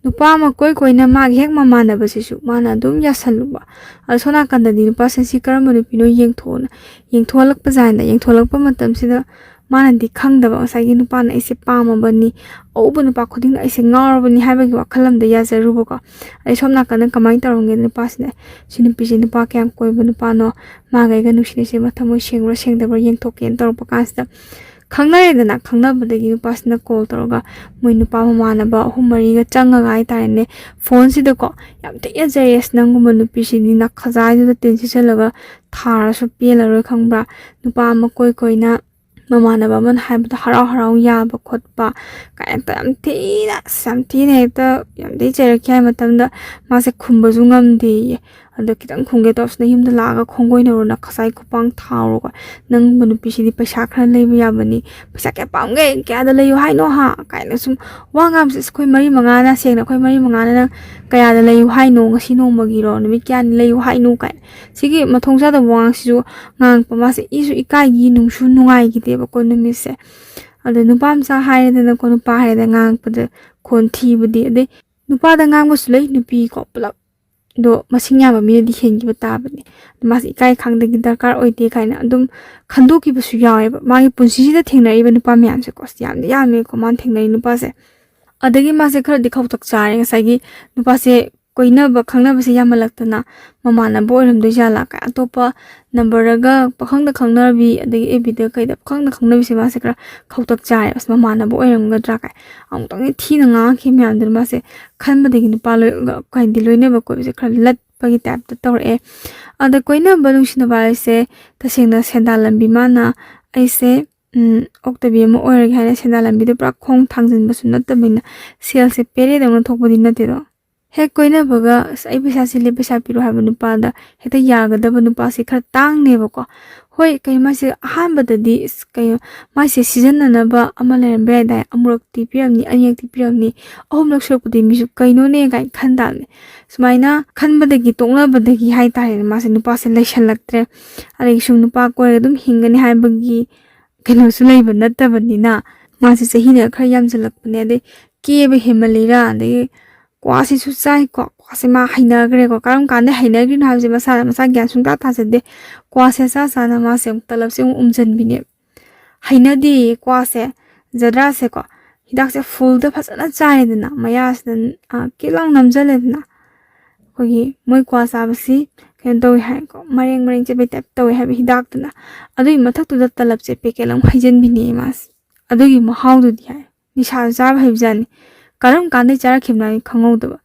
ꯅꯨꯄꯥ ꯑꯃ ꯀꯣꯏ ꯀꯣꯏꯅ ꯃꯥꯒꯤ ꯍꯦꯛ ꯃꯃꯥꯟꯅꯕꯁꯤꯁꯨ ꯃꯥꯅ ꯑꯗꯨꯝ ꯌꯥꯁꯜꯂꯨꯕ꯫ ꯑꯗꯣ ꯁꯣꯝ ꯅꯥꯀꯟꯗꯗꯤ ꯅꯨꯄꯥꯁꯦ ꯁꯤ ꯀꯔꯝꯕ ꯅꯨꯄꯤꯅꯣ ꯌꯦꯡꯊꯣꯛꯑꯣꯅ ꯌꯦꯡꯊꯣꯛꯍꯜꯂꯛꯄ ꯖꯥꯠꯅꯤꯗ꯫ ꯌꯦꯡꯊꯣꯛꯍꯜꯂꯛꯄ ꯃꯇꯝꯁꯤꯗ ꯃꯥꯅꯗꯤ ꯈꯪꯗꯕ, ꯉꯁꯥꯏꯒꯤ ꯅꯨꯄꯥꯅ "ꯑꯩꯁꯦ ꯄꯥꯝꯃꯕꯅꯤ, ꯑꯎꯕ ꯅꯨꯄꯥ ꯈꯨꯗꯤꯡꯅ ꯑꯩꯁꯦ ꯉꯥꯎꯔꯕꯅꯤ" ꯍꯥꯏꯕꯒꯤ ꯋꯥꯈꯜ ꯑꯃꯗ ꯌꯥꯖꯔꯨꯕꯀꯣ꯫ ꯑꯗꯩ ꯁꯣꯝ ꯅꯥꯀꯟꯗ ꯀꯃꯥꯏꯅ ꯇꯧꯔꯝꯒꯦ ꯅꯨꯄꯥꯁꯤꯅ, "ꯁꯤ ꯅꯨꯄꯤꯁꯦ ꯅꯨꯄꯥ ꯀꯌꯥꯝ ꯀꯣꯏꯕ ꯅꯨꯄꯥꯅꯣ, ꯃꯥꯒ ꯑꯩꯒ ꯅꯨꯡꯁꯤꯅꯩꯁꯦ ꯃꯊꯃꯣꯏ ꯁꯦꯡꯕ꯭ꯔꯥ ꯁꯦꯡꯗꯕ꯭ꯔꯥ ꯌꯦꯡꯊꯣꯛꯀꯦꯅ" ꯇꯧꯔꯛꯄ ꯀꯥꯟꯁꯤꯗ, ꯈꯪꯅꯔꯦꯗꯅ, ꯈꯪꯅꯕꯗꯒꯤ ꯅꯨꯄꯥꯁꯤꯅ ꯀꯣꯜ ꯇꯧꯔꯒ ꯃꯣꯏ ꯅꯨꯄꯥ ꯃꯃꯥꯟꯅꯕ ꯑꯍꯨꯝ ꯃꯔꯤꯒ ꯆꯪꯉꯒ ꯍꯥꯏꯇꯥꯔꯦꯅꯦ, ꯐꯣꯟꯁꯤꯗꯀꯣ, "ꯌꯥꯝ ꯊꯤꯅ ꯖꯦꯂꯁ, ꯅꯪꯒꯨꯝꯕ ꯅꯨꯄꯤꯁꯤꯗꯤ ꯅꯈꯖꯥꯏꯗꯨꯗ ꯇꯤꯟ ꯁꯤꯠꯆꯜꯂꯒ ꯊꯥꯔꯁꯨ ꯄꯦꯜꯂꯔꯣꯏ, ꯈꯪꯕ꯭ꯔꯥ? ꯅꯨꯄꯥ ꯑꯃ ꯀꯣꯏ ꯀꯣꯏꯅ ꯃꯃꯥꯟꯅꯕ ꯑꯃꯅ ꯍꯥꯏꯕꯗ ꯍꯔꯥꯎ ꯍꯔꯥꯎ ꯌꯥꯕ ꯈꯣꯠꯄ" ꯀꯥꯏꯅ ꯌꯥꯝ ꯊꯤꯅ, ꯑꯁ, ꯌꯥꯝ ꯊꯤꯅ ꯍꯦꯛꯇ, ꯌꯥꯝ ꯊꯤꯅ ꯆꯩꯔꯛꯈꯤ꯫ ꯍꯥꯏ ꯃꯇꯝꯗ ꯃꯥꯁꯦ ꯈꯨꯝꯕꯁꯨ ꯉꯝꯗꯦꯌꯦ꯫ ꯑꯗꯣ ꯈꯤꯇꯪ ꯈꯨꯝꯒꯦ ꯇꯧꯔꯁꯨ, "ꯅꯌꯨꯝꯗ ꯂꯥꯛꯑꯒ ꯈꯣꯡꯒꯣꯏꯅꯔꯣ, ꯅꯈꯖꯥꯏ ꯈꯨꯄꯥꯡ ꯊꯥꯔꯣꯀꯣ, ꯅꯪꯒꯨꯝꯕ ꯅꯨꯄꯤꯁꯤꯗꯤ ꯄꯩꯁꯥ ꯈꯔ ꯂꯩꯕ ꯌꯥꯕꯅꯤ, ꯄꯩꯁꯥ ꯀꯌꯥ ꯄꯥꯝꯒꯦ, ꯀꯌꯥꯗ ꯂꯩꯌꯨ ꯍꯥꯏꯅꯣ ꯍꯥ?" ꯀꯥꯏꯅ ꯁꯨꯝ ꯋꯥ ꯉꯥꯡꯕꯁꯦ, ꯑꯩꯈꯣꯏ ꯃꯔꯤ ꯃꯉꯥꯅ, ꯁꯦꯡꯅ ꯑꯩꯈꯣꯏ ꯃꯔꯤ ꯃꯉꯥꯅ, "ꯅꯪ ꯀꯌꯥꯗ ꯂꯩꯌꯨ ꯍꯥꯏꯅꯣ, ꯉꯁꯤ ꯅꯣꯡꯃꯒꯤꯔꯣ, ꯅꯨꯃꯤꯠ ꯀꯌꯥꯅꯤ ꯂꯩꯌꯨ ꯍꯥꯏꯅꯣ?" ꯀꯥꯏꯅ ꯁꯤꯒꯤ ꯃꯊꯣꯡ ꯆꯥꯗꯕ ꯋꯥꯉꯥꯡꯁꯤꯁꯨ ꯉꯥꯡꯉꯛꯄ꯫ ꯃꯥꯁꯦ ꯏꯁꯨ ꯏꯀꯥꯏꯒꯤ, ꯅꯨꯡꯁꯨ ꯅꯨꯡꯉꯥꯏꯈꯤꯗꯦꯕꯀꯣ ꯅꯨꯃꯤꯠꯁꯦ꯫ ꯑꯗꯣ ꯅꯨꯄꯥ ꯃꯆꯥ ꯍꯥꯏꯔꯦꯗꯅꯀꯣ, ꯅꯨꯄꯥ ꯍꯥꯏꯔꯦꯗꯅ, ꯉꯥꯡꯉꯛꯄꯗ ꯈꯣꯟ ꯊꯤꯕꯗꯤ, ꯑꯗꯩ ꯅꯨꯄꯥꯗ ꯉꯥꯡꯕꯁꯨ ꯂꯩ, ꯅꯨꯄꯤꯀꯣ ꯄꯨꯂꯞ꯫ ꯑꯗꯣ ꯃꯁꯤꯡ ꯌꯥꯝꯕ ꯃꯤꯅꯗꯤ ꯍꯦꯟꯈꯤꯕ ꯇꯥꯕꯅꯦ꯫ ꯑꯗꯣ ꯃꯥꯁꯦ ꯏꯀꯥꯏ ꯈꯪꯗꯒꯤ ꯗꯔꯀꯥꯔ ꯑꯣꯏꯗꯦ ꯀꯥꯏꯅ ꯑꯗꯨꯝ ꯈꯟꯗꯣꯛꯈꯤꯕꯁꯨ ꯌꯥꯎꯋꯦꯕ꯫ ꯃꯥꯒꯤ ꯄꯨꯟꯁꯤꯁꯤꯗ ꯊꯦꯡꯅꯔꯤꯕ ꯅꯨꯄꯥ ꯃꯌꯥꯝꯁꯦꯀꯣ, ꯑꯁ, ꯌꯥꯝꯗꯤ ꯌꯥꯝꯃꯦꯀꯣ ꯃꯥꯅ ꯊꯦꯡꯅꯔꯤ ꯅꯨꯄꯥꯁꯦ꯫ ꯑꯗꯒꯤ ꯃꯥꯁꯦ ꯈꯔꯗꯤ ꯈꯧꯇꯛ ꯆꯥꯔꯦ꯫ ꯉꯁꯥꯏꯒꯤ ꯅꯨꯄꯥꯁꯦ ꯀꯣꯏꯅꯕ ꯈꯪꯅꯕꯁꯦ ꯌꯥꯝꯃꯜꯂꯛꯇꯅ ꯃꯃꯥꯟꯅꯕ ꯑꯣꯏꯔꯝꯗꯣꯏ ꯖꯥꯠꯂꯥ ꯀꯥꯏ, ꯑꯇꯣꯞꯄ ꯅꯝꯕꯔꯒ ꯄꯈꯪꯗ ꯈꯪꯅꯕꯤ, ꯑꯗꯒꯤ ꯑꯦꯐ ꯕꯤꯗ ꯀꯩꯗ ꯄꯈꯪꯗ ꯈꯪꯅꯕꯤꯁꯦ ꯃꯥꯁꯦ ꯈꯔ ꯈꯧꯇꯛ ꯆꯥꯔꯦ꯫ ꯑꯁ, ꯃꯃꯥꯟꯅꯕ ꯑꯣꯏꯔꯝꯒꯗ꯭ꯔꯥ ꯀꯥꯏ ꯑꯃꯨꯛꯇꯪꯗꯤ ꯊꯤꯅ ꯉꯥꯡꯉꯛꯈꯤ ꯃꯌꯥꯝꯗꯨꯅ꯫ ꯃꯥꯁꯦ ꯈꯟꯕꯗꯒꯤ ꯅꯨꯄꯥ ꯂꯣꯏ-, ꯍꯥꯏꯗꯤ ꯂꯣꯏꯅꯕ ꯀꯣꯏꯕꯁꯦ ꯈꯔ ꯂꯠꯄꯒꯤ ꯇꯥꯏꯞꯇ ꯇꯧꯔꯛꯑꯦ꯫ ꯑꯗ ꯀꯣꯏꯅꯕ ꯅꯨꯡꯁꯤꯅꯕ ꯍꯥꯏꯁꯦ ꯇꯁꯦꯡꯅ ꯁꯦꯟꯗꯥꯟ ꯂꯝꯕꯤ꯫ ꯃꯥꯅ ꯑꯩꯁꯦ, ꯎꯝ, ꯑꯣꯛꯇꯕꯤ ꯑꯃ ꯑꯣꯏꯔꯒꯦ ꯍꯥꯏꯅ ꯁꯦꯟꯗꯥꯟ ꯂꯝꯕꯤꯗ ꯄꯨꯔꯥ ꯈꯣꯡ ꯊꯥꯡꯖꯤꯟꯕꯁꯨ ꯅꯠꯇꯕꯅꯤꯅ, ꯁꯦꯜꯁꯦ ꯄꯦꯔꯦꯗꯧꯅ ꯊꯣꯛꯄꯗꯤ ꯅꯠꯇꯦꯗꯣ꯫ ꯍꯦꯛ ꯀꯣꯏꯅꯕꯒ, "ꯑꯁ, ꯑꯩ ꯄꯩꯁꯥ ꯆꯤꯜꯂꯦ, ꯄꯩꯁꯥ ꯄꯤꯔꯣ" ꯍꯥꯏꯕ ꯅꯨꯄꯥꯗ ꯍꯦꯛꯇ ꯌꯥꯒꯗꯕ ꯅꯨꯄꯥꯁꯦ ꯈꯔ ꯇꯥꯡꯅꯦꯕꯀꯣ꯫ ꯍꯣꯏ, ꯀꯩ ꯃꯥꯁꯦ ꯑꯍꯥꯟꯕꯗꯗꯤ, ꯑꯁ, ꯀꯩꯅꯣ, ꯃꯥꯁꯦ ꯁꯤꯖꯤꯟꯅꯅꯕ ꯑꯃ ꯂꯩꯔꯝꯕ ꯌꯥꯏꯗꯥꯏ, ꯑꯃꯨꯔꯛꯇꯤ ꯄꯤꯔꯝꯅꯤ, ꯑꯅꯤꯔꯛꯇꯤ ꯄꯤꯔꯝꯅꯤ, ꯑꯍꯨꯝꯂꯛ ꯁꯨꯔꯛꯄꯗꯤ ꯃꯤꯁꯨ "ꯀꯩꯅꯣꯅꯦ?" ꯀꯥꯏꯅ ꯈꯟ ꯇꯥꯕꯅꯦ꯫ ꯁꯨꯃꯥꯏꯅ ꯈꯟꯕꯗꯒꯤ, ꯇꯣꯛꯅꯕꯗꯒꯤ ꯍꯥꯏꯇꯥꯔꯦꯅꯦ, ꯃꯥꯁꯦ ꯅꯨꯄꯥꯁꯦ ꯂꯩꯁꯜꯂꯛꯇ꯭ꯔꯦ꯫ ꯑꯗꯒꯤ ꯁꯨꯝ ꯅꯨꯄꯥ ꯀꯣꯏꯔꯒ ꯑꯗꯨꯝ ꯍꯤꯡꯒꯅꯤ ꯍꯥꯏꯕꯒꯤ ꯀꯩꯅꯣꯁꯨ ꯂꯩꯕ ꯅꯠꯇꯕꯅꯤꯅ, ꯃꯥꯁꯦ ꯆꯍꯤꯅ ꯈꯔ ꯌꯥꯝꯁꯤꯜꯂꯛꯄꯅꯦ꯫ ꯑꯗꯩ ꯀꯦꯕ ꯍꯦꯟꯃꯜꯂꯤꯔꯥ, ꯑꯗꯒꯤ ꯀ꯭ꯋꯥꯁꯤꯁꯨ ꯆꯥꯏꯀꯣ꯫ ꯀ꯭ꯋꯥꯁꯦ ꯃꯥ ꯍꯩꯅꯈ꯭ꯔꯦꯀꯣ꯫ ꯀꯔꯝ ꯀꯥꯟꯗ ꯍꯩꯅꯈ꯭ꯔꯤꯅꯣ ꯍꯥꯏꯕꯁꯦ ꯃꯁꯥꯅ ꯃꯁꯥ ꯒ꯭ꯌꯥꯟ ꯁꯨꯡꯇꯥ ꯇꯥꯖꯗꯦ꯫ ꯀ꯭ꯋꯥꯁꯦ ꯆꯥ ꯆꯥꯅ ꯃꯥꯁꯦ ꯑꯃꯨꯛ ꯇꯂꯞꯁꯦ ꯑꯃꯨꯛ ꯎꯝꯖꯟꯕꯤꯅꯦ꯫ ꯍꯩꯅꯗꯦꯌꯦ ꯀ꯭ꯋꯥꯁꯦ꯫ ꯖꯔꯗꯥꯁꯦꯀꯣ, ꯍꯤꯗꯥꯛꯁꯦ ꯐꯨꯜꯗ ꯐꯖꯅ ꯆꯥꯏꯔꯦꯗꯅ, ꯃꯌꯥꯁꯤꯗ, ꯑ, ꯀꯤꯠ ꯂꯥꯎ ꯅꯝꯖꯜꯂꯦꯗꯅ꯫ ꯑꯩꯈꯣꯏꯒꯤ ꯃꯣꯏ ꯀ꯭ꯋꯥ ꯆꯥꯕꯁꯤ ꯀꯩꯅꯣ ꯇꯧꯋꯦ ꯍꯥꯏꯀꯣ, ꯃꯔꯦꯡ ꯃꯔꯦꯡ ꯆꯠꯄꯩ ꯇꯥꯏꯞ ꯇꯧꯋꯦ ꯍꯥꯏꯕ ꯍꯤꯗꯥꯛꯇꯨꯅ꯫ ꯑꯗꯨꯒꯤ ꯃꯊꯛꯇꯨꯗ ꯇꯂꯞꯁꯦ ꯄꯦꯀꯦꯠ ꯑꯃ ꯍꯩꯖꯤꯟꯕꯤꯅꯦ ꯃꯥꯁꯦ꯫ ꯑꯗꯨꯒꯤ ꯃꯍꯥꯎꯗꯨꯗꯤ ꯍꯥꯏ, ꯅꯤꯁꯥꯁꯨ ꯆꯥꯕ ꯍꯩꯕꯖꯥꯠꯅꯤ꯫ ꯀꯔꯝ ꯀꯥꯟꯗꯩ ꯆꯥꯔꯛꯈꯤꯕꯅꯣ ꯍꯥꯏ ꯈꯪꯍꯧꯗꯕ꯫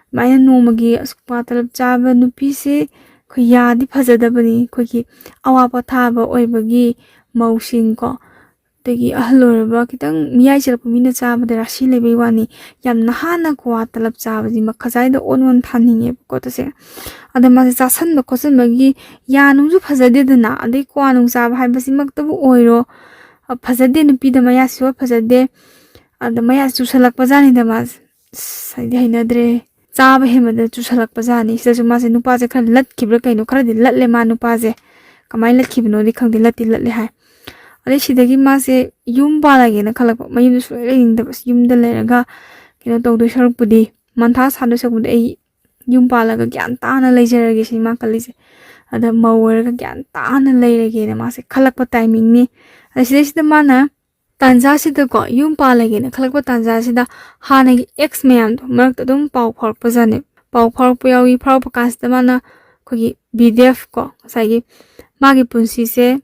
ꯑꯗꯨꯃꯥꯏꯅ ꯅꯣꯡꯃꯒꯤ ꯑꯁ ꯀ꯭ꯋꯥ ꯇꯂꯞ ꯆꯥꯕ ꯅꯨꯄꯤꯁꯦ ꯑꯩꯈꯣꯏ ꯌꯥꯗꯤ ꯐꯖꯗꯕꯅꯤ, ꯑꯩꯈꯣꯏꯒꯤ ꯑꯋꯥ ꯄꯣꯊꯥꯕ ꯑꯣꯏꯕꯒꯤ ꯃꯧꯁꯤꯡꯀꯣ, ꯑꯗꯒꯤ ꯑꯍꯜ ꯑꯣꯏꯔꯕ ꯈꯤꯇꯪ ꯃꯤꯌꯥꯏ ꯆꯜꯂꯛꯄ ꯃꯤꯅ ꯆꯥꯕꯗ ꯔꯥꯁꯤ ꯂꯩꯕꯩ ꯋꯥꯅꯤ꯫ ꯌꯥꯝ ꯅꯍꯥꯅ ꯀ꯭ꯋꯥ ꯇꯂꯞ ꯆꯥꯕꯁꯤ ꯃꯈꯖꯥꯏꯗ ꯑꯣꯟ ꯑꯣꯟ ꯊꯥꯅꯤꯡꯉꯦꯕꯀꯣ ꯇꯁꯦꯡꯅ꯫ ꯑꯗ ꯃꯥꯁꯦ ꯆꯥꯁꯟꯕ ꯈꯣꯠꯆꯟꯕꯒꯤ ꯌꯥ ꯅꯨꯡꯁꯨ ꯐꯖꯗꯦꯗꯅ, ꯑꯗꯩ ꯀ꯭ꯋꯥ ꯅꯨꯡ ꯆꯥꯕ ꯍꯥꯏꯕꯁꯤꯃꯛꯇꯕꯨ ꯑꯣꯏꯔꯣ, ꯑ, ꯐꯖꯗꯦ, ꯅꯨꯄꯤꯗ ꯃꯌꯥ ꯁꯤꯕ ꯐꯖꯗꯦ꯫ ꯑꯗ ꯃꯌꯥ ꯆꯨꯁꯜꯂꯛꯄ ꯖꯥꯠꯅꯤꯗ ꯃꯥꯁꯦ꯫ ꯑꯁ, ꯑꯩꯗꯤ ꯍꯩꯅꯗ꯭ꯔꯦ꯫ ꯆꯥꯕ ꯍꯦꯟꯕꯗ ꯆꯨꯁꯜꯂꯛꯄ ꯖꯥꯠꯅꯤ꯫ ꯁꯤꯗꯁꯨ ꯃꯥꯁꯦ ꯅꯨꯄꯥꯁꯦ ꯈꯔ ꯂꯠꯈꯤꯕ꯭ꯔꯥ ꯀꯩꯅꯣ, ꯈꯔꯗꯤ ꯂꯠꯂꯦ ꯃꯥ ꯅꯨꯄꯥꯁꯦ꯫ ꯀꯃꯥꯏꯅ ꯂꯠꯈꯤꯕꯅꯣꯗꯤ ꯈꯪꯗꯦ, ꯂꯠꯇꯤ ꯂꯠꯂꯦ ꯍꯥꯏ꯫ ꯑꯗꯩ ꯁꯤꯗꯒꯤ ꯃꯥꯁꯦ ꯌꯨꯝ ꯄꯥꯜꯂꯒꯦꯅ ꯈꯜꯂꯛꯄ, ꯃꯌꯨꯝꯗ ꯁꯨꯡꯂꯩ ꯂꯩꯅꯤꯡꯗꯕ꯫ ꯑꯁ, ꯌꯨꯝꯗ ꯂꯩꯔꯒ ꯀꯩꯅꯣ ꯇꯧꯗꯣꯏ ꯁꯔꯨꯛꯄꯨꯗꯤ, ꯃꯟꯊꯥ ꯁꯥꯗꯣꯏ ꯁꯔꯨꯛꯄꯨꯗꯤ ꯑꯩ ꯌꯨꯝ ꯄꯥꯜꯂꯒ ꯒ꯭ꯌꯥꯟ ꯇꯥꯅ ꯂꯩꯖꯔꯒꯦ ꯁꯤꯅꯤ ꯃꯥ ꯈꯜꯂꯤꯁꯦ꯫ ꯑꯗ ꯃꯧ ꯑꯣꯏꯔꯒ ꯒ꯭ꯌꯥꯟ ꯇꯥꯅ ꯂꯩꯔꯒꯦꯅ ꯃꯥꯁꯦ ꯈꯜꯂꯛꯄ ꯇꯥꯏꯃꯤꯡꯅꯤ꯫ ꯑꯗ ꯁꯤꯗꯩꯁꯤꯗ ꯃꯥꯅ ꯇꯥꯟꯖꯥꯁꯤꯗꯀꯣ, ꯌꯨꯝ ꯄꯥꯜꯂꯒꯦꯅ ꯈꯜꯂꯛꯄ ꯇꯥꯟꯖꯥꯁꯤꯗ ꯍꯥꯟꯅꯒꯤ ꯑꯦꯛꯁ ꯃꯌꯥꯝꯗꯣ ꯃꯔꯛꯇ ꯑꯗꯨꯝ ꯄꯥꯎ ꯐꯥꯎꯔꯛꯄꯖꯥꯠꯅꯦ꯫ ꯄꯥꯎ ꯐꯥꯎꯔꯛꯄ ꯌꯥꯎꯏ꯫ ꯐꯥꯎꯔꯛꯄ ꯀꯥꯟꯁꯤꯗ ꯃꯥꯅ ꯑꯩꯈꯣꯏꯒꯤ ꯕꯤ ꯗꯤ ꯑꯦꯐ ꯀꯣ, ꯉꯁꯥꯏꯒꯤ ꯃꯥꯒꯤ ꯄꯨꯟꯁꯤꯁꯦ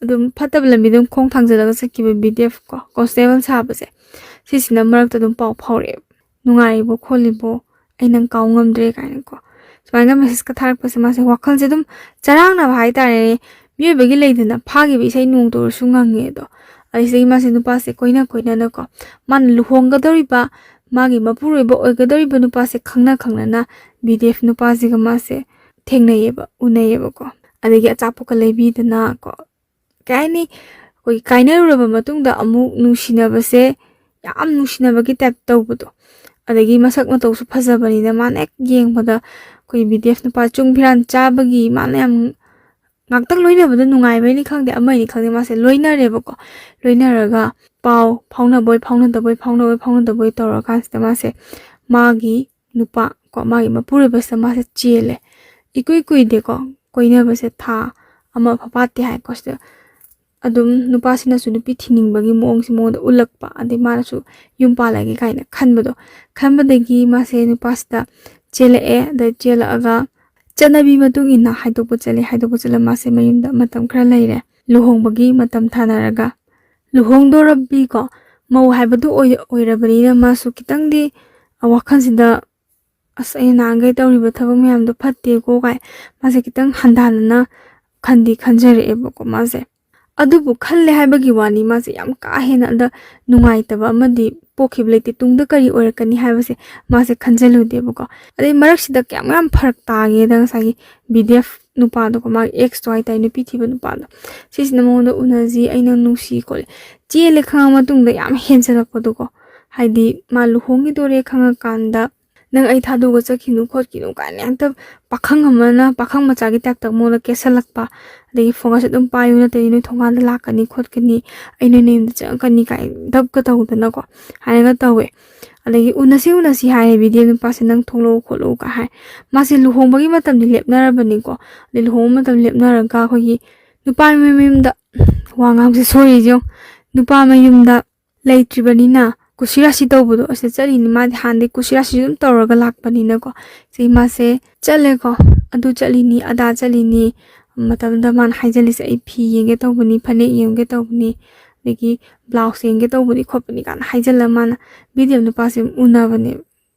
ꯑꯗꯨꯝ ꯐꯠꯇꯕ ꯂꯝꯕꯤꯗ ꯑꯗꯨꯝ ꯈꯣꯡ ꯊꯥꯡꯖꯤꯜꯂꯒ ꯆꯠꯈꯤꯕ ꯕꯤ ꯗꯤ ꯑꯦꯐ ꯀꯣ, ꯀꯣꯟꯁꯇꯦꯕꯜ ꯁꯥꯕꯁꯦ, ꯁꯤꯁꯤꯅ ꯃꯔꯛꯇ ꯑꯗꯨꯝ ꯄꯥꯎ ꯐꯥꯎꯔꯛꯑꯦꯕ, "ꯅꯨꯡꯉꯥꯏꯔꯤꯕꯣ ꯈꯣꯠꯂꯤꯕꯣ, ꯑꯩ ꯅꯪ ꯀꯥꯎ ꯉꯝꯗ꯭ꯔꯦ" ꯀꯥꯏꯅꯀꯣ꯫ ꯁꯨꯃꯥꯏꯅ ꯃꯦꯁꯦꯖꯀ ꯊꯥꯔꯛꯄꯁꯦ, ꯃꯥꯁꯦ ꯋꯥꯈꯜꯁꯦ ꯑꯗꯨꯝ ꯆꯔꯥꯡꯅꯕ ꯍꯥꯏꯇꯥꯔꯦꯅꯦ꯫ ꯃꯤꯑꯣꯏꯕꯒꯤ ꯂꯩꯗꯅ, ꯐꯥꯈꯤꯕ ꯏꯁꯩ ꯅꯣꯡꯇ ꯑꯣꯏꯔꯁꯨ ꯉꯪꯉꯦ ꯑꯗꯣ꯫ ꯑꯗꯩ ꯁꯤꯗꯒꯤ ꯃꯥꯁꯦ ꯅꯨꯄꯥꯁꯦ ꯀꯣꯏꯅ ꯀꯣꯏꯅꯅꯀꯣ, ꯃꯥꯅ ꯂꯨꯍꯣꯡꯒꯗꯧꯔꯤꯕ ꯃꯥꯒꯤ ꯃꯄꯨꯔꯣꯏꯕ ꯑꯣꯏꯒꯗꯧꯔꯤꯕ ꯅꯨꯄꯥꯁꯦ ꯈꯪꯅ ꯈꯪꯅꯅ ꯕꯤ ꯗꯤ ꯑꯦꯐ ꯅꯨꯄꯥꯁꯤꯒ ꯃꯥꯁꯦ ꯊꯦꯡꯅꯩꯌꯦꯕ, ꯎꯅꯩꯌꯦꯕꯀꯣ꯫ ꯑꯗꯒꯤ ꯑꯆꯥꯄꯣꯠꯀ ꯂꯩꯕꯤꯗꯅꯀꯣ, ꯀꯩ ꯍꯥꯏꯅꯤ, ꯑꯩꯈꯣꯏꯒꯤ ꯀꯥꯏꯅꯔꯨꯔꯕ ꯃꯇꯨꯡꯗ ꯑꯃꯨꯛ ꯅꯨꯡꯁꯤꯅꯕꯁꯦ ꯌꯥꯝ ꯅꯨꯡꯁꯤꯅꯕꯒꯤ ꯇꯥꯏꯞ ꯇꯧꯕꯗꯣ꯫ ꯑꯗꯒꯤ ꯃꯁꯛ ꯃꯇꯧꯁꯨ ꯐꯖꯕꯅꯤꯅ ꯃꯥꯅ ꯍꯦꯛ ꯌꯦꯡꯕꯗ ꯑꯩꯈꯣꯏ ꯕꯤ ꯗꯤ ꯑꯦꯐ ꯅꯨꯄꯥ ꯆꯨꯡ ꯐꯤꯔꯥꯟ ꯆꯥꯕꯒꯤ ꯃꯥꯅ ꯌꯥꯝ ꯉꯥꯛꯇꯪ ꯂꯣꯏꯅꯕꯗ ꯅꯨꯡꯉꯥꯏꯕꯩꯅꯤ ꯈꯪꯗꯦ, ꯑꯃꯅꯤ ꯈꯪꯗꯦ, ꯃꯥꯁꯦ ꯂꯣꯏꯅꯔꯦꯕꯀꯣ꯫ ꯂꯣꯏꯅꯔꯒ ꯄꯥꯎ ꯐꯥꯎꯅꯕꯣꯏ ꯐꯥꯎꯅꯗꯕꯣꯏ, ꯐꯥꯎꯅꯕꯣꯏ ꯐꯥꯎꯅꯗꯕꯣꯏ ꯇꯧꯔꯀꯥꯟꯁꯤꯗ ꯃꯥꯁꯦ ꯃꯥꯒꯤ ꯅꯨꯄꯥ ꯀꯣ, ꯃꯥꯒꯤ ꯃꯄꯨꯔꯣꯏꯕꯁꯤꯗ ꯃꯥꯁꯦ ꯆꯦꯜꯂꯦ꯫ ꯏꯀꯨꯏ ꯀꯨꯏꯗꯦꯀꯣ, ꯀꯣꯏꯅꯕꯁꯦ ꯊꯥ ꯑꯃ ꯐꯥꯐꯥꯠꯇꯦ ꯍꯥꯏꯀꯣ꯫ ꯁꯤꯗ ꯑꯗꯨꯝ ꯅꯨꯄꯥꯁꯤꯅꯁꯨ ꯅꯨꯄꯤ ꯊꯤꯅꯤꯡꯕꯒꯤ ꯃꯑꯣꯡꯁꯦ ꯃꯉꯣꯟꯗ ꯎꯠꯂꯛꯄ, ꯑꯗꯩ ꯃꯥꯅꯁꯨ ꯌꯨꯝ ꯄꯥꯜꯂꯒꯦ ꯀꯥꯏꯅ ꯈꯟꯕꯗꯣ, ꯈꯟꯕꯗꯒꯤ ꯃꯥꯁꯦ ꯅꯨꯄꯥꯁꯤꯗ ꯆꯦꯜꯂꯛꯑꯦ꯫ ꯑꯗ ꯆꯦꯜꯂꯛꯑꯒ ꯆꯠꯅꯕꯤ ꯃꯇꯨꯡ ꯏꯟꯅ ꯍꯥꯏꯗꯣꯛꯄ ꯆꯠꯂꯦ꯫ ꯍꯥꯏꯗꯣꯛꯄ ꯆꯠꯂ ꯃꯥꯁꯦ ꯃꯌꯨꯝꯗ ꯃꯇꯝ ꯈꯔ ꯂꯩꯔꯦ꯫ ꯂꯨꯍꯣꯡꯕꯒꯤ ꯃꯇꯝ ꯊꯥꯅꯔꯒ ꯂꯨꯍꯣꯡꯗꯣꯔꯕꯤꯀꯣ, ꯃꯧ ꯍꯥꯏꯕꯗꯨ ꯑꯣꯏ-, ꯑꯣꯏꯔꯕꯅꯤꯅ ꯃꯥꯁꯨ ꯈꯤꯇꯪꯗꯤ ꯋꯥꯈꯜꯁꯤꯗ "ꯑꯁ, ꯑꯩꯅ ꯅꯍꯥꯟꯈꯩ ꯇꯧꯔꯤꯕ ꯊꯕꯛ ꯃꯌꯥꯝꯗꯣ ꯐꯠꯇꯦꯀꯣ" ꯀꯥꯏ ꯃꯥꯁꯦ ꯈꯤꯇꯪ ꯍꯟꯊꯅꯅ ꯈꯟꯗꯤ ꯈꯟꯖꯔꯛꯑꯦꯕꯀꯣ ꯃꯥꯁꯦ꯫ ꯑꯗꯨꯕꯨ ꯈꯜꯂꯦ ꯍꯥꯏꯕꯒꯤ ꯋꯥꯅꯤ, ꯃꯥꯁꯦ ꯌꯥꯝ ꯀꯥ ꯍꯦꯟꯅ ꯑꯗ ꯅꯨꯡꯉꯥꯏꯇꯕ ꯑꯃꯗꯤ ꯄꯣꯛꯈꯤꯕ ꯂꯩꯇꯦ꯫ ꯇꯨꯡꯗ ꯀꯔꯤ ꯑꯣꯏꯔꯛꯀꯅꯤ ꯍꯥꯏꯕꯁꯦ ꯃꯥꯁꯦ ꯈꯟꯖꯜꯂꯨꯗꯦꯕꯀꯣ꯫ ꯑꯗꯩ ꯃꯔꯛꯁꯤꯗ ꯀꯌꯥꯝ ꯌꯥꯝ ꯐꯔꯛ ꯇꯥꯒꯦꯗ, ꯉꯁꯥꯏꯒꯤ ꯕꯤ ꯗꯤ ꯑꯦꯐ ꯅꯨꯄꯥꯗꯣꯀꯣ, ꯃꯥꯒꯤ ꯑꯦꯛꯁꯇꯣ ꯍꯥꯏꯇꯥꯔꯦ, ꯅꯨꯄꯤ ꯊꯤꯕ ꯅꯨꯄꯥꯗꯣ, ꯁꯤꯁꯤꯅ ꯃꯉꯣꯟꯗ "ꯎꯅꯁꯤ, ꯑꯩ ꯅꯪ ꯅꯨꯡꯁꯤ" ꯈꯣꯠꯂꯦ, ꯆꯦꯜꯂꯦ ꯈꯪꯉ ꯃꯇꯨꯡꯗ ꯌꯥꯝ ꯍꯦꯟꯖꯜꯂꯛꯄꯗꯣꯀꯣ꯫ ꯍꯥꯏꯗꯤ ꯃꯥ ꯂꯨꯍꯣꯡꯈꯤꯗꯣꯔꯦ ꯈꯪꯉꯀꯥꯟꯗ "ꯅꯪ ꯑꯩ ꯊꯥꯗꯣꯛꯑꯒ ꯆꯠꯈꯤꯅꯨ ꯈꯣꯠꯈꯤꯅꯨ" ꯀꯥꯏꯅ ꯍꯦꯛꯇ ꯄꯥꯈꯪ ꯑꯃꯅ, ꯄꯥꯈꯪ ꯃꯆꯥꯒꯤ ꯇꯥꯏꯞꯇ ꯃꯉꯣꯟꯗ ꯀꯦꯁꯜꯂꯛꯄ, ꯑꯗꯒꯤ "ꯐꯣꯟꯒꯁꯦ ꯑꯗꯨꯝ ꯄꯥꯏꯌꯨ, ꯅꯠꯇ꯭ꯔꯗꯤ ꯅꯣꯏ ꯊꯣꯡꯒꯥꯟꯗ ꯂꯥꯛꯀꯅꯤ ꯈꯣꯠꯀꯅꯤ, ꯑꯩ ꯅꯣꯏ ꯅꯌꯨꯝꯗ ꯆꯪꯉꯛꯀꯅꯤ" ꯀꯥꯏꯅ ꯙꯞꯀ ꯇꯧꯗꯅꯀꯣ, ꯍꯥꯏꯅꯒ ꯇꯧꯋꯦ꯫ ꯑꯗꯒꯤ "ꯎꯅꯁꯤ ꯎꯅꯁꯤ" ꯍꯥꯏꯔꯦ, "ꯕꯤ ꯗꯤ ꯑꯦꯐ ꯅꯨꯄꯥꯁꯦ ꯅꯪ ꯊꯣꯛꯂꯛꯎ ꯈꯣꯠꯂꯛꯎ" ꯀꯥꯏ ꯍꯥꯏ꯫ ꯃꯥꯁꯦ ꯂꯨꯍꯣꯡꯕꯒꯤ ꯃꯇꯝꯗꯤ ꯂꯦꯞꯅꯔꯕꯅꯤꯀꯣ꯫ ꯑꯗꯩ ꯂꯨꯍꯣꯡꯕ ꯃꯇꯝ ꯂꯦꯞꯅꯔꯒ ꯑꯩꯈꯣꯏꯒꯤ ꯅꯨꯄꯥ ꯃꯌꯨꯝꯗ, ꯋꯥ ꯉꯥꯡꯕꯁꯦ ꯁꯣꯏꯔꯤꯁꯦ ꯌꯦꯡꯉꯣ, ꯅꯨꯄꯥ ꯃꯌꯨꯝꯗ ꯂꯩꯇ꯭ꯔꯤꯕꯅꯤꯅ ꯀꯨꯁꯤꯔꯥꯁꯤ ꯇꯧꯕꯗꯣ ꯑꯁꯤꯗ ꯆꯠꯂꯤꯅꯤ꯫ ꯃꯥꯗꯤ ꯍꯥꯟꯅꯗꯩ ꯀꯨꯁꯤꯔꯥꯁꯤꯁꯨ ꯑꯗꯨꯝ ꯇꯧꯔꯒ ꯂꯥꯛꯄꯅꯤꯅꯀꯣ꯫ ꯁꯤ ꯃꯥꯁꯦ ꯆꯠꯂꯦꯀꯣ, ꯑꯗꯨ ꯆꯠꯂꯤꯅꯤ, ꯑꯗꯥ ꯆꯠꯂꯤꯅꯤ꯫ ꯃꯇꯝꯗꯨꯗ ꯃꯥꯅ ꯍꯥꯏꯖꯜꯂꯤꯁꯦ, "ꯑꯩ ꯐꯤ ꯌꯦꯡꯒꯦ ꯇꯧꯕꯅꯤ, ꯐꯅꯦꯛ ꯌꯦꯡꯒꯦ ꯇꯧꯕꯅꯤ, ꯑꯗꯒꯤ ꯕ꯭ꯂꯥꯎꯁ ꯌꯦꯡꯒꯦ ꯇꯧꯕꯅꯤ ꯈꯣꯠꯄꯅꯤ" ꯀꯥꯏꯅ ꯍꯥꯏꯖꯜꯂ ꯃꯥꯅ ꯕꯤ ꯗꯤ ꯑꯦꯐ ꯅꯨꯄꯥꯁꯦ ꯎꯅꯕꯅꯦꯕ,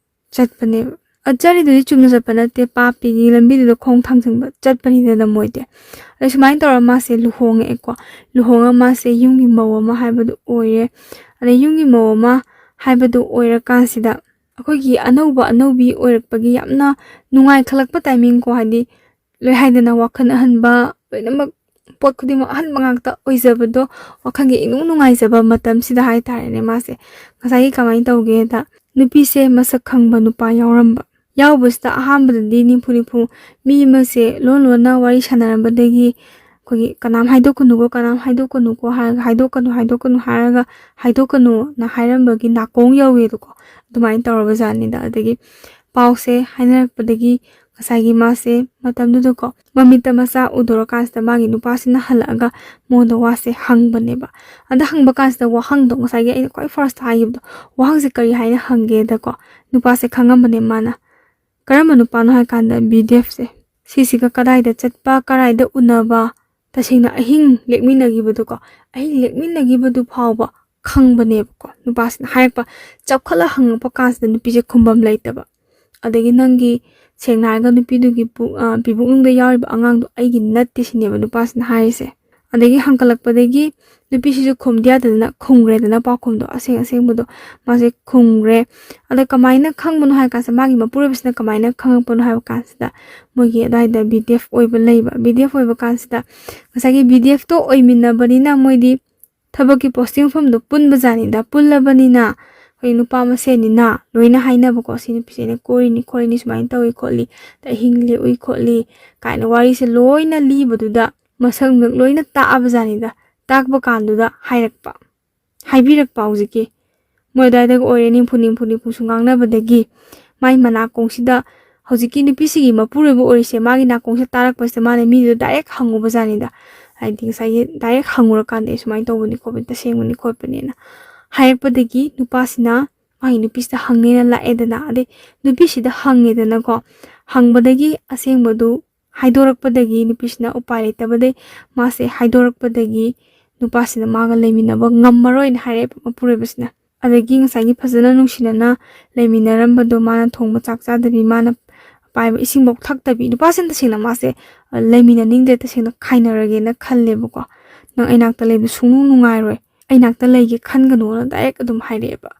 ꯆꯠꯄꯅꯦꯕ꯫ ꯑ, ꯆꯠꯂꯤꯗꯨꯗꯤ ꯆꯨꯝꯅ ꯆꯠꯄ ꯅꯠꯇꯦ, ꯄꯥꯞꯄꯤꯒꯤ ꯂꯝꯕꯤꯗꯨꯗ ꯈꯣꯡ ꯊꯥꯡꯖꯤꯟꯕ ꯆꯠꯄꯅꯤꯗꯅ ꯃꯣꯏꯗꯤ꯫ ꯑꯗꯩ ꯁꯨꯃꯥꯏꯅ ꯇꯧꯔ ꯃꯥꯁꯦ ꯂꯨꯍꯣꯡꯉꯛꯑꯦꯀꯣ꯫ ꯂꯨꯍꯣꯡꯉ ꯃꯥꯁꯦ ꯌꯨꯝꯒꯤ ꯃꯧ ꯑꯃ ꯍꯥꯏꯕꯗꯨ ꯑꯣꯏꯔꯦ꯫ ꯑꯗꯩ ꯌꯨꯝꯒꯤ ꯃꯧ ꯑꯃ ꯍꯥꯏꯕꯗꯨ ꯑꯣꯏꯔꯀꯥꯟꯁꯤꯗ ꯑꯩꯈꯣꯏꯒꯤ ꯑꯅꯧꯕ ꯑꯅꯧꯕꯤ ꯑꯣꯏꯔꯛꯄꯒꯤ ꯌꯥꯝꯅ ꯅꯨꯡꯉꯥꯏꯈꯠꯂꯛꯄ ꯇꯥꯏꯃꯤꯡ ꯀꯣ, ꯍꯥꯏꯗꯤ ꯂꯣꯏ ꯍꯥꯏꯗꯅ ꯋꯥꯈꯜ ꯑꯍꯟꯕ, ꯂꯣꯏꯅꯃꯛ ꯄꯣꯠ ꯈꯨꯗꯤꯡꯃꯛ ꯑꯍꯟꯕ ꯉꯥꯛꯇ ꯑꯣꯏꯖꯕꯗꯣ, ꯋꯥꯈꯜꯒꯤ ꯏꯅꯨꯡ ꯅꯨꯡꯉꯥꯏꯖꯕ ꯃꯇꯝꯁꯤꯗ ꯍꯥꯏꯇꯥꯔꯦꯅꯦ, ꯃꯥꯁꯦ ꯉꯁꯥꯏꯒꯤ ꯀꯃꯥꯏꯅ ꯇꯧꯒꯦꯗ, ꯅꯨꯄꯤꯁꯦ ꯃꯁꯛ ꯈꯪꯕ ꯅꯨꯄꯥ ꯌꯥꯎꯔꯝꯕ꯫ ꯌꯥꯎꯕꯁꯤꯗ ꯑꯍꯥꯟꯕꯗꯗꯤ ꯅꯤꯝꯐꯨ ꯅꯤꯝꯐꯨ ꯃꯤ ꯑꯃꯁꯦ ꯂꯣꯟ ꯂꯣꯟꯅ ꯋꯥꯔꯤ ꯁꯥꯟꯅꯔꯝꯕꯗꯒꯤ ꯑꯩꯈꯣꯏꯒꯤ "ꯀꯅꯥꯝ ꯍꯥꯏꯗꯣꯛꯀꯅꯨꯀꯣ, ꯀꯅꯥꯝ ꯍꯥꯏꯗꯣꯛꯀꯅꯨꯀꯣ" ꯍꯥꯏꯔꯒ, "ꯍꯥꯏꯗꯣꯛꯀꯅꯨ, ꯍꯥꯏꯗꯣꯛꯀꯅꯨ" ꯍꯥꯏꯔꯒ, "ꯍꯥꯏꯗꯣꯛꯀꯅꯨꯅ" ꯍꯥꯏꯔꯝꯕꯒꯤ ꯅꯥꯀꯣꯡ ꯌꯧꯋꯦꯗꯀꯣ꯫ ꯑꯗꯨꯃꯥꯏꯅ ꯇꯧꯔꯕ ꯖꯥꯠꯅꯤꯗ꯫ ꯑꯗꯒꯤ ꯄꯥꯎꯁꯦ ꯍꯥꯏꯅꯔꯛꯄꯗꯒꯤ ꯉꯁꯥꯏꯒꯤ ꯃꯥꯁꯦ ꯃꯇꯝꯗꯨꯗꯀꯣ ꯃꯃꯤꯠꯇ ꯃꯆꯥ ꯎꯗꯣꯔꯀꯥꯟꯁꯤꯗ ꯃꯥꯒꯤ ꯅꯨꯄꯥꯁꯤꯅ ꯍꯜꯂꯛꯑꯒ ꯃꯉꯣꯟꯗ ꯋꯥꯁꯦ ꯍꯪꯕꯅꯦꯕ꯫ ꯑꯗ ꯍꯪꯕ ꯀꯥꯟꯁꯤꯗ ꯋꯥꯍꯪꯗꯣ, ꯉꯁꯥꯏꯒꯤ ꯑꯩꯅ ꯈ꯭ꯋꯥꯏ ꯐꯥꯔꯁꯇ ꯍꯥꯏꯈꯤꯕꯗꯣ, ꯋꯥꯍꯪꯁꯦ ꯀꯔꯤ ꯍꯥꯏꯅ ꯍꯪꯒꯦꯗꯀꯣ, ꯅꯨꯄꯥꯁꯦ ꯈꯪꯉꯝꯕꯅꯦ ꯃꯥꯅ꯫ ꯀꯔꯝꯕ ꯅꯨꯄꯥꯅꯣ ꯍꯥꯏ ꯀꯥꯟꯗ ꯕꯤ ꯗꯤ ꯑꯦꯐꯁꯦ꯫ ꯁꯤꯁꯤꯒ ꯀꯗꯥꯏꯗ ꯆꯠꯄ, ꯀꯗꯥꯏꯗ ꯎꯅꯕ, ꯇꯁꯦꯡꯅ ꯑꯍꯤꯡ ꯂꯦꯛꯃꯤꯟꯅꯈꯤꯕꯗꯨꯀꯣ, ꯑꯍꯤꯡ ꯂꯦꯛꯃꯤꯟꯅꯈꯤꯕꯗꯨ ꯐꯥꯎꯕ ꯈꯪꯕꯅꯦꯕꯀꯣ꯫ ꯅꯨꯄꯥꯁꯤꯅ ꯍꯥꯏꯔꯛꯄ, ꯆꯞꯈꯠꯂ ꯍꯪꯉꯛꯄ ꯀꯥꯟꯁꯤꯗ ꯅꯨꯄꯤꯁꯦ ꯈꯨꯝꯕꯝ ꯂꯩꯇꯕ꯫ ꯑꯗꯒꯤ ꯅꯪꯒꯤ, ꯁꯦꯡꯅ ꯍꯥꯏꯔꯒ ꯅꯨꯄꯤꯗꯨꯒꯤ ꯄꯨ-, ꯑ, ꯄꯤꯕꯨꯛꯅꯨꯡꯗ ꯌꯥꯎꯔꯤꯕ ꯑꯉꯥꯡꯗꯣ ꯑꯩꯒꯤ ꯅꯠꯇꯦ ꯁꯤꯅꯦꯕ ꯅꯨꯄꯥꯁꯤꯅ ꯍꯥꯏꯔꯤꯁꯦ꯫ ꯑꯗꯒꯤ ꯍꯪꯒꯠꯂꯛꯄꯗꯒꯤ ꯅꯨꯄꯤꯁꯤꯁꯨ ꯈꯨꯝꯗ ꯌꯥꯗꯗꯅ ꯈꯨꯝꯈ꯭ꯔꯦꯗꯅ ꯄꯥꯎꯈꯨꯝꯗꯣ, ꯑꯁꯦꯡ ꯑꯁꯦꯡꯕꯗꯣ ꯃꯥꯁꯦ ꯈꯨꯝꯈ꯭ꯔꯦ꯫ ꯑꯗ ꯀꯃꯥꯏꯅ ꯈꯪꯕꯅꯣ ꯍꯥꯏ ꯀꯥꯟꯁꯤꯗ, ꯃꯥꯒꯤ ꯃꯄꯨꯔꯣꯏꯕꯁꯤꯅ ꯀꯃꯥꯏꯅ ꯈꯪꯉꯛꯄꯅꯣ ꯍꯥꯏꯕ ꯀꯥꯟꯁꯤꯗ, ꯃꯣꯏꯒꯤ ꯑꯗꯨꯋꯥꯏꯗ ꯕꯤ ꯗꯤ ꯑꯦꯐ ꯑꯣꯏꯕ ꯂꯩꯕ꯫ ꯕꯤ ꯗꯤ ꯑꯦꯐ ꯑꯣꯏꯕ ꯀꯥꯟꯁꯤꯗ ꯉꯁꯥꯏꯒꯤ ꯕꯤ ꯗꯤ ꯑꯦꯐꯇꯣ ꯑꯣꯏꯃꯤꯟꯅꯕꯅꯤꯅ ꯃꯣꯏꯗꯤ ꯊꯕꯛꯀꯤ ꯄꯣꯁꯇꯤꯡ ꯃꯐꯝꯗꯣ ꯄꯨꯟꯕ ꯖꯥꯠꯅꯤꯗ꯫ ꯄꯨꯜꯂꯕꯅꯤꯅ ꯑꯩꯈꯣꯏ ꯅꯨꯄꯥ ꯃꯁꯦꯟꯅꯤꯅ ꯂꯣꯏꯅ ꯍꯥꯏꯅꯕꯀꯣ, "ꯁꯤ ꯅꯨꯄꯤꯁꯦ ꯑꯩꯅ ꯀꯣꯏꯔꯤꯅꯤ ꯈꯣꯠꯂꯤꯅꯤ, ꯁꯨꯃꯥꯏꯅ ꯇꯧꯏ ꯈꯣꯠꯂꯤ, ꯑꯗ ꯑꯍꯤꯡ ꯂꯦꯛꯎꯏ ꯈꯣꯠꯂꯤ" ꯀꯥꯏꯅ ꯋꯥꯔꯤꯁꯦ ꯂꯣꯏꯅ ꯂꯤꯕꯗꯨꯗ ꯃꯁꯛ ꯃꯁꯛ ꯂꯣꯏꯅ ꯇꯥꯛꯑꯕ ꯖꯥꯠꯅꯤꯗ꯫ ꯇꯥꯛꯄ ꯀꯥꯟꯗꯨꯗ ꯍꯥꯏꯔꯛꯄ, ꯍꯥꯏꯕꯤꯔꯛꯄ ꯍꯧꯖꯤꯛꯀꯤ꯫ ꯃꯣꯏ ꯑꯗꯨꯋꯥꯏꯗꯒ ꯑꯣꯏꯔꯦ, ꯅꯤꯝꯐꯨ ꯅꯤꯝꯐꯨ ꯅꯤꯝꯐꯨꯁꯨ ꯉꯥꯡꯅꯕꯗꯒꯤ ꯃꯥꯏ ꯃꯅꯥꯀꯣꯡꯁꯤꯗ ꯍꯧꯖꯤꯛꯀꯤ ꯅꯨꯄꯤꯁꯤꯒꯤ ꯃꯄꯨꯔꯣꯏꯕ ꯑꯣꯏꯔꯤꯁꯦ, ꯃꯥꯒꯤ ꯅꯥꯀꯣꯡꯁꯤꯗ ꯇꯥꯔꯛꯄꯁꯤꯗ ꯃꯥꯅ ꯃꯤꯗꯨꯗ ꯗꯥꯏꯔꯦꯛ ꯍꯪꯉꯨꯕ ꯖꯥꯠꯅꯤꯗ꯫ ꯍꯥꯏꯗꯤ ꯉꯁꯥꯏꯒꯤ ꯗꯥꯏꯔꯦꯛ ꯍꯪꯉꯨꯔꯀꯥꯟꯗ, "ꯑꯩ ꯁꯨꯃꯥꯏꯅ ꯇꯧꯕꯅꯤ ꯈꯣꯠꯄꯅꯤ, ꯇꯁꯦꯡꯕꯅꯤ ꯈꯣꯠꯄꯅꯦꯅ" ꯍꯥꯏꯔꯛꯄꯗꯒꯤ ꯅꯨꯄꯥꯁꯤꯅ ꯃꯥꯒꯤ ꯅꯨꯄꯤꯁꯤꯗ ꯍꯪꯅꯦꯅ ꯂꯥꯛꯑꯦꯗꯅ꯫ ꯑꯗꯩ ꯅꯨꯄꯤꯁꯤꯗ ꯍꯪꯉꯦꯗꯅꯀꯣ꯫ ꯍꯪꯕꯗꯒꯤ ꯑꯁꯦꯡꯕꯗꯨ ꯍꯥꯏꯗꯣꯔꯛꯄꯗꯒꯤ, ꯅꯨꯄꯤꯁꯤꯅ ꯎꯄꯥꯏ ꯂꯩꯇꯕꯗꯩ ꯃꯥꯁꯦ ꯍꯥꯏꯗꯣꯔꯛꯄꯗꯒꯤ ꯅꯨꯄꯥꯁꯤꯅ ꯃꯥꯒ ꯂꯩꯃꯤꯟꯅꯕ ꯉꯝꯃꯔꯣꯏꯅ ꯍꯥꯏꯔꯛꯑꯦꯕ ꯃꯄꯨꯔꯣꯏꯕꯁꯤꯅ꯫ ꯑꯗꯒꯤ ꯉꯁꯥꯏꯒꯤ ꯐꯖꯅ ꯅꯨꯡꯁꯤꯅꯅ ꯂꯩꯃꯤꯟꯅꯔꯝꯕꯗꯣ, ꯃꯥꯅ ꯊꯣꯡꯕ ꯆꯥꯛ ꯆꯥꯗꯕꯤ, ꯃꯥꯅ ꯄꯥꯏꯕ ꯏꯁꯤꯡꯐꯧ ꯊꯛꯇꯕꯤ, ꯅꯨꯄꯥꯁꯤꯅ ꯇꯁꯦꯡꯅ ꯃꯥꯁꯦ, ꯑ, ꯂꯩꯃꯤꯟꯅꯅꯤꯡꯗ꯭ꯔꯦ, ꯇꯁꯦꯡꯅ ꯈꯥꯏꯅꯔꯒꯦꯅ ꯈꯜꯂꯦꯕꯀꯣ꯫ "ꯅꯪ ꯑꯩꯅꯥꯛꯇ ꯂꯩꯕ ꯁꯨꯡꯅꯨꯡ ꯅꯨꯡꯉꯥꯏꯔꯣꯏ, ꯑꯩꯅꯥꯛꯇ ꯂꯩꯒꯦ ꯈꯟꯒꯅꯣꯅ" ꯗꯥꯏꯔꯦꯛ ꯑꯗꯨꯝ ꯍꯥꯏꯔꯛꯑꯦꯕ꯫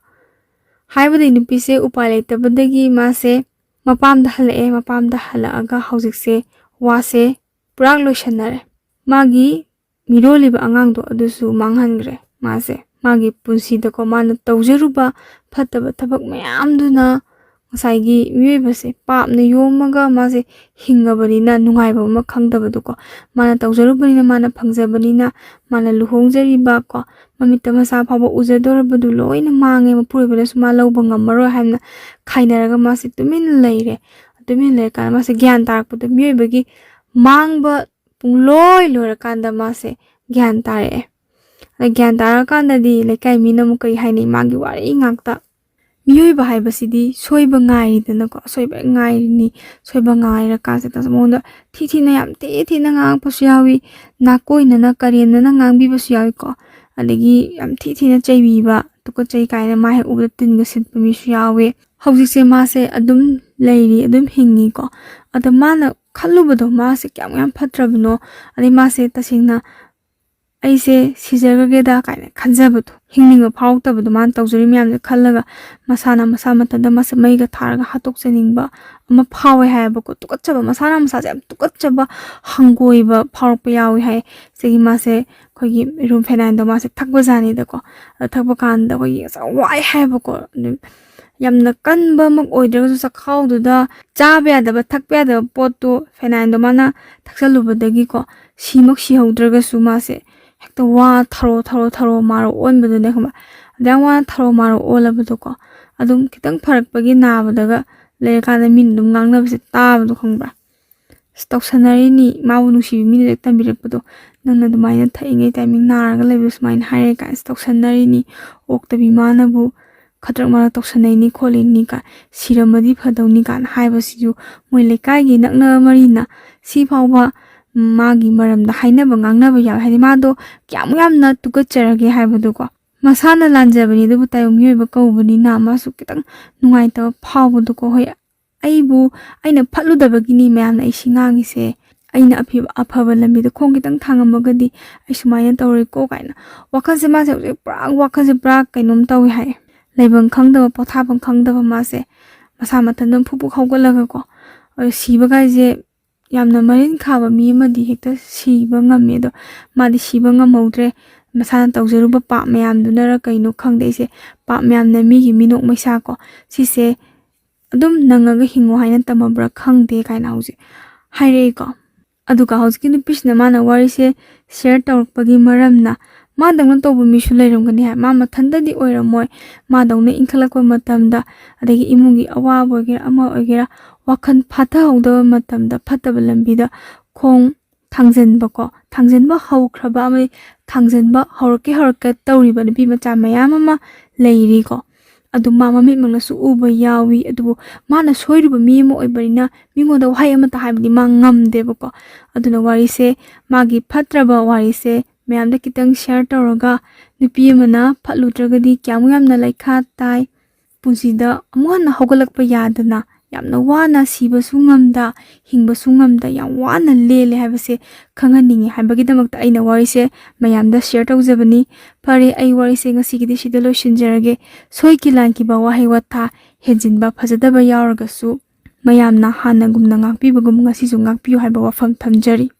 ꯍꯥꯏꯕꯗꯤ ꯅꯨꯄꯤꯁꯦ ꯎꯄꯥꯏ ꯂꯩꯇꯕꯗꯒꯤ ꯃꯥꯁꯦ ꯃꯄꯥꯝꯗ ꯍꯜꯂꯛꯑꯦ꯫ ꯃꯄꯥꯝꯗ ꯍꯜꯂꯛꯑꯒ ꯍꯧꯖꯤꯛꯁꯦ ꯋꯥꯁꯦ ꯄꯨꯔꯥ ꯂꯣꯏꯁꯟꯅꯔꯦ꯫ ꯃꯥꯒꯤ ꯃꯤꯔꯣꯜꯂꯤꯕ ꯑꯉꯥꯡꯗꯣ ꯑꯗꯨꯁꯨ ꯃꯥꯡꯍꯟꯈ꯭ꯔꯦ꯫ ꯃꯥꯁꯦ ꯃꯥꯒꯤ ꯄꯨꯟꯁꯤꯗꯀꯣ, ꯃꯥꯅ ꯇꯧꯖꯔꯨꯕ ꯐꯠꯇꯕ ꯊꯕꯛ ꯃꯌꯥꯝꯗꯨꯅ ꯉꯁꯥꯏꯒꯤ ꯃꯤꯑꯣꯏꯕꯁꯦ ꯄꯥꯞꯅ ꯌꯣꯝꯃꯒ ꯃꯥꯁꯦ ꯍꯤꯡꯉꯕꯅꯤꯅ ꯅꯨꯡꯉꯥꯏꯕ ꯑꯃ ꯈꯪꯗꯕꯗꯣꯀꯣ꯫ ꯃꯥꯅ ꯇꯧꯖꯔꯨꯕꯅꯤꯅ, ꯃꯥꯅ ꯐꯪꯖꯕꯅꯤꯅ, ꯃꯥꯅ ꯂꯨꯍꯣꯡꯖꯔꯤꯕ ꯀꯣ, ꯃꯃꯤꯠꯇ ꯃꯁꯥ ꯐꯥꯎꯕ ꯎꯖꯗꯧꯔꯕꯗꯨ ꯂꯣꯏꯅ ꯃꯥꯡꯉꯦ꯫ ꯃꯄꯨꯔꯣꯏꯕꯅꯁꯨ ꯃꯥ ꯂꯧꯕ ꯉꯝꯃꯔꯣꯏ ꯍꯥꯏꯅ ꯈꯥꯏꯅꯔꯒ ꯃꯥꯁꯦ ꯇꯨꯃꯤꯟꯅ ꯂꯩꯔꯦ꯫ ꯇꯨꯃꯤꯟꯅ ꯂꯩꯔꯀꯥꯟꯗ ꯃꯥꯁꯦ ꯒ꯭ꯌꯥꯟ ꯇꯥꯔꯛꯄꯗ, ꯃꯤꯑꯣꯏꯕꯒꯤ ꯃꯥꯡꯕ ꯄꯨꯡꯂꯣꯏ ꯂꯣꯏꯔꯀꯥꯟꯗ ꯃꯥꯁꯦ ꯒ꯭ꯌꯥꯟ ꯇꯥꯔꯛꯑꯦ꯫ ꯑꯗ ꯒ꯭ꯌꯥꯟ ꯇꯥꯔꯀꯥꯟꯗꯗꯤ ꯂꯩꯀꯥꯏ ꯃꯤꯅ ꯑꯃꯨꯛ ꯀꯔꯤ ꯍꯥꯏꯅꯩ? ꯃꯥꯒꯤ ꯋꯥꯔꯤ ꯉꯥꯛꯇ꯫ ꯃꯤꯑꯣꯏꯕ ꯍꯥꯏꯕꯁꯤꯗꯤ ꯁꯣꯏꯕ ꯉꯥꯏꯔꯤꯗꯅꯀꯣ, ꯑꯁꯣꯏꯕ ꯍꯦꯛ ꯉꯥꯏꯔꯤꯅꯤ꯫ ꯁꯣꯏꯕ ꯉꯥꯏꯔꯀꯥꯟꯁꯤꯗ ꯃꯉꯣꯟꯗ ꯊꯤ ꯊꯤꯅ, ꯌꯥꯝ ꯊꯤ ꯊꯤꯅ ꯉꯥꯡꯉꯛꯄꯁꯨ ꯌꯥꯎꯏ, ꯅꯥꯀꯣꯏꯅꯅ ꯀꯔꯦꯝꯅꯅ ꯉꯥꯡꯕꯤꯕꯁꯨ ꯌꯥꯎꯏꯀꯣ꯫ ꯑꯗꯒꯤ ꯌꯥꯝ ꯊꯤ ꯊꯤꯅ ꯆꯩꯕꯤꯕ, ꯇꯨꯀꯠꯆꯩ ꯀꯥꯏꯅ ꯃꯥ ꯍꯦꯛ ꯎꯕꯗ ꯇꯤꯟꯒ ꯁꯤꯠꯄ ꯃꯤꯁꯨ ꯌꯥꯎꯋꯦ꯫ ꯍꯧꯖꯤꯛꯁꯦ ꯃꯥꯁꯦ ꯑꯗꯨꯝ ꯂꯩꯔꯤ, ꯑꯗꯨꯝ ꯍꯤꯡꯉꯤꯀꯣ꯫ ꯑꯗꯣ ꯃꯥꯅ ꯈꯜꯂꯨꯕꯗꯣ, ꯃꯥꯁꯦ ꯀꯌꯥꯝ ꯌꯥꯝ ꯐꯠꯇ꯭ꯔꯕꯅꯣ, ꯑꯗꯩ ꯃꯥꯁꯦ ꯇꯁꯦꯡꯅ "ꯑꯩꯁꯦ ꯁꯤꯖꯈ꯭ꯔꯒꯦꯗ" ꯀꯥꯏꯅ ꯈꯟꯖꯕꯗꯣ, ꯍꯤꯡꯅꯤꯡꯕ ꯐꯥꯎꯔꯛꯇꯕꯗꯣ, ꯃꯥꯅ ꯇꯧꯖꯔꯤ ꯃꯌꯥꯝꯁꯦ ꯈꯜꯂꯒ ꯃꯁꯥꯅ ꯃꯁꯥ ꯃꯊꯟꯇ ꯃꯁꯥ ꯃꯩꯒ ꯊꯥꯔꯒ ꯍꯥꯠꯇꯣꯛꯆꯅꯤꯡꯕ ꯑꯃ ꯐꯥꯎꯋꯦ ꯍꯥꯏꯌꯦꯕꯀꯣ꯫ ꯇꯨꯀꯠꯆꯕ, ꯃꯁꯥꯅ ꯃꯁꯥꯁꯦ ꯌꯥꯝ ꯇꯨꯀꯠꯆꯕ, ꯍꯪꯒꯣꯏꯕ ꯐꯥꯎꯔꯛꯄ ꯌꯥꯎꯋꯦ ꯍꯥꯏ꯫ ꯁꯤꯒꯤ ꯃꯥꯁꯦ ꯑꯩꯈꯣꯏꯒꯤ ꯔꯨꯝ ꯐꯦꯅꯥꯏꯟꯗꯣ ꯃꯥꯁꯦ ꯊꯛꯄꯖꯥꯠꯅꯤꯗꯀꯣ꯫ ꯑꯗ ꯊꯛꯄ ꯀꯥꯟꯗ ꯑꯩꯈꯣꯏꯒꯤ ꯉꯁꯥꯏ ꯋꯥꯏ ꯍꯥꯏꯌꯦꯕꯀꯣ꯫ ꯑꯗꯨ ꯌꯥꯝꯅ ꯀꯟꯕꯃꯛ ꯑꯣꯏꯗ꯭ꯔꯒꯁꯨ ꯆꯈꯥꯎꯗꯨꯗ ꯆꯥꯕ ꯌꯥꯗꯕ, ꯊꯛꯄ ꯌꯥꯗꯕ ꯄꯣꯠꯇꯣ, ꯐꯦꯅꯥꯏꯟꯗꯣ ꯃꯥꯅ ꯊꯛꯆꯜꯂꯨꯕꯗꯒꯤꯀꯣ, ꯁꯤꯃꯛ ꯁꯤꯍꯧꯗ꯭ꯔꯒꯁꯨ ꯃꯥꯁꯦ ꯍꯦꯛꯇ ꯋꯥ ꯊꯔꯣ ꯊꯔꯣ ꯊꯔꯣ ꯃꯥꯔꯣ ꯑꯣꯟꯕꯗꯨꯅꯦ, ꯈꯪꯕ꯭ꯔꯥ? ꯑꯗꯨꯌꯥꯝ ꯋꯥꯅ ꯊꯔꯣ ꯃꯥꯔꯣ ꯑꯣꯜꯂꯕꯗꯣꯀꯣ, ꯑꯗꯨꯝ ꯈꯤꯇꯪ ꯐꯔꯛꯄꯒꯤ ꯅꯥꯕꯗꯒ ꯂꯩꯔꯀꯥꯟꯗ ꯃꯤꯅ ꯑꯗꯨꯝ ꯉꯥꯡꯅꯕꯁꯦ ꯇꯥꯕꯗꯣ, ꯈꯪꯕ꯭ꯔꯥ? "ꯑꯁ, ꯇꯧꯁꯟꯅꯔꯤꯅꯤ, ꯃꯥꯕꯨ ꯅꯨꯡꯁꯤꯕ ꯃꯤꯅ ꯍꯦꯛ ꯇꯝꯕꯤꯔꯛꯄꯗꯣ, ꯅꯪꯅ ꯑꯗꯨꯃꯥꯏꯅ ꯊꯛꯏꯉꯩ ꯇꯥꯏꯃꯤꯡ ꯅꯥꯔꯒ ꯂꯩꯕꯗꯣ ꯁꯨꯃꯥꯏꯅ ꯍꯥꯏꯔꯦ" ꯀꯥꯏꯅ ꯇꯧꯁꯟꯅꯔꯤꯅꯤ꯫ ꯑꯣꯛꯇꯕꯤ ꯃꯥꯅꯕꯨ ꯈꯗ꯭ꯔꯛ ꯃꯗ꯭ꯔꯛ ꯇꯧꯁꯟꯅꯩꯅꯤ ꯈꯣꯠꯂꯤꯅꯤ ꯀꯥꯏ, "ꯁꯤꯔꯝꯃꯗꯤ ꯐꯗꯧꯅꯤ" ꯀꯥꯏꯅ ꯍꯥꯏꯕꯁꯤꯁꯨ ꯃꯣꯏ ꯂꯩꯀꯥꯏꯒꯤ ꯅꯛꯅꯕ ꯃꯔꯤꯅ ꯁꯤ ꯐꯥꯎꯕ ꯃꯥꯒꯤ ꯃꯔꯝꯗ ꯍꯥꯏꯅꯕ ꯉꯥꯡꯅꯕ ꯌꯥꯎꯋꯦ꯫ ꯍꯥꯏꯗꯤ ꯃꯥꯗꯣ ꯀꯌꯥꯃꯨꯛ ꯌꯥꯝꯅ ꯇꯨꯀꯠꯆꯔꯒꯦ ꯍꯥꯏꯕꯗꯣꯀꯣ꯫ ꯃꯁꯥꯅ ꯂꯥꯟꯖꯕꯅꯤ, ꯑꯗꯨꯕꯨ ꯇꯥꯏꯕꯪ ꯃꯤꯑꯣꯏꯕ ꯀꯧꯕꯅꯤꯅ ꯃꯥꯁꯨ ꯈꯤꯇꯪ ꯅꯨꯡꯉꯥꯏꯇꯕ ꯐꯥꯎꯕꯗꯣꯀꯣ꯫ "ꯍꯣꯏ, ꯑꯩꯕꯨ, ꯑꯩꯅ ꯐꯠꯂꯨꯗꯕꯒꯤꯅꯤ ꯃꯌꯥꯝꯅ ꯑꯩ ꯁꯤ ꯉꯥꯡꯉꯤꯁꯦ꯫ ꯑꯩꯅ ꯑꯐꯤ-, ꯑꯐꯕ ꯂꯝꯕꯤꯗ ꯈꯣꯡ ꯈꯤꯇꯪ ꯊꯥꯡꯉꯝꯃꯒꯗꯤ ꯑꯩ ꯁꯨꯃꯥꯏꯅ ꯇꯧꯔꯣꯏꯀꯣ" ꯀꯥꯏꯅ꯫ ꯋꯥꯈꯜꯁꯦ ꯃꯥꯁꯦ ꯍꯧꯖꯤꯛ ꯄꯨꯔꯥ, ꯋꯥꯈꯜꯁꯦ ꯄꯨꯔꯥ ꯀꯩꯅꯣꯝ ꯇꯧꯋꯦ ꯍꯥꯏꯌꯦ꯫ ꯂꯩꯐꯝ ꯈꯪꯗꯕ, ꯄꯣꯊꯥꯐꯝ ꯈꯪꯗꯕ ꯃꯥꯁꯦ꯫ ꯃꯁꯥ ꯃꯊꯟꯇ ꯐꯨꯛ ꯐꯨꯛ ꯍꯧꯒꯠꯂꯒꯀꯣ꯫ ꯑꯗꯣ ꯁꯤꯕ ꯀꯥꯏꯁꯦ ꯌꯥꯝꯅ ꯃꯔꯤꯟ ꯈꯥꯕ ꯃꯤ ꯑꯃꯗꯤ ꯍꯦꯛꯇ ꯁꯤꯕ ꯉꯝꯃꯦ꯫ ꯑꯗꯣ ꯃꯥꯗꯤ ꯁꯤꯕ ꯉꯝꯍꯧꯗ꯭ꯔꯦ꯫ ꯃꯁꯥꯅ ꯇꯧꯖꯔꯨꯕ ꯄꯥꯞ ꯃꯌꯥꯝꯗꯨꯅꯔ ꯀꯩꯅꯣ ꯈꯪꯗꯦ, ꯑꯩꯁꯦ ꯄꯥꯞ ꯃꯌꯥꯝꯅ ꯃꯤꯒꯤ ꯃꯤꯅꯣꯛ ꯃꯩꯁꯥ ꯀꯣ, ꯁꯤꯁꯦ ꯑꯗꯨꯝ ꯅꯪꯉꯒ ꯍꯤꯡꯉꯣ ꯍꯥꯏꯅ ꯇꯝꯃꯕ꯭ꯔꯥ ꯈꯪꯗꯦ ꯀꯥꯏꯅ ꯍꯧꯖꯤꯛ ꯍꯥꯏꯔꯛꯏꯀꯣ꯫ ꯑꯗꯨꯒ ꯍꯧꯖꯤꯛꯀꯤ ꯅꯨꯄꯤꯁꯤꯅ ꯃꯥꯅ ꯋꯥꯔꯤꯁꯦ ꯁꯤꯌꯔ ꯇꯧꯔꯛꯄꯒꯤ ꯃꯔꯝꯅ, ꯃꯥꯗꯧꯅ ꯇꯧꯕ ꯃꯤꯁꯨ ꯂꯩꯔꯝꯒꯅꯤ ꯍꯥꯏ꯫ ꯃꯥ ꯃꯊꯟꯇꯗꯤ ꯑꯣꯏꯔꯝꯃꯣꯏ꯫ ꯃꯥꯗꯧꯅ ꯏꯟꯈꯠꯂꯛꯄ ꯃꯇꯝꯗ, ꯑꯗꯒꯤ ꯏꯃꯨꯡꯒꯤ ꯑꯋꯥꯕ ꯑꯣꯏꯒꯦꯔꯥ, ꯑꯃ ꯑꯣꯏꯒꯦꯔꯥ, ꯋꯥꯈꯜ ꯐꯥꯊꯍꯧꯗꯕ ꯃꯇꯝꯗ ꯐꯠꯇꯕ ꯂꯝꯕꯤꯗ ꯈꯣꯡ ꯊꯥꯡꯖꯟꯕꯀꯣ, ꯊꯥꯡꯖꯟꯕ ꯍꯧꯈ꯭ꯔꯕ ꯑꯃꯗꯤ ꯊꯥꯡꯖꯟꯕ ꯍꯧꯔꯛꯀꯦ ꯍꯧꯔꯛꯀꯦ ꯇꯧꯔꯤꯕ ꯅꯨꯄꯤ ꯃꯆꯥ ꯃꯌꯥꯝ ꯑꯃ ꯂꯩꯔꯤꯀꯣ꯫ ꯑꯗꯨ ꯃꯥ ꯃꯃꯤꯠꯃꯛꯅꯁꯨ ꯎꯕ ꯌꯥꯎꯏ꯫ ꯑꯗꯨꯕꯨ ꯃꯥꯅ ꯁꯣꯏꯔꯨꯕ ꯃꯤ ꯑꯃ ꯑꯣꯏꯕꯅꯤꯅ ꯃꯤꯉꯣꯟꯗ ꯋꯥꯍꯩ ꯑꯃꯠꯇ ꯍꯥꯏꯕꯗꯤ ꯃꯥ ꯉꯝꯗꯦꯕꯀꯣ꯫ ꯑꯗꯨꯅ ꯋꯥꯔꯤꯁꯦ, ꯃꯥꯒꯤ ꯐꯠꯇ꯭ꯔꯕ ꯋꯥꯔꯤꯁꯦ ꯃꯌꯥꯝꯗ ꯈꯤꯇꯪ ꯁꯤꯌꯔ ꯇꯧꯔꯒ, ꯅꯨꯄꯤ ꯑꯃꯅ ꯐꯠꯂꯨꯗ꯭ꯔꯒꯗꯤ ꯀꯌꯥꯃꯨꯛ ꯌꯥꯝꯅ ꯂꯩꯈꯥ ꯇꯥꯏ, ꯄꯨꯟꯁꯤꯗ ꯑꯃꯨꯛ ꯍꯟꯅ ꯍꯧꯒꯠꯂꯛꯄ ꯌꯥꯗꯅ ꯌꯥꯝꯅ ꯋꯥꯅ ꯁꯤꯕꯁꯨ ꯉꯝꯗ, ꯍꯤꯡꯕꯁꯨ ꯉꯝꯗ ꯌꯥꯝ ꯋꯥꯅ ꯂꯦꯜꯂꯦ ꯍꯥꯏꯕꯁꯦ ꯈꯪꯍꯟꯅꯤꯡꯉꯤ ꯍꯥꯏꯕꯒꯤꯗꯃꯛꯇ ꯑꯩꯅ ꯋꯥꯔꯤꯁꯦ ꯃꯌꯥꯝꯗ ꯁꯤꯌꯔ ꯇꯧꯖꯕꯅꯤ꯫ ꯐꯔꯦ, ꯑꯩ ꯋꯥꯔꯤꯁꯦ ꯉꯁꯤꯒꯤꯗꯤ ꯁꯤꯗ ꯂꯣꯏꯁꯤꯟꯖꯔꯒꯦ꯫ ꯁꯣꯏꯈꯤ ꯂꯥꯟꯈꯤꯕ ꯋꯥꯍꯩ ꯋꯥꯊꯥ, ꯍꯦꯟꯖꯤꯟꯕ ꯐꯖꯗꯕ ꯌꯥꯎꯔꯒꯁꯨ ꯃꯌꯥꯝꯅ ꯍꯥꯟꯅꯒꯨꯝꯅ ꯉꯥꯛꯄꯤꯕꯒꯨꯝ ꯉꯁꯤꯁꯨ ꯉꯥꯛꯄꯤꯌꯨ ꯍꯥꯏꯕ ꯋꯥꯐꯝ ꯊꯝꯖꯔꯤ꯫